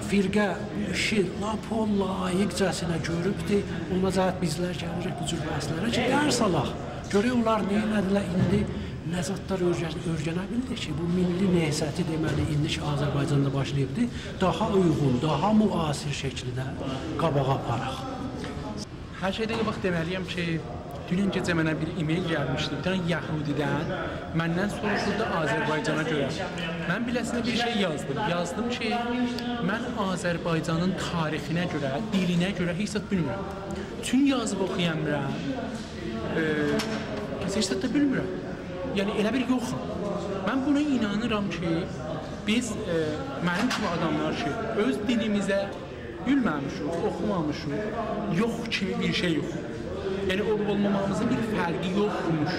فرقه بو ایشی لاپ او لایقجاسینا گؤروبدور. اونا گؤره بیزلر گلیریک بو جور بحثلره کی، درس آلاق. گؤرک اونلار نه ائله‌دیلر، ایندی نه زادلار اؤیرن-، اؤیرنه بیلدیک کی، بو میللی نهضتی، دئمه‌لی، ایندی کی، آذربایجاندا باشلاییبدی، داها اویغون، داها معاصر شکیلده قاباغا آپاراق. هر شئیدن قاباق دئمه‌لی‌یم کی، دونن گئجه منه بیر ایمیل گلمیشدی، بیر دنه یهودی‌دن مندن سوروشوردو آذربایجانا گؤره. من بیله‌سینه بیر شئی یازدیم. یازدیم کی، من آذربایجانین تاریخینه گؤره، دیلینه گؤره هئچ زاد بیلمیرم. چون یازیب اوخویا بیلمیرم. ائ، هئچ زاد دا بیلمیرم. یعنی، ائله بیر یوخام. من بونا اینانیرام کی، بیز، ائ، منیم کیمی آداملار کی، اؤز دیلیمیزه گولمه‌میشیک، اوخومامیشیق، یوخ کیمی بیر شئی یوخ. یعنی، اولوب اولماماغیمیزین بیر فرقی یوخموش.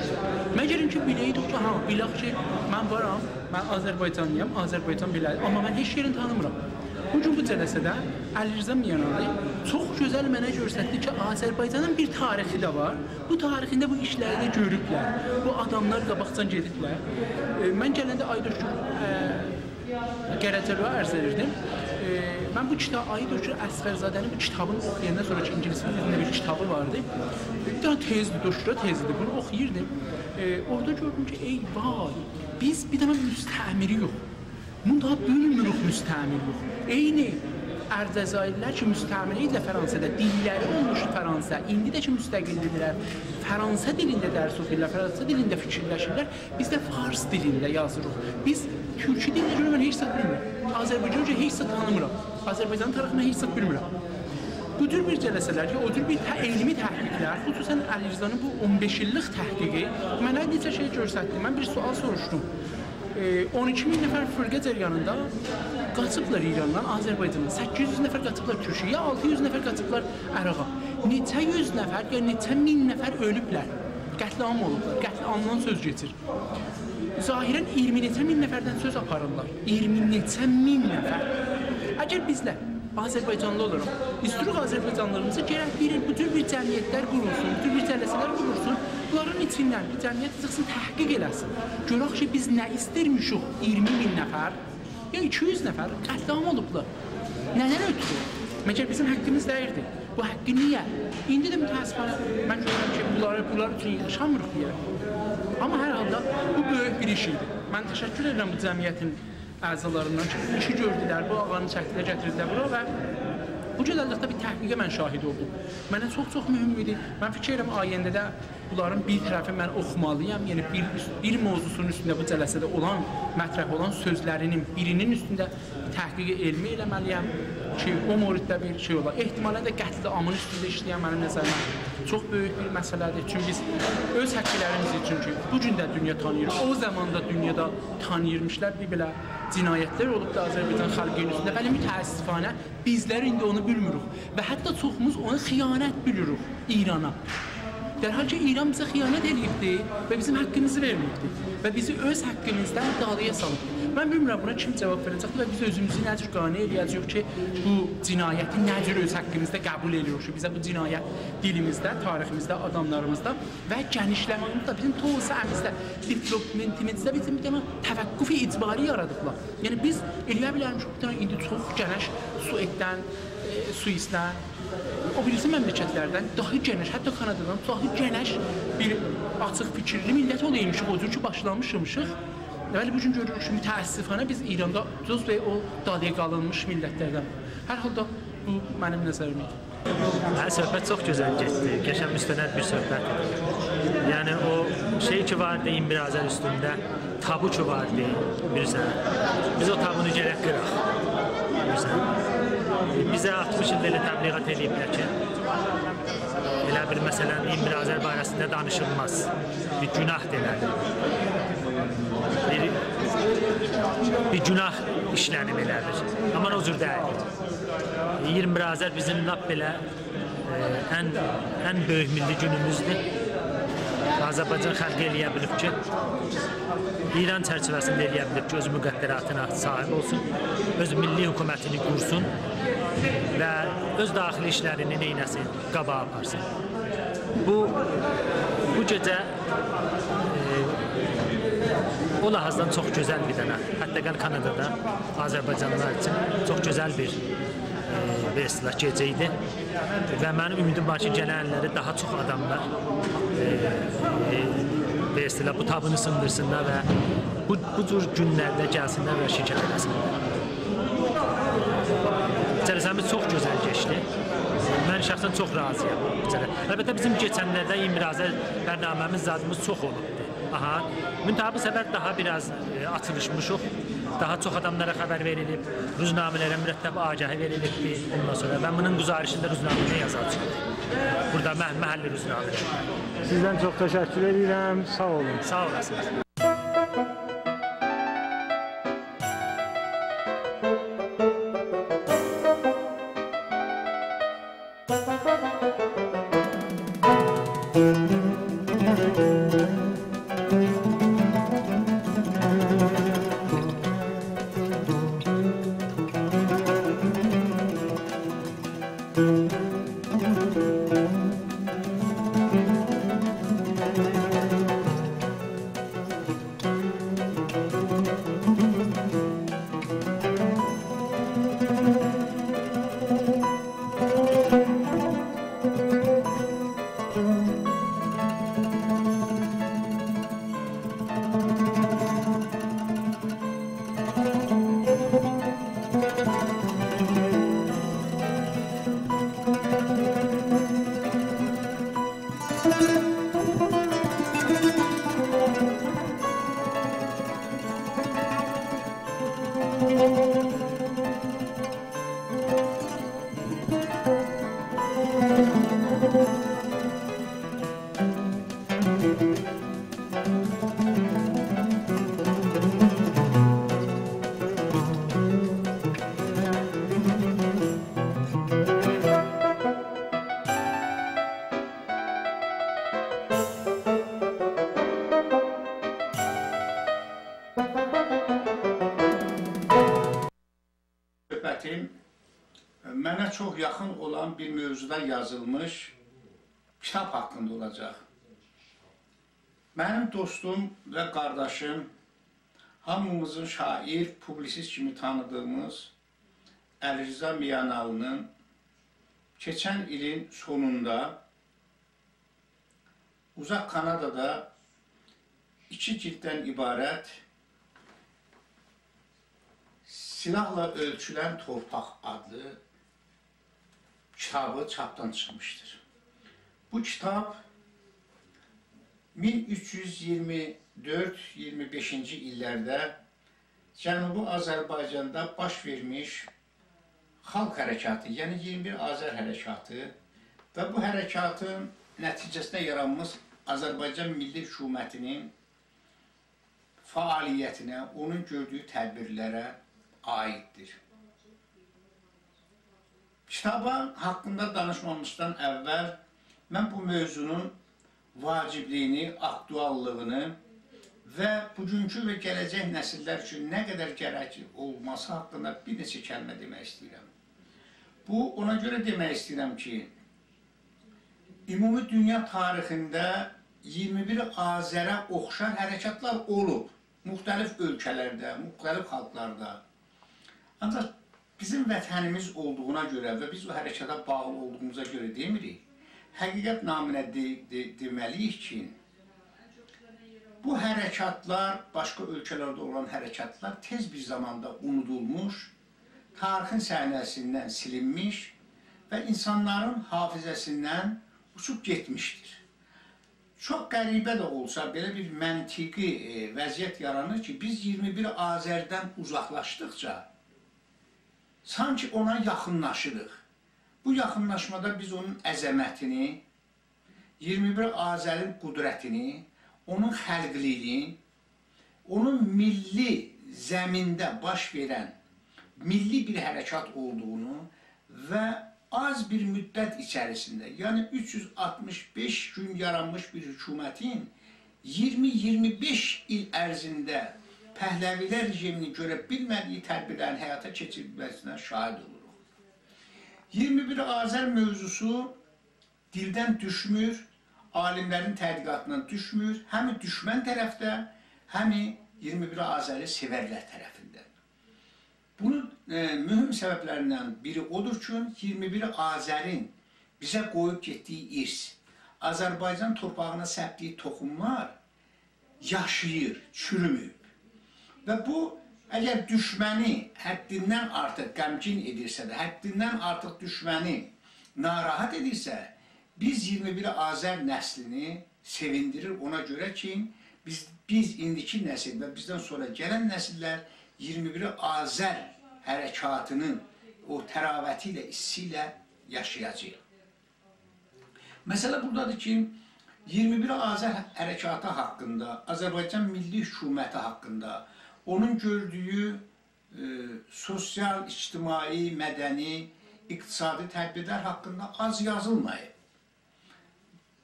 مگر اینکی بیله‌یدیک کی، ها، بیلک کی، من وارام، من آذربایجانلی‌یام، آذربایجان بئله‌دیر، آمما من هئچ یئرینی تانیمیرام. بو گون بو جلسه‌ده علیرضا میانعلی چوخ گؤزل منه گؤستردی کی، آذربایجانین بیر تاریخی ده وار. بو تاریخینده بو ایشلری ده گؤروبلر. بو آداملار قاباقجان گئدیبلر. ائ، من گلنده آقای دکتر، ائ، قره‌جلویا عرض ائدیردیم. ائ، من بو کیتاب، آقای دکتر اصغرزاده‌نین بو کیتابینی اوخویاندان سونرا کی، اینگیلیس دیلینده بیر کیتابی واردی. بیر دنه تزدیر، دکترا تزیدیر. بونو اوخویوردوم. ائ، اورادا گؤردوم کی، ای وای، بیز بیر دنه مستعمره‌یوخ. بونو دا بیلمیریک، مستعمره‌یوخ. عینی الجزایرلی‌لر کی، مستعمره ایدیلر فرانسه‌ده، دیللری اولموشدو فرانسه. ایندی ده کی، مستقل‌دیرلر، فرانسه دیلینده درس اوخویورلار، فرانسه دیلینده فیکیرلشیرلر. بیز ده فارس دیلینده یازیریق. بیز تورکی دیلینه گؤره من هئچ زاد بیلمیرم. آذربایجانی گؤره هئچ زاد تانیمیرام. آذربایجانین تاریخیندن هئچ زاد بیلمیرم. بو جور بیر جلسه‌لر، یا او جور بیر ته-، علمی تحقیقلر، خصوصاً علیرضانین بو اون بئش ایللیک تحقیقی منه نئچه شئی گؤستردی. من بیر سؤال سوروشدوم. ائ، اون ایکی مین نفر فرقه جریانیندا قاچیبلار ایراندان آذربایجانا، سککیز یوز نفر قاچیبلار تورکیه‌یه، آلتی یوز نفر قاچیبلار عراقا. نئچه یوز نفر، یا نئچه مین نفر اؤلوبلر. قتل‌عام اولوبلار. قتل‌عامدان سؤز گئچیر. ظاهراً اییرمی نئچه مین نفردن سؤز آپاریرلار. اییرمی نئچه مین نفر. اگر بیزلر آذربایجانلی اولاراق ایستیریک آذربایجانلیلیغیمیزی، گرک بیر، بو جور بیر جمعیتلر قورولسون، بو جور بیر جلسه‌لر قورولسون. بونلارین ایچیندن بیر جمعیت چیخسین، تحقیق ائله‌سین. گؤرک کی، بیز نه ایستیرمیشیک اییرمی مین نفر، یا ایکی یوز نفر قتل‌عام اولوبلار. نه‌دن اؤترو؟ مگر بیزیم حاققیمیز دئییلدی؟ بو حاققی نییه؟ ایندی ده متأسفانه من گؤرورم کی، بونلاری، بونلار اوچون یاشامیریق بیر یئرده. آمما هر حالدا بو بؤیوک بیر ایش ایدی. من تشکر ائدیرم بو جمعیتین اعضالاریندان کی، بو ایشی گؤردولر، بو آقانی چکدیلر، گتیردیلر بورا و بو گؤزللیکده بیر تحقیقه من شاهد اولدوم. منه چوخ-چوخ مهم ایدی. من فیکیر ائدیرم، آینده‌ده بونلارین بیر طرفی من اوخومالییام. یعنی بیر اوست-، بیر موضوعسونون اوستونده بو جلسه‌ده اولان، مطرح اولان سؤزلرینین بیرینین اوستونده تحقیق علمی ائله‌مه‌لییم کی، او موردده بیر شئی اولا. احتمالاً ده قتل‌عامین اوستونده ایشله‌یم، منیم نظریمه چوخ بؤیوک بیر مسئله‌دیر. چونکی بیز اؤز حاققی‌لریمیز اوچون کی، بو گون ده دونیا تانیییر، او زامان دا دونیادا تانییرمیشلار، بیر بئله جنایتلر اولوبدو آذربایجان خالقی‌نین اوستونده. ولی متأسفانه بیزلر ایندی اونو بیلمیریک و حتی چوخوموز اونو خیانت بیلیریک ایرانا. در حالی کی، ایران بیزه خیانت ائله‌ییبدی و بیزیم حاققیمیزی وئرمه‌ییبدی و بیزی اؤز حاققیمیزدان دالییا سالیب. من بیلمیرم بونا کیم جاواب وئره‌جکدیر و بیز اؤزوموزو نئجور قانع ائله‌یه‌جه‌ییک کی، بو جنایتی نئجور اؤز حاققیمیزدا قبول ائله‌ییریک کی، بیزه بو جنایت دیلیمیزده، تاریخیمیزده، آداملاریمیزدا و گئنیشله‌مه‌ییمیزده، بیزیم توسعه‌میزده، دیولوپمنتیمیزده بیزیم بیر دنه توقف اجباری یارادیبلار. یعنی بیز ائله‌یه بیلرمیشیک بیر دنه ایندی چوخ گئنیش سوئددن، ائ، سوئیسدن، او بیریسی مملکتلردن داها گئنیش، حتی کانادادان داها گئنیش بیر آچیق فیکیرلی میللت اولایمیشیق، او جور کی باشلامیشمیشیق. ولی بو گون گؤروروک کی، متأسفانه بیز ایراندا جزو او دالییا قالینمیش میللتلردن. هر حالدا بو منیم نظریم ایدی. هه، صحبت چوخ گؤزل گئتدی. قشنگ مستند بیر صحبت ایدی. یعنی او شئی کی واردی، اییرمی بیر آذر اوستونده تابو کی واردی، بیلیرسن. بیز او تابونو گرک قیراق. بیلیرسن. بیزه آلتمیش ایل بئله تبلیغات ائله‌ییبلر کی، ائله بیل، مثلاً، اییرمی بیر آذر باره‌سینده دانیشیلماز. بیر گناهدیر ائله بیل. بیر، بیر گناه ایشلنیب ائله بیل. آمما او جور دئییل. اییرمی بیر آذر بیزیم لاپ بئله، ائ، ان، ان بؤیوک میللی گونوموزدور. آذربایجان خالقی ائله‌یه بیلیب کی، ایران چرچیوه‌سینده ائله‌یه بیلیب کی، اؤز مقدراتینا صاحیب اولسون، اؤز میللی حکومتینی قورسون و اؤز داخلی ایشلرینی نئینه‌سین، قاباغا آپارسین. بو، بو گئجه، ائ، او لحاظدان چوخ گؤزل بیر دنه، حتی گل کانادادا آذربایجانلیلار اوچون چوخ گؤزل بیر، ائ، بیر اصطلاح گئجه ایدی. و منیم امیدیم وار کی، گلن ایللری داها چوخ آداملار، ائ، ائ، بیر اصطلاح بو تابونو سیندیرسینلار و بو، بو جور گونلرده گلسینلر و شرکت ائله‌سینلر. جلسه‌میز چوخ گؤزل کئچدی. من شخصاً چوخ راضی‌یام بو جلسه. البته، بیزیم کئچنلرده اییرمی بیر آذر برنامه‌میز، زادیمیز چوخ اولوبدو. آها. منتها بو سفر داها بیر آز، ائ، آچیلیشمیشیق. داها چوخ آداملارا خبر وئریلیب، روزنامه‌لره مرتب آگهی وئریلیبدیر. اوندان سونرا من بونون گزارشینی ده روزنامه‌ده یازاجاغام. بورادا مح-، محلی روزنامه‌ده. سیزدن چوخ تشکر ائدیرم. ساغ اولون. ساغ اولاسینیز. منه چوخ یاخین اولان بیر موضوعدا یازیلمیش کیتاب حاقیندا اولاجاق. منیم دوستوم و قارداشیم، هامیمیزین شاعیر، پوبلیسیست کیمی تانیدیغیمیز علیرضا میانعلی‌نین کئچن ایلین سونوندا اوزاق کانادادا ایکی جیلددن عبارت «سیلاحلا اؤلچولن تورپاق» آدلی کیتابی چاپدان چیخمیشدیر. بو کیتاب مین اوچ یوز اییرمی دؤرد، اییرمی بئشینجی ایللرده جنوبی آذربایجاندا باش وئرمیش خالق حرکاتی، یعنی اییرمی بیر آذر حرکاتی و بو حرکاتین نتیجه‌سینده یارانمیش آذربایجان میللی حکومتینین فعالیتینه، اونون گؤردویو تدبیرلره عایددیر. کیتابا حاقیندا دانیشمامیشدان اول من بو موضوعنون واجبلیگینی، آکتواللیغینی و بوگونکو و گله‌جک نسیللر اوچون نه قدر گرکلی اولماسی حاقیندا بیر نئچه کلمه دئمک ایسته‌ییرم. بو، اونا گؤره دئمک ایسته‌ییرم کی، عمومی دونیا تاریخینده اییرمی بیر آذره اوخشار حرکاتلار اولوب. مختلف اؤلکه‌لرده، مختلف خالقلاردا. آنجاق بیزیم وطنیمیز اولدوغونا گؤره و بیز او حرکاتا باغلی اولدوغوموزا گؤره دئمیریک. حقیقت نامینه دئ-، دئ-، دئمه‌لی‌ییک کی، بو حرکاتلار، باشقا اؤلکه‌لرده اولان حرکاتلار تئز بیر زاماندا اونودولموش، تاریخین صحنه‌سیندن سیلینمیش و اینسانلارین حافظه‌سیندن اوچوب گئتمیشدیر. چوخ غریبه ده اولسا، بئله بیر منطقی، ائ، وضعیت یارانیر کی، بیز اییرمی بیر آذردن اوزاقلاشدیقجا سانکی اونا یاخینلاشیریق. بو یاخینلاشمادا بیز اونون عظمتینی، اییرمی بیر آذرین قدرتینی، اونون خالقلیگینی، اونون میللی زمینده باش وئرن میللی بیر حرکات اولدوغونو و آز بیر مدت ایچریسینده، یعنی اوچ یوز آلتمیش بئش گون یارانمیش بیر حکومتین اییرمی، اییرمی بئش ایل عرضینده پهلوی‌لر رژیمینین گؤره بیلمه‌دیگی تدبیرلرین حیاتا کئچیریلمه‌سینه شاهد اولوروق. اییرمی بیر آذر موضوعسو دیلدن دوشمور، عالیملرین تحقیقاتیندان دوشمور، هم دوشمن طرفده، هم اییرمی بیر آذری سئورلر طرفیندن. بونون، ائ، مهم سببلریندن بیری اودور کی، اییرمی بیر آذرین بیزه قویوب گئتدیگی ارث، آذربایجان تورپاغینا سپدیگی توخوملار یاشاییر، چورومه‌ییب. و بو، اگر دوشمنی حدیندن آرتیق غمگین ائدیرسه ده، حدیندن آرتیق دوشمنی ناراحت ائدیرسه، بیز اییرمی بیر آذر نسلینی سئویندیریر. اونا گؤره کی، بیز، بیز ایندیکی نسیل و بیزدن سونرا گلن نسیللر اییرمی بیر آذر حرکاتینین او طراوتی ایله، ایسسی ایله یاشایاجاغیق. مسئله بورادادیر کی، اییرمی بیر آذر حرکاتی حاقیندا، آذربایجان میللی حکومتی حاقیندا، اونون گؤردویو، ائ، سوسیال، اجتماعی، مدنی، اقتصادی تدبیرلر حاقیندا آز یازیلماییب.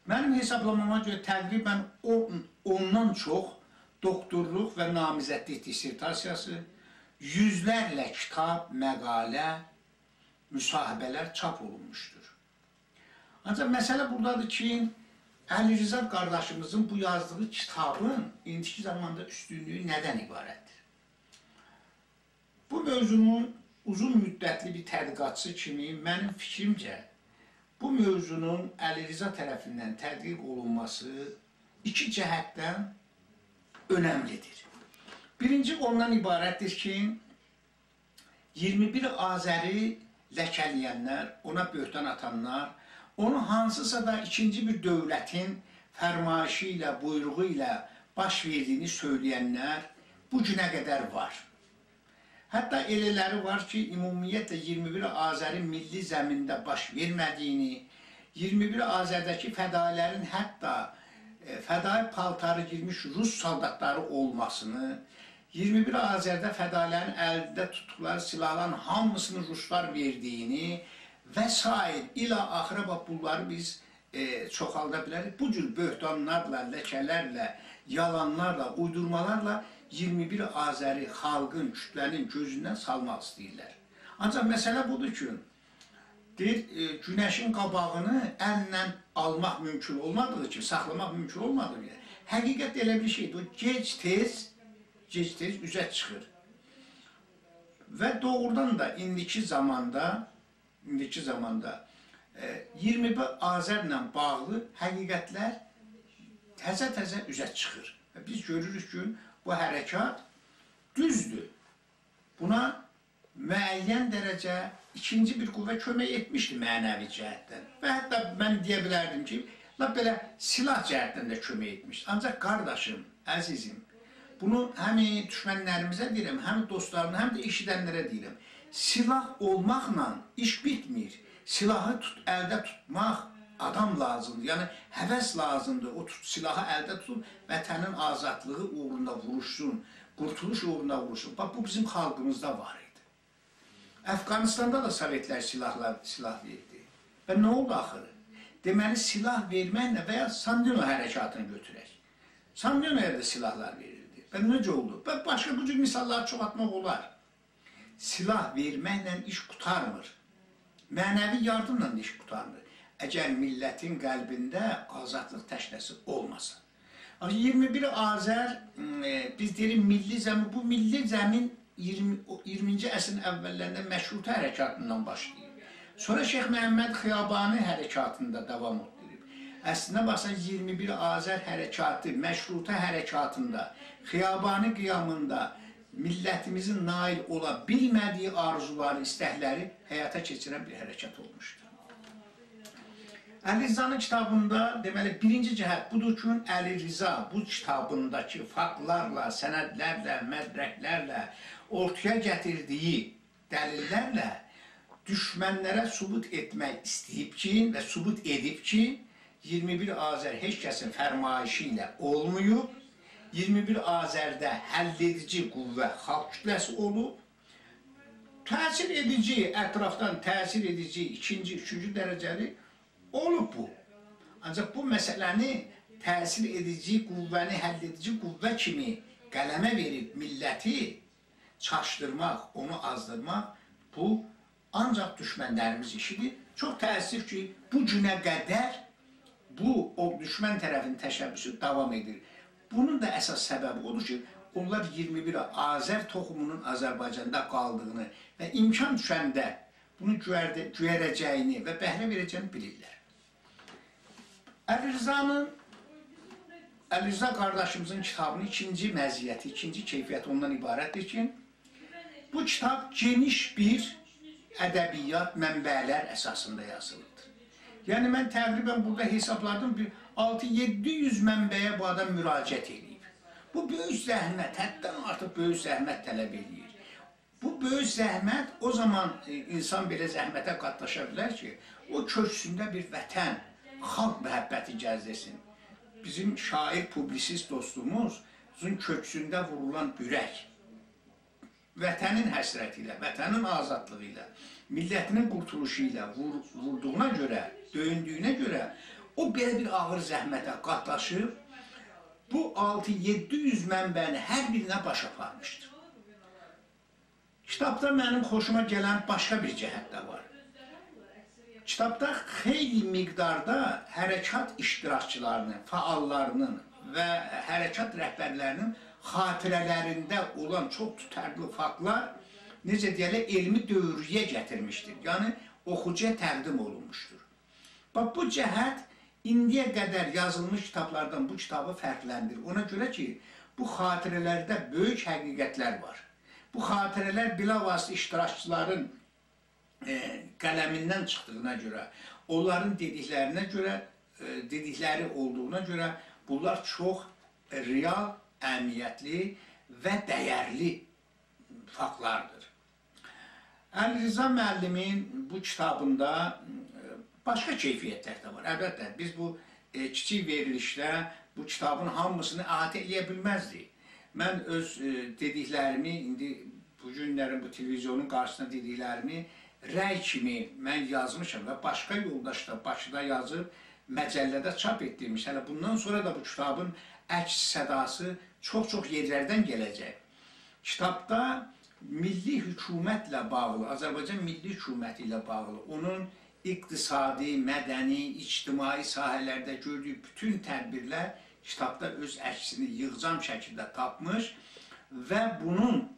منیم حسابلاماما گؤره تقریباً اون، اوندان چوخ دوکتورلوق و نامزدلیک دیسرتاسیاسی، یوزلرله کیتاب، مقاله، مصاحبه‌لر چاپ اولونموشدور. آنجاق مسئله بورادادیر کی، علیرضا قارداشیمیزین بو یازدیغی کیتابین ایندیکی زاماندا اوستونلویو ندن عبارتدیر؟ بو موضوعنون اوزون مدتلی بیر تحقیقاتچی کیمی منیم فیکریمجه بو موضوعنون علیرضا طرفیندن تحقیق اولونماسی ایکی جهتدن اؤنملیدیر. بیرینجی اوندان عبارتدیر کی، اییرمی بیر آذری لکه‌له‌ینلر، اونا بهتان آتانلار، اونو هانسیسا دا ایکینجی بیر دؤولتین فرمایشی ایله، بویروغو ایله باش وئردیگینی سؤیله‌ینلر بو گونه قدر وار. حتی ائله‌لری وار کی، عمومیتله اییرمی بیر آذرین میللی زمینده باش وئرمه‌دیگینی، اییرمی بیر آذرده‌کی فدایی‌لرین حتی، ائ، فدایی پالتاری گئیمیش روس سولداتلاری اولماسینی، اییرمی بیر آذرده فدایی‌لرین الینده توتدوقلاری سیلاحلارین هامیسینی روسلار وئردیگینی و سایر الی آخیره، باخ، بونلاری بیز، ائ، چوخالدا بیلریک. بو جور بهتانلارلا، لکه‌لرله، یالانلارلا، اویدورمالارلا اییرمی بیر آذری خالقین، کوتله‌نین گؤزوندن سالماق ایسته‌ییرلر. آنجاق مسئله بودور کی، دئییر، ائ، گونشین قاباغینی الله آلماق مومکون اولمادیغی کیمی، ساخلاماق مومکون اولمادیغی کیمی، حقیقت ائله بیر شئیدیر، او گئج-تئز، گئج-تئز اوزه چیخیر. و دوغرودان دا ایندیکی زاماندا، ایندیکی زاماندا، ائ، اییرمی بیر آذرله باغلی حقیقتلر تزه-تزه اوزه چیخیر. و بیز گؤروروک کی، بو حرکات دوزدور. بونا معین درجه ایکینجی بیر قوه کؤمک ائتمیشدی معنوی جهتدن. و حتی من دئیه بیلردیم کی، لاپ بئله سلاح جهتدن ده کؤمک ائتمیشدی. آنجاق قارداشیم، عزیزیم، بونو هم دوشمنلریمیزه دئییرم، هم دوستلارینا، هم ده ائشیدنلره دئییرم. سلاح اولماقلا ایش بیتمیر. سلاحی توت-، الده توتماق آدام لازیمدیر. یعنی هوس لازیمدیر. او توت-، سلاحی الده توتوب وطنین آزادلیغی اوغروندا ووروشسون، قورتولوش اوغروندا ووروشسون. باخ، بو بیزیم خالقیمیزدا وار ایدی. افغانستاندا دا سووئتلر سلاحلار، سلاح وئردی. و نه اولدو آخیری؟ دئمه‌لی، سلاح وئرمکله و یا ساندینو حرکاتینی گؤتورک. ساندینویا دا سلاحلار وئریلدی. و نئجه اولدو؟ و باشقا بو جور مثاللاری چوخالتماق اولار. سلاح وئرمکله ایش قوتارمیر. معنوی یاردیملا دا ایش قوتارمیر. اگر میللتین قلبینده آزادلیق تشنه‌سی اولماسا. آخی اییرمی بیر آذر، م، ائ، بیز دئییریک میللی زمین، بو میللی زمین اییرمی، او، اییرمینجی عصرین اوللرینده مشروطه حرکاتیندان باشلاییر. سونرا شیخ محمد خیابانی حرکاتیندا داوام ائتدیریب. اصلینده باخسان، اییرمی بیر آذر حرکاتی، مشروطه حرکاتیندا، خیابانی قیامیندا میللتیمیزین نایل اولا بیلمه‌دیگی آرزولاری، ایستکلری حیاتا کئچیرن بیر حرکت اولموشدور. علی رضانین کیتابیندا، دئمه‌لی، بیرینجی جهت بودور کی، علی رضا بو کیتابینداکی فاکتلارلا، سندلرله، مدرکلرله، اورتایا گتیردیگی دلیللرله دوشمنلره ثبوت ائتمک ایسته‌ییب کی، و ثبوت ائدیب کی، اییرمی بیر آذر هئچ کسین فرمایشی ایله اولماییب، اییرمی بیر آذرده حل ائدیجی قوه خالق کوتله‌سی اولوب، تأثیر ائدیجی، اطرافدان تأثیر ائدیجی، ایکینجی، اوچونجو درجه‌لی اولوب بو. آنجاق بو مسئله‌نی تأثیر ائدیجی قوه‌نی، حل ائدیجی قوه کیمی قلمه وئریب میللتی چاشدیرماق، اونو آزدیرماق، بو آنجاق دوشمنلریمیز ایشیدیر. چوخ تأسف کی، بو گونه قدر بو، او دوشمن طرفین تشبثو داوام ائدیر. بونون دا اساس سببی اودور کی، اونلار اییرمی بیر آذر توخومونون آذربایجاندا قالدیغینی و امکان دوشنده بونو گؤرده-، گؤره‌جه‌یینی و بهره وئره‌جه‌یینی بیلیرلر. علیرضانین، علیرضا قارداشیمیزین کیتابینین ایکینجی مزیتی، ایکینجی کیفیتی اوندان عبارتدیر کی، بو کیتاب گئنیش بیر ادبیات منبع‌لر اساسیندا یازیلیبدیر. یعنی، من تقریباً بورادا حسابلادیم، بیر آلتی یئددی یوز منبعه بو آدام مراجعت ائله‌ییب. بو بؤیوک زحمت، حددن آرتیق بؤیوک زحمت طلب ائله‌ییر. بو بؤیوک زحمت، او زامان، ائ، اینسان بئله زحمته قاتلاشا بیلر کی، او کؤکسونده بیر وطن، خالق محبتی گزدیرسین. بیزیم شاعر، پوبلیسیست دوستوموزون کؤکسونده وورولان اورک، وطنین حسرتی ایله، وطنین آزادلیغی ایله، میللتینین قورتولوشو ایله وور-، ووردوغونا گؤره، دؤیوندویونه گؤره او بئله بیر آغیر زحمته قاتلاشیب، بو آلتی یئددی یوز منبع‌نی هر بیرینه باش آپارمیشدیر. کیتابدا منیم خوشوما گلن باشقا بیر جهت ده وار. کیتابدا خیلی مقداردا حرکات اشتراکچیلارینین، فعاللارینین و حرکات رهبرلرینین خاطره‌لرینده اولان چوخ توتارلی فاکتلار، نئجه دئیرلر، علمی دؤوره‌یه گتیرمیشدیر. یعنی، اوخوجویا تقدیم اولونموشدور. باخ، بو جهت ایندییه قدر یازیلمیش کیتابلاردان بو کیتابی فرقلندیریر. اونا گؤره کی، بو خاطره‌لرده بؤیوک حقیقتلر وار. بو خاطره‌لر بلافاصله اشتراکچیلارین، ائ، قلمیندن چیخدیغینا گؤره، اونلارین دئدیکلرینه گؤره، ائ، دئدیکلری اولدوغونا گؤره بونلار چوخ، ائ، رئال، اهمیتلی و دیرلی فاکتلاردیر. علیرضا معلمین بو کیتابیندا، ائ، باشقا کیفیتلر ده وار. البته، بیز بو، ائ، کیچیک وئریلیشده بو کیتابین هامیسینی احاطه ائله‌یه بیلمزدیک. من اؤز، ائ، دئدیکلریمی، ایندی بو گونلری بو تلویزیونون قارشیسیندا دئدیکلریمی رأی کیمی من یازمیشام و باشقا یولداش دا باکیدا یازیب، مجله‌ده چاپ ائتدیرمیش. هله بوندان سونرا دا بو کیتابین عکس صداسی چوخ-چوخ یئرلردن گله‌جک. کیتابدا میللی حکومتله باغلی، آذربایجان میللی حکومتی ایله باغلی، اونون اقتصادی، مدنی، اجتماعی ساحه‌لرده گؤردویو بوتون تدبیرلر کیتابدا اؤز عکسینی ییغجام شکیلده تاپمیش و بونون،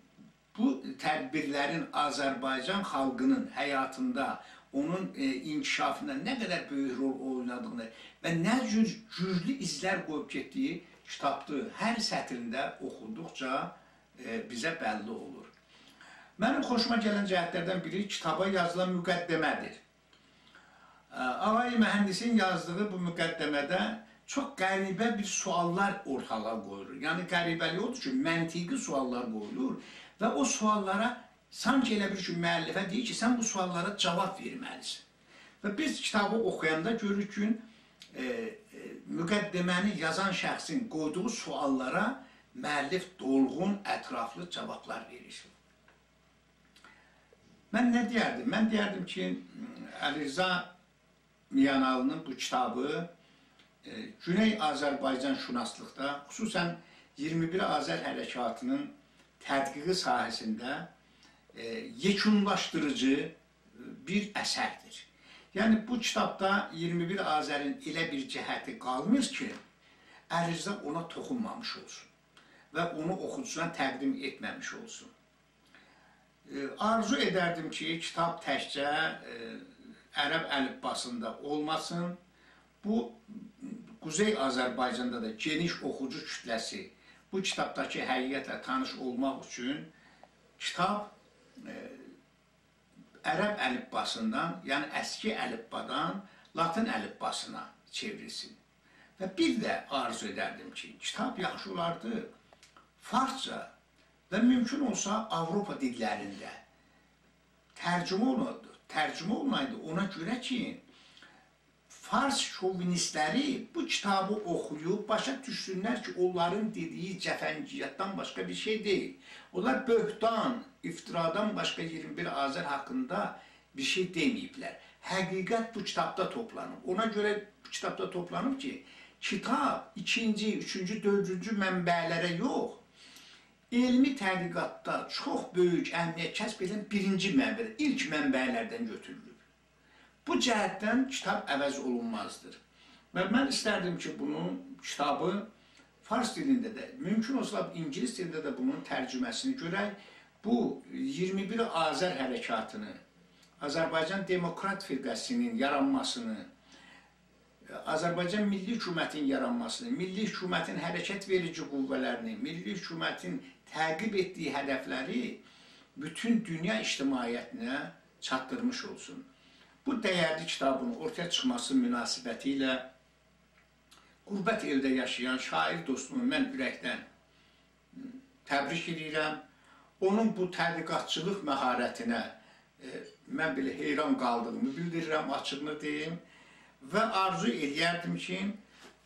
بو تدبیرلرین آذربایجان خالقینین حیاتیندا، اونون، ائ، انکشافیندا نه قدر بؤیوک رول اوینادیغینی و نه جور گوجلو ایزلر قویوب گئتدیگی کیتابدا هر سطرینده اوخودوقجا، ائ، بیزه بللی اولور. منیم خوشوما گلن جهتلردن بیری کیتابا یازیلان مقدمه‌دیر. ائ، آقای مهندسین یازدیغی بو مقدمه‌ده چوخ غریبه بیر سؤاللار اورتالیغا قویولور. یعنی غریبه‌لیگی اودور کی، منطقی سؤاللار قویولور و او سؤاللارا سانکی ائله بیل کی، مؤلفه دئییر کی، سن بو سؤاللارا جاواب وئرمه‌لیسن. و بیز کیتابی اوخویاندا گؤروروک کی، ائ، ائ، مقدمه‌نی یازان شخصین قویدوغو سؤاللارا مؤلف دولغون، اطرافلی جاوابلار وئریر. من نه دئیردیم؟ من دئیردیم کی، علیرضا میانعلی‌نین بو کیتابی، ائ، گونئی آذربایجان شناسلیقدا، خصوصاً اییرمی بیر آذر حرکاتینین تدقیقی ساحه‌سینده، ائ، یئکونلاشدیریجی بیر اثردیر. یعنی، بو کیتابدا اییرمی بیر آذرین ائله بیر جهتی قالمیر کی، علیرضا اونا توخونمامیش اولسون و اونو اوخوجوسونا تقدیم ائتمه‌میش اولسون. ائ، آرزو ائدردیم کی، کیتاب تکجه، ائ، عرب الیفباسیندا اولماسین. بو، قوزئی آذربایجاندا دا گئنیش اوخوجو کوتله‌سی بو کیتابداکی حقیقتله تانیش اولماق اوچون کیتاب، ائ، عرب الیفباسیندان، یعنی اسکی الیفبادان لاتین الیفباسینا چئوریلسین. و بیر ده آرزو ائدردیم کی، کیتاب یاخشی اولاردی فارسجا و مومکون اولسا آوروپا دیللرینده ترجمه اولونا-، ترجمه اولونایدی. اونا گؤره کی، فارس شووینیستلری بو کیتابی اوخویوب باشا دوشسونلر کی، اونلارین دئدیگی جفنگیاتدان باشقا بیر شئی دئییل. اونلار بهتان، افترادان باشقا اییرمی بیر آذر حاقیندا بیر شئی دئمه‌ییبلر. حقیقت بو کیتابدا توپلانیب. اونا گؤره بو کیتابدا توپلانیب کی، کیتاب ایکینجی، اوچونجو، دؤردونجو منبع‌لره یوخ، علمی تحقیقاتدا چوخ بؤیوک اهمیت کسب ائدن بیرینجی منبع‌ده، ایلک منبع‌لردن گؤتورولوب. بو جهتدن کیتاب عوض اولونمازدیر. و من ایستردیم کی، بونون کیتابی فارس دیلینده ده، مومکون اولسا اینگیلیس دیلینده ده بونون ترجمه‌سینی گؤرک. بو اییرمی بیر آذر حرکاتینی، آذربایجان دموکرات فرقه‌سینین یارانماسینی، آذربایجان میللی حکومتین یارانماسینی، میللی حکومتین حرکت وئریجی قوه‌لرینی، میللی حکومتین تعقیب ائتدیگی هدفلری بوتون دونیا اجتماعیتینه چاتدیرمیش اولسون. بو دَیرلی کیتابین اورتایا چیخماسی مناسبتی ایله غربت ائلده یاشایان شاعیر دوستومو من اورکدن تبریک ائدیرم. اونون بو تحقیقاتچیلیق مهارتینه، ائ، من بئله حیران قالدیغیمی بیلدیریرم، آچیغینی دئییم. و آرزو ائله‌یردیم کی،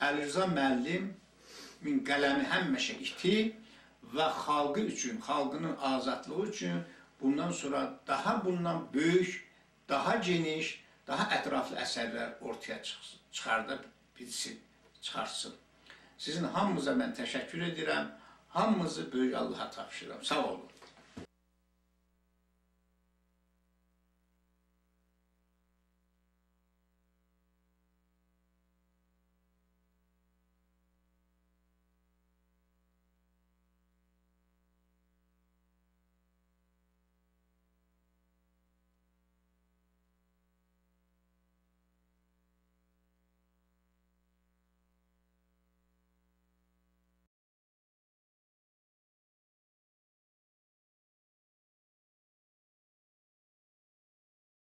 علیرضا معلمین قلمی همیشه ایتی و خالقی اوچون، خالقینین آزادلیغی اوچون بوندان سونرا داها بوندان بؤیوک، داها گئنیش، داها اطرافلی اثرلر اورتایا چیخ-، چیخاردا بیلسین، چیخارتسین. سیزین هامینیزا من تشکر ائدیرم. هامینیزی بؤیوک آللاها تاپشیریرام. ساغ اولون.